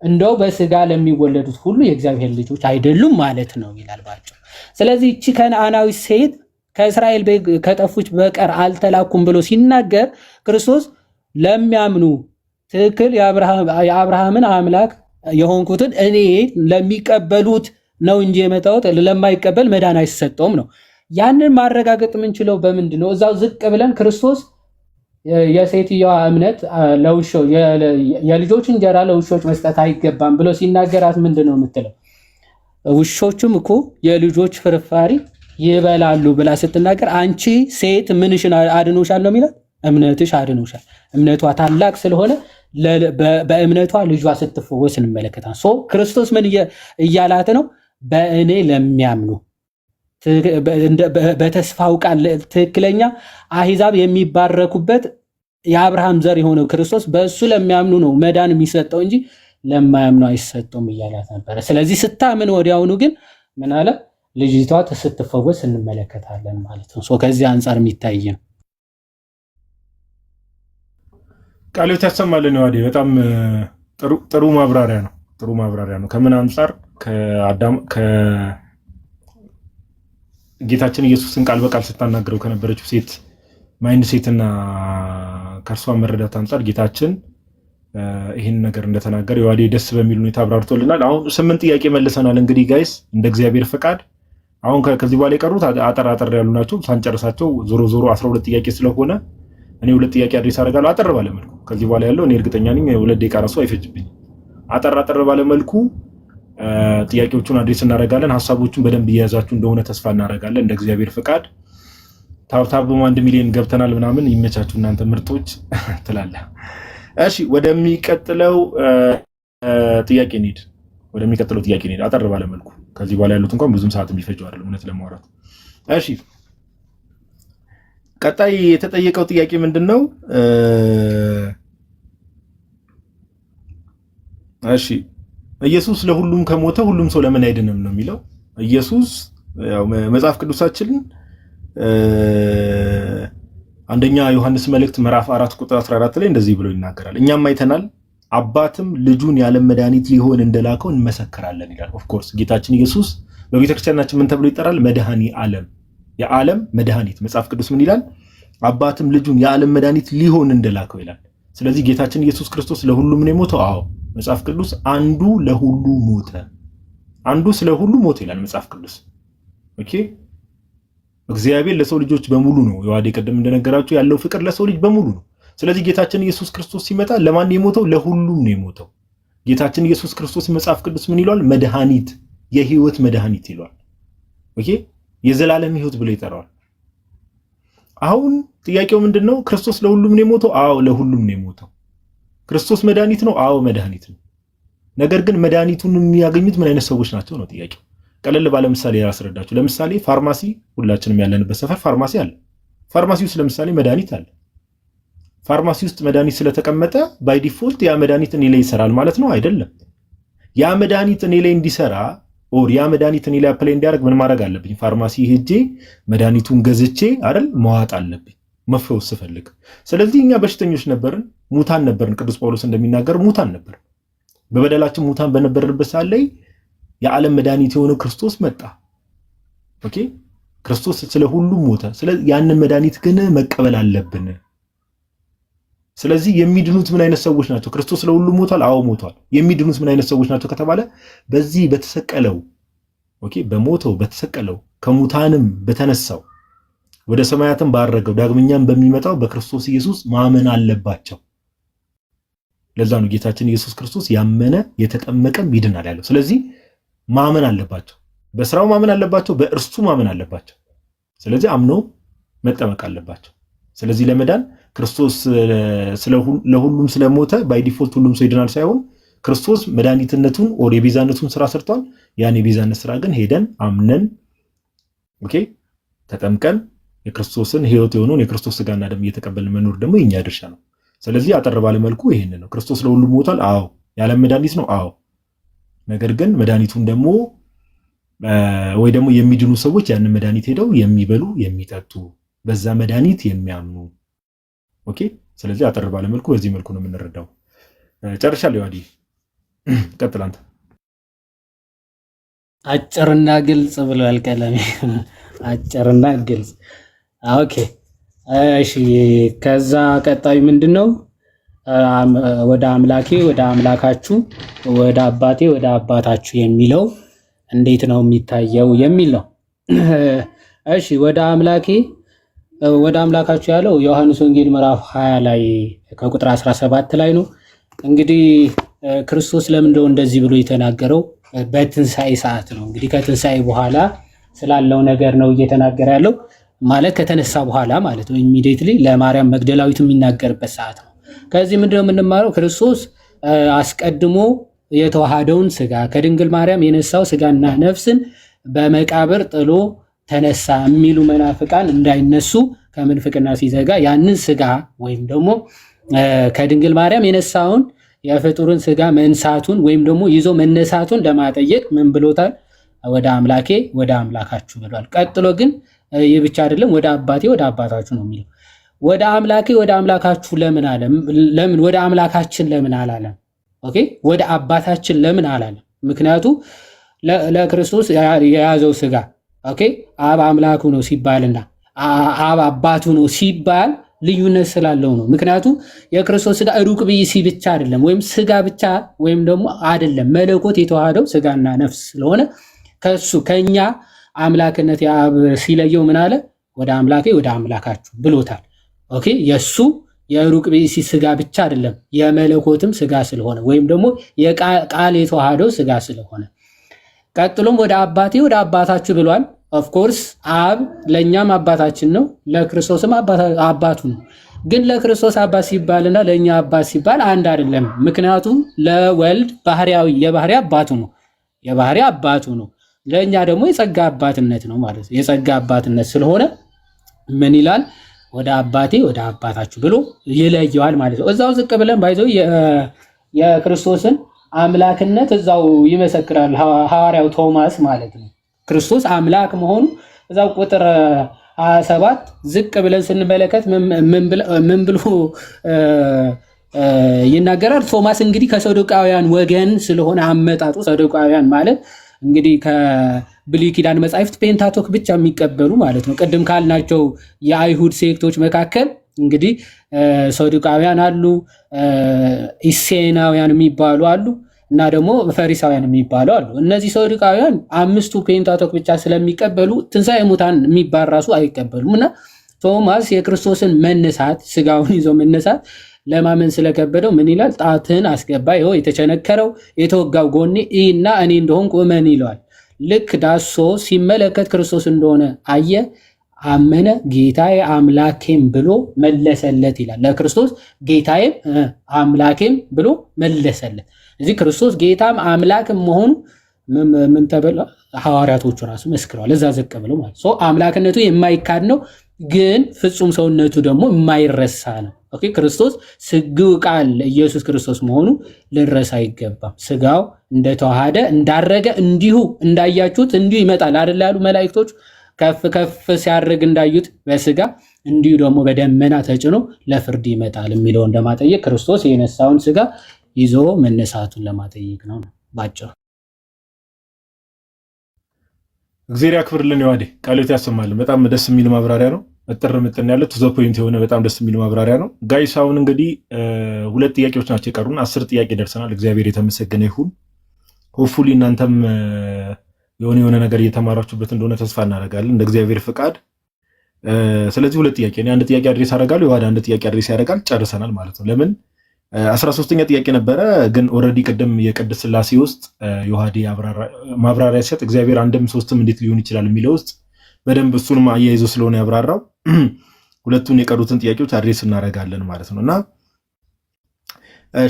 እንደው በስጋ ለሚወለዱት ሁሉ የእግዚአብሔር ልጆች አይደሉም ማለት ነው ይላል ባጭሩ። ስለዚህ እቺ ከነዓናዊት ሴት ከእስራኤል ከጠፉት በቀር አልተላኩም ብሎ ሲናገር ክርስቶስ ለሚያምኑ ትክክል የአብርሃምን አምላክ የሆንኩትን እኔ ለሚቀበሉት ነው እንጂ የመጣሁት ለማይቀበል መዳን አይሰጠውም ነው። ያንን ማረጋገጥ የምንችለው በምንድን ነው? እዛው ዝቅ ብለን ክርስቶስ የሴትየዋ እምነት የልጆች እንጀራ ለውሾች መስጠት አይገባም ብሎ ሲናገራት ምንድን ነው የምትለው? ውሾቹም እኮ የልጆች ፍርፋሪ ይበላሉ ብላ ስትናገር አንቺ ሴት ምንሽን አድኖሻል ነው የሚላት? እምነትሽ አድኖሻል። እምነቷ ታላቅ ስለሆነ በእምነቷ ልጇ ስትፈወስ እንመለከታለን። So ክርስቶስ ምን እያላት ነው? በእኔ ለሚያምኑ በተስፋው ቃል ትክክለኛ አሕዛብ የሚባረኩበት የአብርሃም ዘር የሆነው ክርስቶስ በእሱ ለሚያምኑ ነው መዳን የሚሰጠው እንጂ ለማያምኑ አይሰጠውም እያላት ነበረ። ስለዚህ ስታምን ወዲያውኑ ግን ምን አለ? ልጅቷ ስትፈወስ እንመለከታለን ማለት ነው። So ከዚህ አንጻር የሚታይ ነው። ቃለ ሕይወት ያሰማልን። ዋዴ በጣም ጥሩ ማብራሪያ ነው። ጥሩ ማብራሪያ ነው። ከምን አንጻር ከጌታችን ኢየሱስን ቃል በቃል ስታናግረው ከነበረችው ሴት mindset ና ከእርሷ መረዳት አንጻር ጌታችን ይህን ነገር እንደተናገረ የዋዴ ደስ በሚል ሁኔታ አብራርቶልናል። አሁን 8 ጥያቄ መልሰናል። እንግዲህ guys እንደ እግዚአብሔር ፈቃድ አሁን ከዚህ በኋላ የቀሩት አጠር አጠር ያሉ ናቸው። ሳንጨርሳቸው ዞሮ ዞሮ 12 ጥያቄ ስለሆነ እኔ ሁለት ጥያቄ address አደርጋለሁ አጠር ባለ መልኩ። ከዚህ በኋላ ያለው እኔ እርግጠኛ ነኝ 2 ደቂቃ ራሱ አይፈጅብኝም። አጠር አጠር ባለ መልኩ ጥያቄዎቹን address እናደርጋለን። ሀሳቦቹን በደንብ እየያዛችሁ እንደሆነ ተስፋ እናደርጋለን። እንደ እግዚአብሔር ፈቃድ tap tap 1 ሚሊዮን ገብተናል ምናምን። ይመቻችሁ እናንተ ምርጦች ትላለህ። እሺ ወደሚቀጥለው ጥያቄ እንሂድ። ወደሚቀጥለው ጥያቄ እንሂድ። አጠር ባለ መልኩ ከዚህ በኋላ ያሉት እንኳን ብዙም ሰዓት የሚፈጁ አይደለም እውነት ለማውራት። እሺ ቀጣይ የተጠየቀው ጥያቄ ምንድን ነው? እሺ ኢየሱስ ለሁሉም ከሞተ ሁሉም ሰው ለምን አይድንም ነው የሚለው። ኢየሱስ ያው መጽሐፍ ቅዱሳችን አንደኛ ዮሐንስ መልእክት ምዕራፍ 4 ቁጥር 14 ላይ እንደዚህ ብሎ ይናገራል። እኛም አይተናል አባትም ልጁን የዓለም መድኃኒት ሊሆን እንደላከው እንመሰክራለን ይላል። Of course ጌታችን ኢየሱስ በቤተክርስቲያናችን ምን ተብሎ ይጠራል? መድኃኒ ዓለም፣ የዓለም መድኃኒት። መጽሐፍ ቅዱስ ምን ይላል? አባትም ልጁን የዓለም መድኃኒት ሊሆን እንደላከው ይላል። ስለዚህ ጌታችን ኢየሱስ ክርስቶስ ለሁሉም ነው የሞተው። አዎ፣ መጽሐፍ ቅዱስ አንዱ ለሁሉ ሞተ፣ አንዱ ስለ ሁሉ ሞተ ይላል መጽሐፍ ቅዱስ። Okay፣ እግዚአብሔር ለሰው ልጆች በሙሉ ነው። የዋዴ ቅድም እንደነገራችሁ ያለው ፍቅር ለሰው ልጅ በሙሉ ነው። ስለዚህ ጌታችን ኢየሱስ ክርስቶስ ሲመጣ ለማን የሞተው? ለሁሉም ነው የሞተው። ጌታችን ኢየሱስ ክርስቶስ መጽሐፍ ቅዱስ ምን ይለዋል? መድኃኒት፣ የህይወት መድኃኒት ይለዋል። Okay፣ የዘላለም ህይወት ብሎ ይጠራዋል። አሁን ጥያቄው ምንድን ነው? ክርስቶስ ለሁሉም ነው የሞተው? አዎ፣ ለሁሉም ነው የሞተው። ክርስቶስ መድኃኒት ነው? አዎ፣ መድኃኒት ነው። ነገር ግን መድኃኒቱን የሚያገኙት ምን አይነት ሰዎች ናቸው ነው ጥያቄው። ቀለል ባለ ምሳሌ ያስረዳችሁ። ለምሳሌ ፋርማሲ፣ ሁላችንም ያለንበት ሰፈር ፋርማሲ አለ። ፋርማሲ ውስጥ ለምሳሌ መድኃኒት አለ። ፋርማሲ ውስጥ መድኃኒት ስለተቀመጠ by default ያ መድኃኒት እኔ ላይ ይሰራል ማለት ነው? አይደለም። ያ መድኃኒት እኔ ላይ እንዲሰራ or ያ መድኃኒት እኔ ላይ apply እንዲያደርግ ምን ማድረግ አለብኝ? ፋርማሲ ሄጄ መድኃኒቱን ገዝቼ አይደል መዋጥ አለብኝ መፈወስ ስፈልግ። ስለዚህ እኛ በሽተኞች ነበርን፣ ሙታን ነበርን። ቅዱስ ጳውሎስ እንደሚናገር ሙታን ነበር። በበደላችን ሙታን በነበርንበት ሰዓት ላይ የዓለም መድኃኒት የሆነው ክርስቶስ መጣ። Okay፣ ክርስቶስ ስለ ሁሉም ሞተ። ስለዚህ ያንን መድኃኒት ግን መቀበል አለብን። ስለዚህ የሚድኑት ምን አይነት ሰዎች ናቸው? ክርስቶስ ለሁሉም ሞቷል። አዎ ሞቷል። የሚድኑት ምን አይነት ሰዎች ናቸው ከተባለ በዚህ በተሰቀለው፣ okay፣ በሞተው፣ በተሰቀለው፣ ከሙታንም በተነሳው፣ ወደ ሰማያትም ባረገው፣ ዳግመኛም በሚመጣው በክርስቶስ ኢየሱስ ማመን አለባቸው። ለዛ ነው ጌታችን ኢየሱስ ክርስቶስ ያመነ የተጠመቀም ይድናል ያለው። ስለዚህ ማመን አለባቸው። በስራው ማመን አለባቸው፣ በእርሱ ማመን አለባቸው። ስለዚህ አምነው መጠመቅ አለባቸው። ስለዚህ ለመዳን ክርስቶስ ለሁሉም ስለሞተ by default ሁሉም ሰው ይድናል ሳይሆን ክርስቶስ መድኃኒትነቱን or የቤዛነቱን ስራ ሰርቷል። ያን የቤዛነት ስራ ግን ሄደን አምነን፣ okay፣ ተጠምቀን የክርስቶስን ህይወት የሆነውን የክርስቶስ ስጋና ደም እየተቀበልን መኖር ደግሞ የኛ ድርሻ ነው። ስለዚህ አጠር ባለ መልኩ ይሄን ነው። ክርስቶስ ለሁሉም ሞቷል። አዎ። የዓለም መድኃኒት ነው። አዎ። ነገር ግን መድኃኒቱን ደግሞ ወይ ደግሞ የሚድኑ ሰዎች ያንን መድኃኒት ሄደው የሚበሉ፣ የሚጠጡ፣ በዛ መድኃኒት የሚያምኑ፣ okay። ስለዚህ አጠር ባለ መልኩ በዚህ መልኩ ነው የምንረዳው። ጨርሻለሁ። ዋዲ ቀጥል አንተ። አጭርና ግልጽ ብሏል ቀለሜ። አጭርና ግልጽ። Okay፣ እሺ። ከዛ ቀጣዩ ምንድን ነው? ወደ አምላኬ ወደ አምላካችሁ፣ ወደ አባቴ ወደ አባታችሁ የሚለው እንዴት ነው የሚታየው የሚል ነው። እሺ፣ ወደ አምላኬ ወደ አምላካችሁ ያለው ዮሐንስ ወንጌል ምዕራፍ 20 ላይ ከቁጥር 17 ላይ ነው። እንግዲህ ክርስቶስ ለምንድነው እንደዚህ ብሎ የተናገረው? በትንሣኤ ሰዓት ነው። እንግዲህ ከትንሣኤ በኋላ ስላለው ነገር ነው እየተናገረ ያለው፣ ማለት ከተነሳ በኋላ ማለት ነው። Immediately ለማርያም መግደላዊት የሚናገርበት ሰዓት ነው። ከዚህ ምንድነው የምንማረው? ክርስቶስ አስቀድሞ የተዋሃደውን ስጋ፣ ከድንግል ማርያም የነሳው ስጋና ነፍስን በመቃብር ጥሎ ተነሳ የሚሉ መናፍቃን እንዳይነሱ ከምንፍቅና ሲዘጋ ያንን ስጋ ወይም ደግሞ ከድንግል ማርያም የነሳውን የፍጡርን ስጋ መንሳቱን ወይም ደግሞ ይዞ መነሳቱን ለማጠየቅ ምን ብሎታል? ወደ አምላኬ ወደ አምላካችሁ ብሏል። ቀጥሎ ግን ይህ ብቻ አይደለም፣ ወደ አባቴ ወደ አባታችሁ ነው የሚለው። ወደ አምላኬ ወደ አምላካችሁ ለምን አለ? ለምን ወደ አምላካችን ለምን አላለም? Okay፣ ወደ አባታችን ለምን አላለም? ምክንያቱ ለክርስቶስ የያዘው ስጋ፣ okay፣ አብ አምላኩ ነው ሲባልና አብ አባቱ ነው ሲባል ልዩነት ስላለው ነው። ምክንያቱ የክርስቶስ ስጋ ሩቅ ብእሲ ብቻ አይደለም፣ ወይም ስጋ ብቻ ወይም ደግሞ አይደለም፣ መለኮት የተዋህደው ስጋና ነፍስ ስለሆነ ከሱ ከኛ አምላክነት የአብ ሲለየው ምን አለ? ወደ አምላኬ ወደ አምላካችሁ ብሎታል። Okay፣ የእሱ የሩቅ ብእሲ ስጋ ብቻ አይደለም፣ የመለኮትም ስጋ ስለሆነ ወይም ደግሞ የቃል የተዋህደው ስጋ ስለሆነ። ቀጥሎም ወደ አባቴ ወደ አባታችሁ ብሏል። Of course አብ ለእኛም አባታችን ነው፣ ለክርስቶስም አባቱ ነው። ግን ለክርስቶስ አባት ሲባልና ለእኛ አባት ሲባል አንድ አይደለም። ምክንያቱም ለወልድ ባህሪያዊ የባህሪ አባቱ ነው፣ የባህሪ አባቱ ነው። ለእኛ ደግሞ የጸጋ አባትነት ነው ማለት ነው። የጸጋ አባትነት ስለሆነ ምን ይላል? ወደ አባቴ ወደ አባታችሁ ብሎ ይለየዋል ማለት ነው። እዛው ዝቅ ብለን by the way የክርስቶስን አምላክነት እዛው ይመሰክራል ሐዋርያው ቶማስ ማለት ነው። ክርስቶስ አምላክ መሆኑ እዛው ቁጥር 27 ዝቅ ብለን ስንመለከት ምን ብሎ ይናገራል? ቶማስ እንግዲህ ከሰዱቃውያን ወገን ስለሆነ አመጣጡ፣ ሰዱቃውያን ማለት እንግዲህ ከብሉይ ኪዳን መጻሕፍት Pentateuch ብቻ የሚቀበሉ ማለት ነው። ቅድም ካልናቸው የአይሁድ sect ኦች መካከል እንግዲህ ሰዱቃውያን አሉ፣ ኢሴናውያን የሚባሉ አሉ እና ደግሞ ፈሪሳውያን የሚባሉ አሉ። እነዚህ ሰዱቃውያን አምስቱ Pentateuch ብቻ ስለሚቀበሉ ትንሣኤ ሙታን የሚባል ራሱ አይቀበሉም። እና ቶማስ የክርስቶስን መነሳት፣ ስጋውን ይዞ መነሳት ለማመን ስለከበደው ምን ይላል? ጣትህን አስገባ፣ ይኸው የተቸነከረው የተወጋው ጎኔ እና እኔ እንደሆንኩ እመን ይለዋል። ልክ ዳሶ ሲመለከት ክርስቶስ እንደሆነ አየ፣ አመነ። ጌታዬ አምላኬም ብሎ መለሰለት ይላል። ለክርስቶስ ጌታዬም አምላኬም ብሎ መለሰለት። እዚህ ክርስቶስ ጌታም አምላክም መሆኑ ምን ተብሎ ሐዋርያቶቹ ራሱ መስክረዋል። እዛ ዝቅ ብለው ማለት so አምላክነቱ የማይካድ ነው፣ ግን ፍጹም ሰውነቱ ደግሞ የማይረሳ ነው። Okay፣ ክርስቶስ ስግው ቃል ኢየሱስ ክርስቶስ መሆኑ ልንረሳ አይገባም። ስጋው እንደተዋሃደ እንዳረገ እንዲሁ እንዳያችሁት እንዲሁ ይመጣል አይደል ያሉ መላእክቶች፣ ከፍ ከፍ ሲያርግ እንዳዩት በስጋ እንዲሁ ደግሞ በደመና ተጭኖ ለፍርድ ይመጣል የሚለውን ለማጠየቅ፣ ክርስቶስ የነሳውን ስጋ ይዞ መነሳቱን ለማጠየቅ ነው ባጭሩ። እግዚአብሔር ያክብርልን። የዋዴ ቃሎት ያሰማልን። በጣም ደስ የሚል ማብራሪያ ነው። እጥር ምጥን ያለ to the point የሆነ በጣም ደስ የሚል ማብራሪያ ነው። Guys፣ አሁን እንግዲህ ሁለት ጥያቄዎች ናቸው የቀሩን። 10 ጥያቄ ደርሰናል። እግዚአብሔር የተመሰገነ ይሁን። Hopefully እናንተም የሆነ የሆነ ነገር እየተማራችሁበት እንደሆነ ተስፋ እናደርጋለን እንደ እግዚአብሔር ፍቃድ። ስለዚህ ሁለት ጥያቄ፣ እኔ አንድ ጥያቄ address አደርጋለሁ፣ የዋዳ አንድ ጥያቄ address ያደርጋል። ጨርሰናል ማለት ነው። ለምን 13ኛ ጥያቄ ነበረ፣ ግን already ቅድም የቅድስት ስላሴ ውስጥ ዮሐዴ ማብራሪያ ሲሰጥ እግዚአብሔር አንድም ሶስትም እንዴት ሊሆን ይችላል የሚለው ውስጥ በደንብ እሱንም አያይዞ ስለሆነ ያብራራው ሁለቱን የቀሩትን ጥያቄዎች address እናደርጋለን ማለት ነው። እና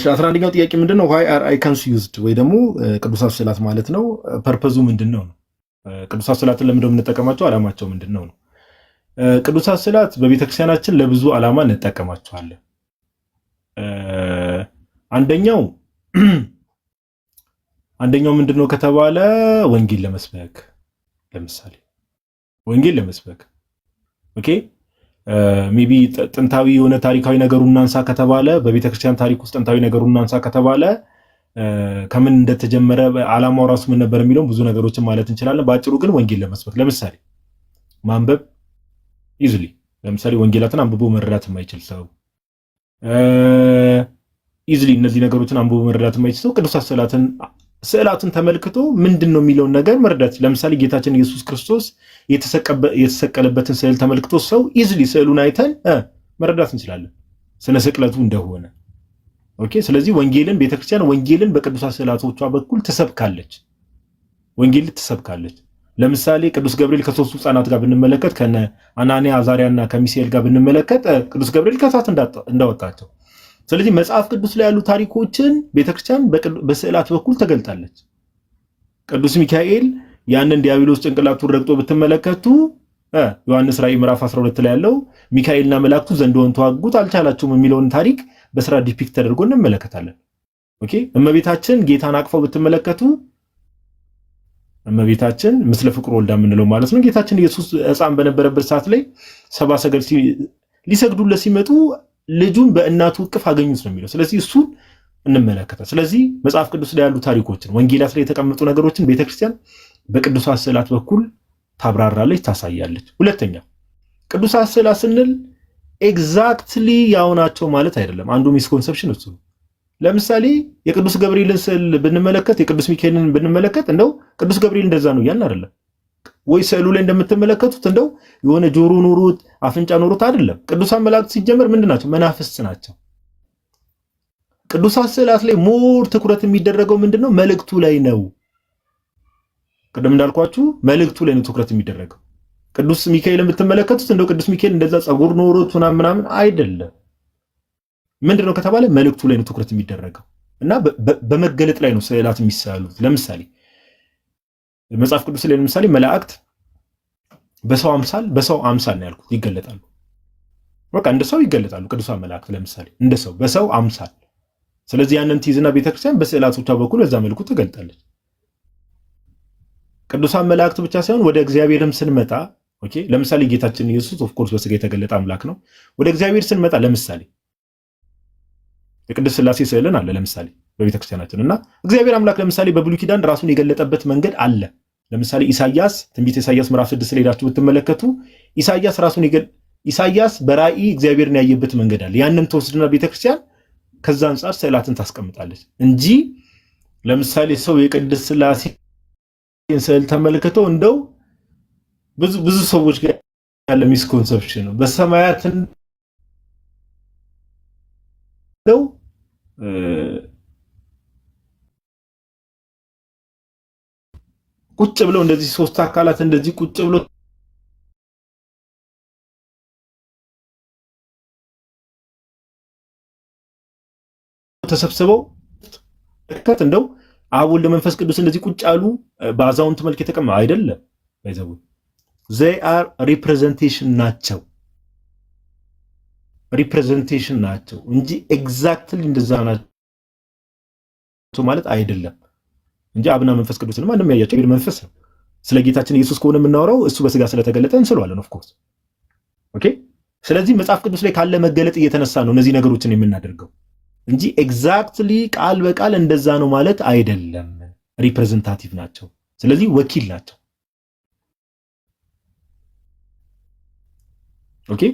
11ኛው ጥያቄ ምንድን ነው? Why are icons used ወይ ደግሞ ቅዱሳት ስዕላት ማለት ነው። Purpose ኡ ምንድን ነው ነው? ቅዱሳት ስዕላትን ለምንድነው የምንጠቀማቸው? ዓላማቸው ምንድን ነው ነው? ቅዱሳት ስዕላት በቤተክርስቲያናችን ለብዙ ዓላማ እንጠቀማቸዋለን። አንደኛው ምንድን ነው ከተባለ ወንጌል ለመስበክ፣ ለምሳሌ ወንጌል ለመስበክ፣ okay፣ maybe ጥንታዊ የሆነ ታሪካዊ ነገሩን እናንሳ ከተባለ፣ በቤተክርስቲያን ታሪክ ውስጥ ጥንታዊ ነገሩን እናንሳ ከተባለ ከምን እንደተጀመረ፣ ዓላማው ራሱ ምን ነበር የሚለውን ብዙ ነገሮችን ማለት እንችላለን። በአጭሩ ግን ወንጌል ለመስበክ፣ ለምሳሌ ማንበብ easily፣ ለምሳሌ ወንጌላትን አንብቦ መረዳት የማይችል ሰው፣ easily እነዚህ ነገሮችን አንብቦ መረዳት የማይችል ሰው ቅዱሳት ስዕላትን ተመልክቶ ምንድን ነው የሚለውን ነገር መረዳት። ለምሳሌ ጌታችን ኢየሱስ ክርስቶስ የተሰቀለበትን ስዕል ተመልክቶ ሰው easily ስዕሉን አይተን መረዳት እንችላለን ስነ ስቅለቱ እንደሆነ። Okay። ስለዚህ ወንጌልን ቤተክርስቲያን ወንጌልን በቅዱሳት ስዕላቶቿ በኩል ትሰብካለች። ወንጌልን ትሰብካለች። ለምሳሌ ቅዱስ ገብርኤል ከሶስቱ ህፃናት ጋር ብንመለከት፣ ከነ አናንያ አዛሪያና ከሚሳኤል ጋር ብንመለከት ቅዱስ ገብርኤል ከእሳት እንዳወጣቸው። ስለዚህ መጽሐፍ ቅዱስ ላይ ያሉ ታሪኮችን ቤተክርስቲያን በስዕላት በኩል ተገልጣለች። ቅዱስ ሚካኤል ያንን ዲያብሎስ ጭንቅላቱን ረግጦ ብትመለከቱ ዮሐንስ ራእይ ምዕራፍ 12 ላይ ያለው ሚካኤልና መላእክቱ ዘንዶውን ተዋጉት አልቻላቸውም የሚለውን ታሪክ በስራ depict ተደርጎ እንመለከታለን። Okay፣ እመቤታችን ጌታን አቅፈው ብትመለከቱ፣ እመቤታችን ምስለ ፍቁር ወልዳ የምንለው ማለት ነው። ጌታችን ኢየሱስ ሕፃን በነበረበት ሰዓት ላይ ሰብአ ሰገል ሊሰግዱለት ሲመጡ ልጁን በእናቱ እቅፍ አገኙት ነው የሚለው። ስለዚህ እሱን እንመለከታል። ስለዚህ መጽሐፍ ቅዱስ ላይ ያሉ ታሪኮችን፣ ወንጌላት ላይ የተቀመጡ ነገሮችን ቤተክርስቲያን በቅዱሳት ስዕላት በኩል ታብራራለች፣ ታሳያለች። ሁለተኛ፣ ቅዱሳት ስዕላት ስንል exactly ያው ናቸው ማለት አይደለም። አንዱ misconception እሱ ነው። ለምሳሌ የቅዱስ ገብርኤልን ስዕል ብንመለከት፣ የቅዱስ ሚካኤልን ብንመለከት እንደው ቅዱስ ገብርኤል እንደዛ ነው እያልን አይደለም። ወይ ስዕሉ ላይ እንደምትመለከቱት እንደው የሆነ ጆሮ ኖሮት አፍንጫ ኖሮት አይደለም። ቅዱሳን መላእክት ሲጀመር ምንድን ናቸው? መናፍስት ናቸው። ቅዱሳት ስዕላት ላይ more ትኩረት የሚደረገው ምንድን ነው? መልእክቱ ላይ ነው። ቅድም እንዳልኳችሁ መልእክቱ ላይ ነው ትኩረት የሚደረገው። ቅዱስ ሚካኤል የምትመለከቱት እንደው ቅዱስ ሚካኤል እንደዛ ጸጉር ኖሮት ምናምን ምናምን አይደለም። ምንድን ነው ከተባለ መልእክቱ ላይ ነው ትኩረት የሚደረገው እና በመገለጥ ላይ ነው ስዕላት የሚሳሉት። ለምሳሌ መጽሐፍ ቅዱስ ላይ ለምሳሌ መላእክት በሰው አምሳል፣ በሰው አምሳል ነው ያልኩት፣ ይገለጣሉ። በቃ እንደ ሰው ይገለጣሉ ቅዱሳን መላእክት ለምሳሌ እንደ ሰው በሰው አምሳል። ስለዚህ ያንን ትይዝና ቤተክርስቲያን በስዕላቶቿ በኩል በዛ መልኩ ትገልጣለች። ቅዱሳን መላእክት ብቻ ሳይሆን ወደ እግዚአብሔርም ስንመጣ፣ okay፣ ለምሳሌ ጌታችን ኢየሱስ of course በስጋ የተገለጠ አምላክ ነው። ወደ እግዚአብሔር ስንመጣ ለምሳሌ የቅድስት ሥላሴ ስዕልን አለ ለምሳሌ በቤተክርስቲያናችን። እና እግዚአብሔር አምላክ ለምሳሌ በብሉይ ኪዳን ራሱን የገለጠበት መንገድ አለ። ለምሳሌ ኢሳያስ፣ ትንቢተ ኢሳያስ ምዕራፍ 6 ላይ ሄዳችሁ ብትመለከቱ ኢሳያስ በራእይ እግዚአብሔርን ያየበት መንገድ አለ። ያንን ትወስድና ቤተክርስቲያን ከዛ አንጻር ስዕላትን ታስቀምጣለች እንጂ ለምሳሌ ሰው የቅድስት ሥላሴን ስዕል ተመልክተው እንደው ብዙ ብዙ ሰዎች ጋር ያለ misconception ነው። በሰማያት እንደው ቁጭ ብለው እንደዚህ ሶስት አካላት እንደዚህ ቁጭ ብለው ተሰብስበው ከት እንደው አብ፣ ወልድ፣ መንፈስ ቅዱስ እንደዚህ ቁጭ ያሉ በአዛውንት መልክ የተቀመ አይደለም። By the way, they are representation ናቸው፣ representation ናቸው እንጂ exactly እንደዛ ናቸው ማለት አይደለም። እንጂ አብና መንፈስ ቅዱስን ማንም ያያቸው መንፈስ ነው። ስለ ጌታችን ኢየሱስ ከሆነ የምናወራው እሱ በስጋ ስለተገለጠ እንስለዋለን። Of course, okay። ስለዚህ መጽሐፍ ቅዱስ ላይ ካለ መገለጥ እየተነሳ ነው እነዚህ ነገሮችን የምናደርገው እንጂ exactly ቃል በቃል እንደዛ ነው ማለት አይደለም። Representative ናቸው። ስለዚህ ወኪል ናቸው። Okay፣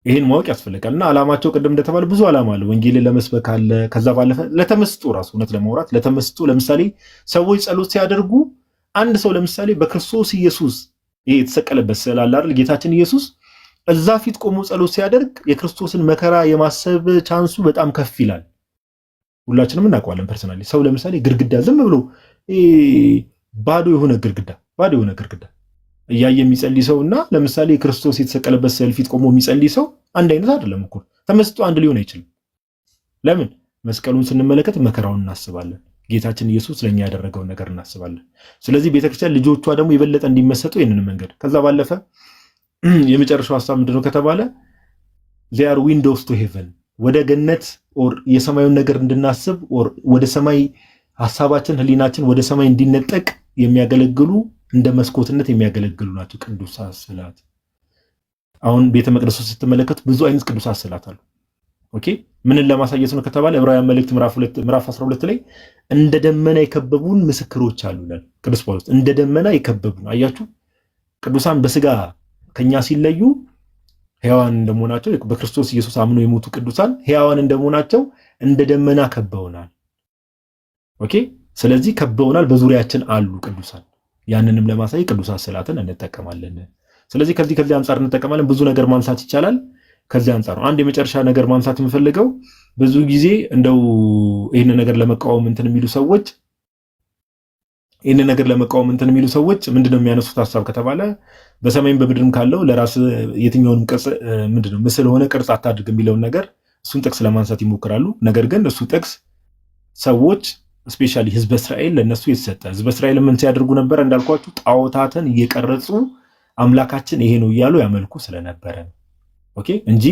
ይህን ማወቅ ያስፈልጋል። እና ዓላማቸው ቅድም እንደተባለ ብዙ ዓላማ አለ። ወንጌልን ለመስበክ አለ። ከዛ ባለፈ ለተመስጦ ራሱ፣ እውነት ለማውራት ለተመስጦ፣ ለምሳሌ ሰዎች ጸሎት ሲያደርጉ አንድ ሰው ለምሳሌ በክርስቶስ ኢየሱስ ይሄ የተሰቀለበት ስዕል አለ አይደል? ጌታችን ኢየሱስ እዛ ፊት ቆሞ ጸሎት ሲያደርግ የክርስቶስን መከራ የማሰብ chance ኡ በጣም ከፍ ይላል። ሁላችንም እናውቀዋለን። Personally ሰው ለምሳሌ ግድግዳ ዝም ብሎ ባዶ የሆነ ግድግዳ እያየ የሚጸልይ ሰው እና ለምሳሌ ክርስቶስ የተሰቀለበት ስዕል ፊት ቆሞ የሚጸልይ ሰው አንድ አይነት አይደለም እኮ። ተመስጦ አንድ ሊሆን አይችልም። ለምን? መስቀሉን ስንመለከት መከራውን እናስባለን። ጌታችን ኢየሱስ ለእኛ ያደረገውን ነገር እናስባለን። ስለዚህ ቤተክርስቲያን ልጆቿ ደግሞ የበለጠ እንዲመሰጡ ይህንን መንገድ። ከዛ ባለፈ የመጨረሻው ሀሳብ ምንድነው ከተባለ they are windows to heaven፣ ወደ ገነት or የሰማዩን ነገር እንድናስብ or ወደ ሰማይ ሀሳባችን ህሊናችን ወደ ሰማይ እንዲነጠቅ የሚያገለግሉ፣ እንደ መስኮትነት የሚያገለግሉ ናቸው ቅዱሳት ስዕላት። አሁን ቤተ መቅደሱ ስትመለከቱ ብዙ አይነት ቅዱሳት ስዕላት አሉ። Okay፣ ምንን ለማሳየት ነው ከተባለ ዕብራውያን መልእክት ምዕራፍ 12 ላይ እንደ ደመና የከበቡን ምስክሮች አሉ ይላል ቅዱስ ጳውሎስ። እንደ ደመና የከበቡን፣ አያችሁ፣ ቅዱሳን በስጋ ከኛ ሲለዩ ሕያዋን እንደመሆናቸው፣ በክርስቶስ ኢየሱስ አምኖ የሞቱ ቅዱሳን ሕያዋን እንደመሆናቸው እንደ ደመና ከበውናል። Okay፣ ስለዚህ ከበውናል፣ በዙሪያችን አሉ ቅዱሳን። ያንንም ለማሳየት ቅዱሳት ስዕላትን እንጠቀማለን። ስለዚህ ከዚህ ከዚህ አንጻር እንጠቀማለን። ብዙ ነገር ማንሳት ይቻላል። ከዚህ አንጻር ነው። አንድ የመጨረሻ ነገር ማንሳት የምፈልገው፣ ብዙ ጊዜ እንደው ይህንን ነገር ለመቃወም እንትን የሚሉ ሰዎች ምንድነው የሚያነሱት ሀሳብ ከተባለ በሰማይም በምድርም ካለው ለራስ የትኛውንም ቅርጽ ምንድነው ምስል ሆነ ቅርጽ አታድርግ የሚለውን ነገር፣ እሱን ጥቅስ ለማንሳት ይሞክራሉ። ነገር ግን እሱ ጥቅስ ሰዎች especially ህዝበ እስራኤል ለእነሱ የተሰጠ፣ ህዝበ እስራኤል ምን ሲያደርጉ ነበር? እንዳልኳችሁ ጣዖታትን እየቀረጹ አምላካችን ይሄ ነው እያሉ ያመልኩ ስለነበረ ነው። Okay፣ እንጂ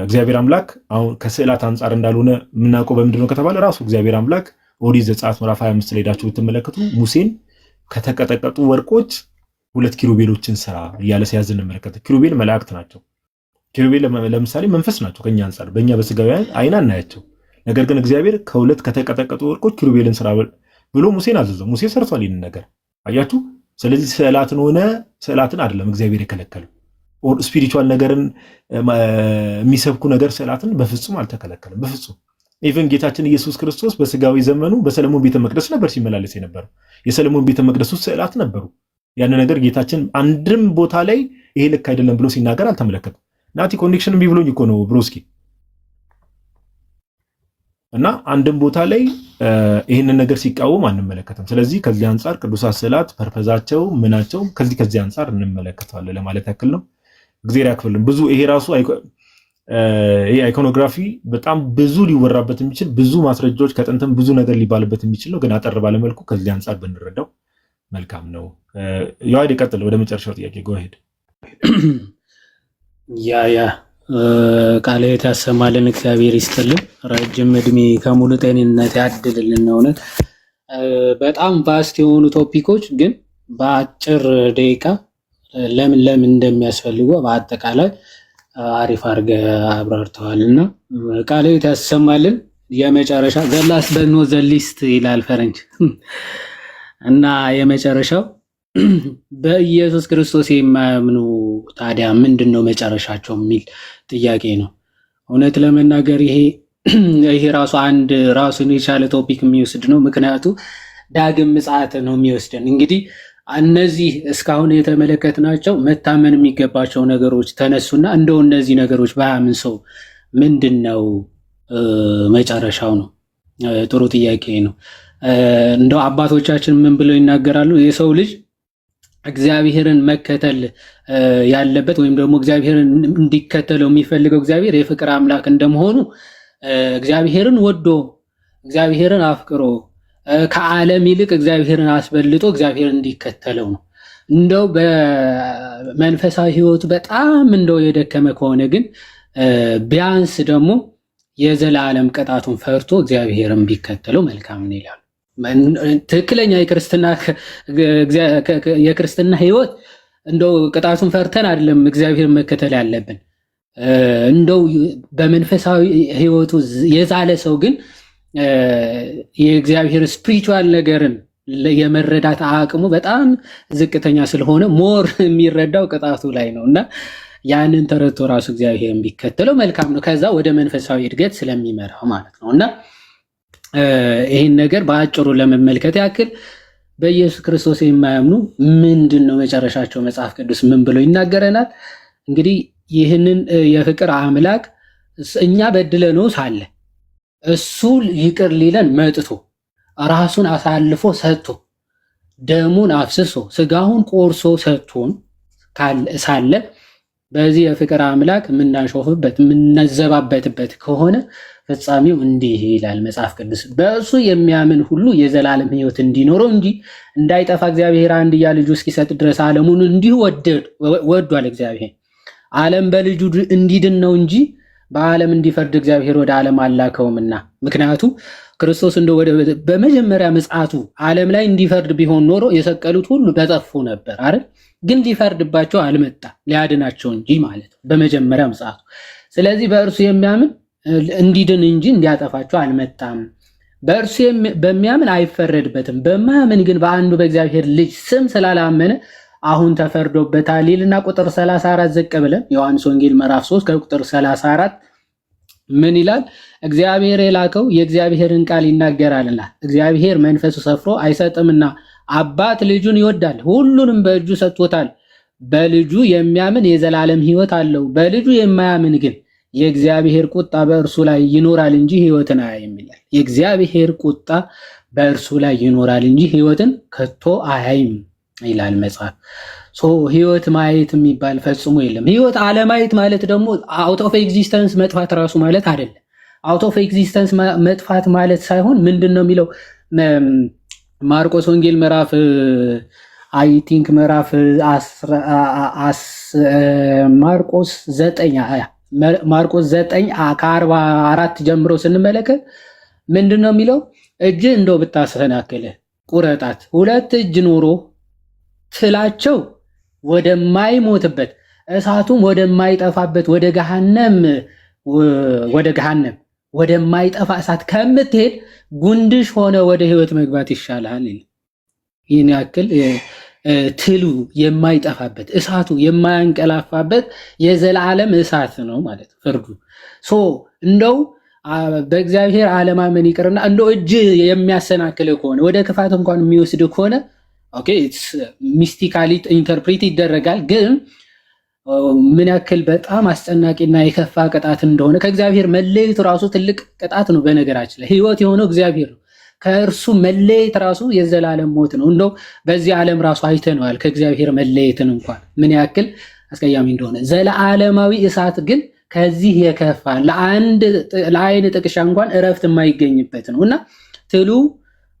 እግዚአብሔር አምላክ አሁን ከስዕላት አንጻር እንዳልሆነ የምናውቀው በምንድን ነው ከተባለ ራሱ እግዚአብሔር አምላክ ኦሪት ዘጸአት ምዕራፍ 25 ላይ ሄዳችሁ ብትመለከቱ ሙሴን ከተቀጠቀጡ ወርቆች ሁለት ኪሩቤሎችን ስራ እያለ ሲያዝ እንመለከት። ኪሩቤል መላእክት ናቸው። ኪሩቤል ለምሳሌ መንፈስ ናቸው። ከኛ አንጻር በእኛ በስጋዊ አይን አናያቸው። ነገር ግን እግዚአብሔር ከሁለት ከተቀጠቀጡ ወርቆች ኪሩቤልን ስራ ብሎ ሙሴን አዘዘው። ሙሴ ሰርቷል ይህንን ነገር፣ አያችሁ። ስለዚህ ስዕላትን ሆነ ስዕላትን አይደለም እግዚአብሔር የከለከለው። Spiritual ነገርን የሚሰብኩ ነገር ስዕላትን በፍጹም አልተከለከለም። በፍጹም። Even ጌታችን ኢየሱስ ክርስቶስ በስጋዊ ዘመኑ በሰለሞን ቤተ መቅደስ ነበር ሲመላለስ የነበረው። የሰለሞን ቤተ መቅደስ ውስጥ ስዕላት ነበሩ። ያን ነገር ጌታችን አንድም ቦታ ላይ ይሄ ልክ አይደለም ብሎ ሲናገር አልተመለከትም። ናቲ፣ connection እምቢ ብሎኝ እኮ ነው broski። እና አንድም ቦታ ላይ ይህንን ነገር ሲቃወም አንመለከትም። ስለዚህ ከዚህ አንጻር ቅዱሳት ስዕላት purpose ኣቸው ምናቸው ከዚህ ከዚህ አንጻር እንመለከተዋለን ለማለት ያክል ነው። እግዚአብሔር ያክብርልን። ብዙ ይሄ ራሱ ይሄ iconography በጣም ብዙ ሊወራበት የሚችል፣ ብዙ ማስረጃዎች ከጥንትም ብዙ ነገር ሊባልበት የሚችል ነው። ግን አጠር ባለመልኩ ከዚህ አንጻር ብንረዳው መልካም ነው። ዮሐድ፣ ይቀጥል። ወደ መጨረሻው ጥያቄ go ahead። Yeah. ቃለ ሕይወት ያሰማልን፣ እግዚአብሔር ይስጥልን፣ ረጅም እድሜ ከሙሉ ጤንነት ያድልልን። እውነት በጣም vast የሆኑ topic ኦች ግን በአጭር ደቂቃ ለምን ለምን እንደሚያስፈልጉ በአጠቃላይ አሪፍ አድርገህ አብራርተዋል እና ቃለ ሕይወት ያሰማልን። የመጨረሻ the last but not the least ይላል ፈረንጅ እና የመጨረሻው በኢየሱስ ክርስቶስ የማያምኑ ታዲያ ምንድን ነው መጨረሻቸው የሚል ጥያቄ ነው። እውነት ለመናገር ይሄ ራሱ አንድ ራሱን የቻለ topic የሚወስድ ነው። ምክንያቱ ዳግም ምጽአት ነው የሚወስደን። እንግዲህ እነዚህ እስካሁን የተመለከትናቸው መታመን የሚገባቸው ነገሮች ተነሱና እንደው እነዚህ ነገሮች ባያምን ሰው ምንድን ነው መጨረሻው ነው? ጥሩ ጥያቄ ነው። እንደው አባቶቻችን ምን ብለው ይናገራሉ? የሰው ልጅ እግዚአብሔርን መከተል ያለበት ወይም ደግሞ እግዚአብሔርን እንዲከተለው የሚፈልገው እግዚአብሔር የፍቅር አምላክ እንደመሆኑ እግዚአብሔርን ወዶ፣ እግዚአብሔርን አፍቅሮ፣ ከዓለም ይልቅ እግዚአብሔርን አስበልጦ እግዚአብሔርን እንዲከተለው ነው። እንደው በመንፈሳዊ ሕይወቱ በጣም እንደው የደከመ ከሆነ ግን ቢያንስ ደግሞ የዘላለም ቅጣቱን ፈርቶ እግዚአብሔርን ቢከተለው መልካም ነው ይላሉ። ትክክለኛ የክርስትና ሕይወት እንደው ቅጣቱን ፈርተን አይደለም እግዚአብሔርን መከተል ያለብን። እንደው በመንፈሳዊ ሕይወቱ የዛለ ሰው ግን የእግዚአብሔር spiritual ነገርን የመረዳት አቅሙ በጣም ዝቅተኛ ስለሆነ more የሚረዳው ቅጣቱ ላይ ነው እና ያንን ተረድቶ ራሱ እግዚአብሔርን ቢከተለው መልካም ነው። ከዛ ወደ መንፈሳዊ እድገት ስለሚመራው ማለት ነው። እና ይህን ነገር በአጭሩ ለመመልከት ያክል በኢየሱስ ክርስቶስ የማያምኑ ምንድን ነው መጨረሻቸው? መጽሐፍ ቅዱስ ምን ብሎ ይናገረናል? እንግዲህ ይህንን የፍቅር አምላክ እኛ በድለነው ሳለ እሱ ይቅር ሊለን መጥቶ፣ ራሱን አሳልፎ ሰጥቶ፣ ደሙን አፍስሶ፣ ስጋውን ቆርሶ ሰጥቶን ሳለ በዚህ የፍቅር አምላክ የምናሾፍበት፣ የምንዘባበትበት ከሆነ ፍጻሜው እንዲህ ይላል መጽሐፍ ቅዱስ፣ በእርሱ የሚያምን ሁሉ የዘላለም ሕይወት እንዲኖረው እንጂ እንዳይጠፋ እግዚአብሔር አንድያ ልጁ እስኪሰጥ ድረስ ዓለሙን እንዲሁ ወዷል። እግዚአብሔር ዓለም በልጁ እንዲድን ነው እንጂ በዓለም እንዲፈርድ እግዚአብሔር ወደ ዓለም አላከውምና። ምክንያቱም ክርስቶስ እንደ ወደ በመጀመሪያ ምጽአቱ ዓለም ላይ እንዲፈርድ ቢሆን ኖሮ የሰቀሉት ሁሉ በጠፉ ነበር አይደል? ግን ሊፈርድባቸው አልመጣ፣ ሊያድናቸው እንጂ ማለት ነው በመጀመሪያ ምጽአቱ። ስለዚህ በእርሱ የሚያምን እንዲድን እንጂ እንዲያጠፋቸው አልመጣም። በእርሱ በሚያምን አይፈረድበትም። በማያምን ግን በአንዱ በእግዚአብሔር ልጅ ስም ስላላመነ አሁን ተፈርዶበታል ይልና ቁጥር 34 ዝቅ ብለን ዮሐንስ ወንጌል ምዕራፍ 3 ከቁጥር 34 ምን ይላል? እግዚአብሔር የላከው የእግዚአብሔርን ቃል ይናገራልና እግዚአብሔር መንፈሱ ሰፍሮ አይሰጥምና። አባት ልጁን ይወዳል፣ ሁሉንም በእጁ ሰጥቶታል። በልጁ የሚያምን የዘላለም ሕይወት አለው። በልጁ የማያምን ግን የእግዚአብሔር ቁጣ በእርሱ ላይ ይኖራል እንጂ ሕይወትን አያይም ይላል። የእግዚአብሔር ቁጣ በእርሱ ላይ ይኖራል እንጂ ሕይወትን ከቶ አያይም ይላል መጽሐፍ። So ህይወት ማየት የሚባል ፈጽሞ የለም። ህይወት አለማየት ማለት ደግሞ out of existence መጥፋት ራሱ ማለት አይደለም። Out of existence መጥፋት ማለት ሳይሆን ምንድን ነው የሚለው ማርቆስ ወንጌል ምዕራፍ I think ምዕራፍ ማርቆስ 9 ከ44 ጀምሮ ስንመለከት ምንድን ነው የሚለው? እጅ እንደው ብታሰናክልህ ቁረጣት። ሁለት እጅ ኖሮ ትላቸው ወደማይሞትበት እሳቱም ወደማይጠፋበት ወደ ገሃነም ወደማይጠፋ እሳት ከምትሄድ ጉንድሽ ሆነህ ወደ ህይወት መግባት ይሻልሃል ይላል። ይህን ያክል ትሉ የማይጠፋበት፣ እሳቱ የማያንቀላፋበት የዘላለም እሳት ነው ማለት ፍርዱ። So እንደው በእግዚአብሔር አለማመን ይቅርና እንደው እጅ የሚያሰናክል ከሆነ፣ ወደ ክፋት እንኳን የሚወስድ ከሆነ okay, mystically interpret ይደረጋል። ግን ምን ያክል በጣም አስጨናቂና የከፋ ቅጣት እንደሆነ ከእግዚአብሔር መለየቱ ራሱ ትልቅ ቅጣት ነው። በነገራችን ላይ ህይወት የሆነው እግዚአብሔር ነው። ከእርሱ መለየት ራሱ የዘላለም ሞት ነው። እንደው በዚህ ዓለም ራሱ አይተነዋል ከእግዚአብሔር መለየትን እንኳን ምን ያክል አስቀያሚ እንደሆነ። ዘለዓለማዊ እሳት ግን ከዚህ የከፋ ለአይን ጥቅሻ እንኳን እረፍት የማይገኝበት ነው እና ትሉ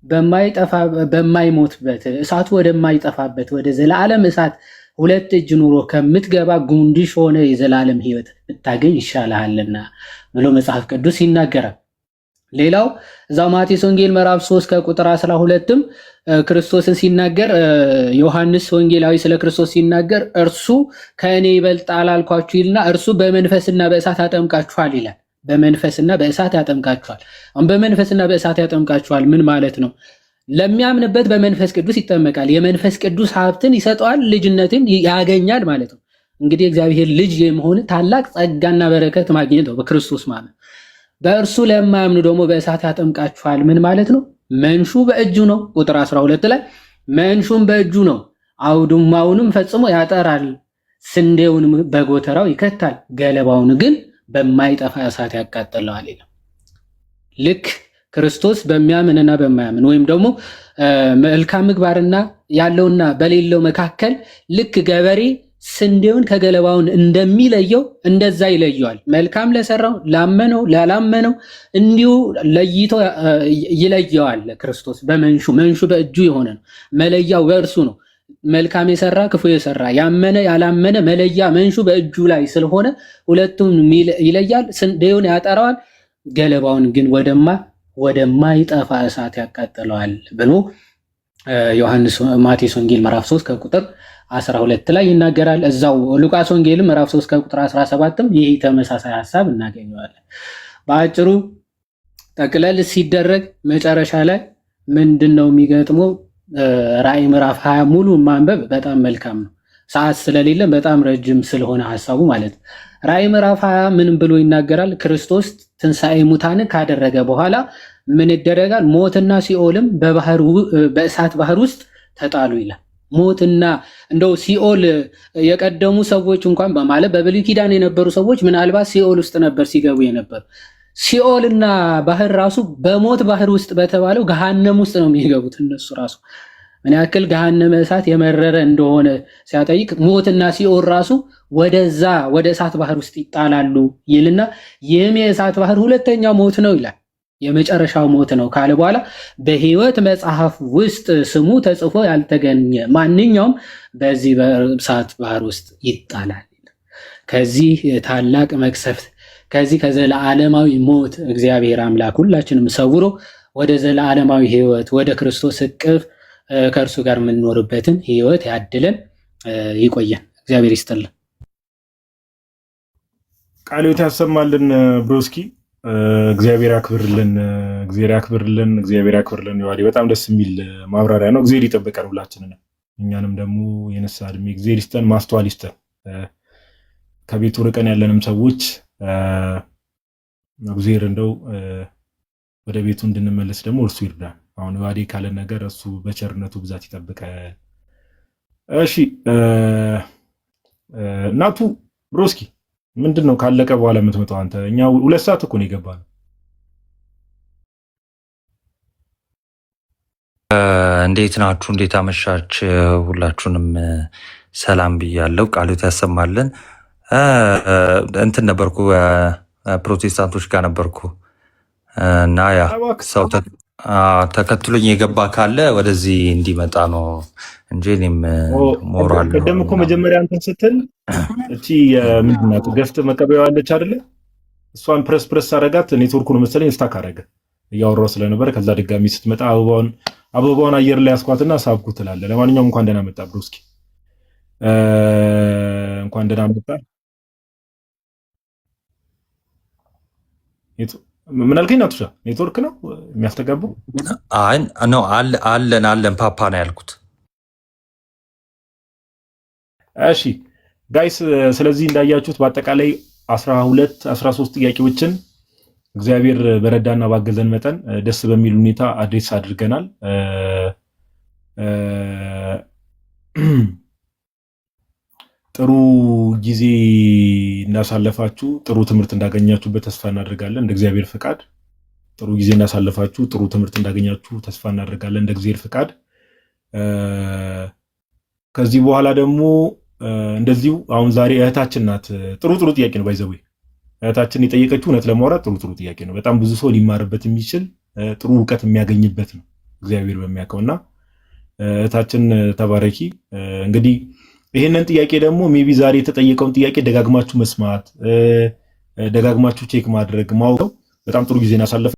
በማይጠፋ በማይሞትበት፣ እሳቱ ወደማይጠፋበት ወደ ዘላለም እሳት ሁለት እጅ ኑሮ ከምትገባ ጉንድሽ ሆነ የዘላለም ሕይወት ብታገኝ ይሻልሃልና ብሎ መጽሐፍ ቅዱስ ይናገራል። ሌላው እዛው ማቴዎስ ወንጌል ምዕራፍ 3 ከቁጥር 12ም ክርስቶስን ሲናገር፣ ዮሐንስ ወንጌላዊ ስለ ክርስቶስ ሲናገር እርሱ ከእኔ ይበልጣል አልኳችሁ ይልና እርሱ በመንፈስና በእሳት ያጠምቃችኋል ይላል። በመንፈስና በእሳት ያጠምቃችኋል። አሁን በመንፈስና በእሳት ያጠምቃችኋል ምን ማለት ነው? ለሚያምንበት በመንፈስ ቅዱስ ይጠመቃል። የመንፈስ ቅዱስ ሀብትን ይሰጠዋል፣ ልጅነትን ያገኛል ማለት ነው። እንግዲህ እግዚአብሔር ልጅ የመሆን ታላቅ ጸጋና በረከት ማግኘት ነው በክርስቶስ ማለት። በእርሱ ለማያምኑ ደግሞ በእሳት ያጠምቃችኋል። ምን ማለት ነው? መንሹ በእጁ ነው። ቁጥር 12 ላይ መንሹም በእጁ ነው፣ አውድማውንም ፈጽሞ ያጠራል፣ ስንዴውንም በጎተራው ይከታል፣ ገለባውን ግን በማይጠፋ እሳት ያቃጥለዋል ይላል። ልክ ክርስቶስ በሚያምንና በማያምን ወይም ደግሞ መልካም ምግባርና ያለውና በሌለው መካከል ልክ ገበሬ ስንዴውን ከገለባውን እንደሚለየው እንደዛ ይለየዋል። መልካም ለሰራው፣ ላመነው፣ ላላመነው እንዲሁ ለይቶ ይለየዋል። ክርስቶስ በመንሹ፣ መንሹ በእጁ የሆነ ነው። መለያው በእርሱ ነው። መልካም የሰራ፣ ክፉ የሰራ፣ ያመነ፣ ያላመነ መለያ መንሹ በእጁ ላይ ስለሆነ ሁለቱም ይለያል። ስንዴውን ያጠራዋል፣ ገለባውን ግን ወደማይጠፋ እሳት ያቃጥለዋል ብሎ ዮሐንስ ማቴዎስ ወንጌል ምዕራፍ 3 ከቁጥር 12 ላይ ይናገራል። እዛው ሉቃስ ወንጌል ምዕራፍ 3 ከቁጥር 17ም ይህ ተመሳሳይ ሀሳብ እናገኘዋለን። በአጭሩ ጠቅለል ሲደረግ መጨረሻ ላይ ምንድን ነው የሚገጥመው? ራእይ ምዕራፍ 20 ሙሉ ማንበብ በጣም መልካም ነው። ሰዓት ስለሌለን በጣም ረጅም ስለሆነ ሀሳቡ ማለት ነው። ራእይ ምዕራፍ 20 ምን ብሎ ይናገራል? ክርስቶስ ትንሣኤ ሙታንን ካደረገ በኋላ ምን ይደረጋል? ሞትና ሲኦልም በእሳት ባህር ውስጥ ተጣሉ ይላል። ሞትና እንደው ሲኦል የቀደሙ ሰዎች እንኳን በማለት በብሉይ ኪዳን የነበሩ ሰዎች ምናልባት ሲኦል ውስጥ ነበር ሲገቡ የነበሩ። ሲኦልና ባህር ራሱ በሞት ባህር ውስጥ በተባለው ገሃነም ውስጥ ነው የሚገቡት እነሱ ራሱ። ምን ያክል ገሃነመ እሳት የመረረ እንደሆነ ሲያጠይቅ ሞትና ሲኦል ራሱ ወደዛ ወደ እሳት ባህር ውስጥ ይጣላሉ ይልና ይህም የእሳት ባህር ሁለተኛው ሞት ነው ይላል። የመጨረሻው ሞት ነው ካለ በኋላ በሕይወት መጽሐፍ ውስጥ ስሙ ተጽፎ ያልተገኘ ማንኛውም በዚህ በእሳት ባህር ውስጥ ይጣላል። ከዚህ ታላቅ መቅሰፍት፣ ከዚህ ከዘላለማዊ ሞት እግዚአብሔር አምላክ ሁላችንም ሰውሮ ወደ ዘለዓለማዊ ሕይወት፣ ወደ ክርስቶስ እቅፍ፣ ከእርሱ ጋር የምንኖርበትን ሕይወት ያድለን። ይቆየን። እግዚአብሔር ይስጥልን። ቃለ ሕይወት ያሰማልን broski። እግዚአብሔር ያክብርልን፣ እግዚአብሔር ያክብርልን፣ እግዚአብሔር ያክብርልን። ይዋዲ በጣም ደስ የሚል ማብራሪያ ነው። እግዚአብሔር ይጠብቀን ሁላችንን፣ እኛንም ደግሞ የንስሐ እድሜ እግዚአብሔር ይስጠን፣ ማስተዋል ይስጠን። ከቤቱ ርቀን ያለንም ሰዎች እግዚአብሔር እንደው ወደ ቤቱ እንድንመለስ ደግሞ እርሱ ይርዳን። አሁን ዋዴ ካለ ነገር እሱ በቸርነቱ ብዛት ይጠብቀን። እሺ እናቱ broski፣ ምንድን ነው ካለቀ በኋላ የምትመጣው አንተ? እኛ 2 ሰዓት እኮ ነው የገባነው። እንዴት ናችሁ? እንዴት አመሻችሁ? ሁላችሁንም ሰላም ብያለሁ። ቃሉ ያሰማልን። እንትን ነበርኩ፣ ፕሮቴስታንቶች ጋር ነበርኩ እና ያ ሰው ተከትሎኝ የገባ ካለ ወደዚህ እንዲመጣ ነው እንጂ እኔም ሞራል ቅድም እኮ መጀመሪያ እንትን ስትል እቺ ምንድን ናት guest መቀበያዋ አለች አይደለ? እሷን press press አረጋት፣ ኔትወርኩ ነው መሰለኝ stuck አረገ እያወራው ስለነበረ። ከዛ ድጋሚ ስትመጣ አበባውን አበባውን አየር ላይ ያስኳትና ሳብኩ ትላለህ። ለማንኛውም እንኳን ደህና መጣ broski፣ እንኳን ደህና መጣ። ምን አልከኝ? ናቱሻ ኔትወርክ ነው የሚያስተጋባው? አይ ነው፣ አለን አለን ፓፓ ነው ያልኩት። እሺ guys፣ ስለዚህ እንዳያችሁት በአጠቃላይ 12 13 ጥያቄዎችን እግዚአብሔር በረዳና ባገዘን መጠን ደስ በሚል ሁኔታ address አድርገናል። ጥሩ ጊዜ እንዳሳለፋችሁ፣ ጥሩ ትምህርት እንዳገኛችሁበት ተስፋ እናደርጋለን። እንደ እግዚአብሔር ፈቃድ ጥሩ ጊዜ እንዳሳለፋችሁ፣ ጥሩ ትምህርት እንዳገኛችሁ ተስፋ እናደርጋለን። እንደ እግዚአብሔር ፈቃድ ከዚህ በኋላ ደግሞ እንደዚሁ አሁን ዛሬ እህታችን ናት። ጥሩ ጥሩ ጥያቄ ነው by the way እህታችን የጠየቀችው፣ እውነት ለማውራት ጥሩ ጥሩ ጥያቄ ነው። በጣም ብዙ ሰው ሊማርበት የሚችል፣ ጥሩ እውቀት የሚያገኝበት ነው እግዚአብሔር በሚያውቀው። እና እህታችን ተባረኪ። እንግዲህ ይህንን ጥያቄ ደግሞ maybe ዛሬ የተጠየቀውን ጥያቄ ደጋግማችሁ መስማት፣ ደጋግማችሁ check ማድረግ ማወቅ፣ በጣም ጥሩ ጊዜን አሳለፍ።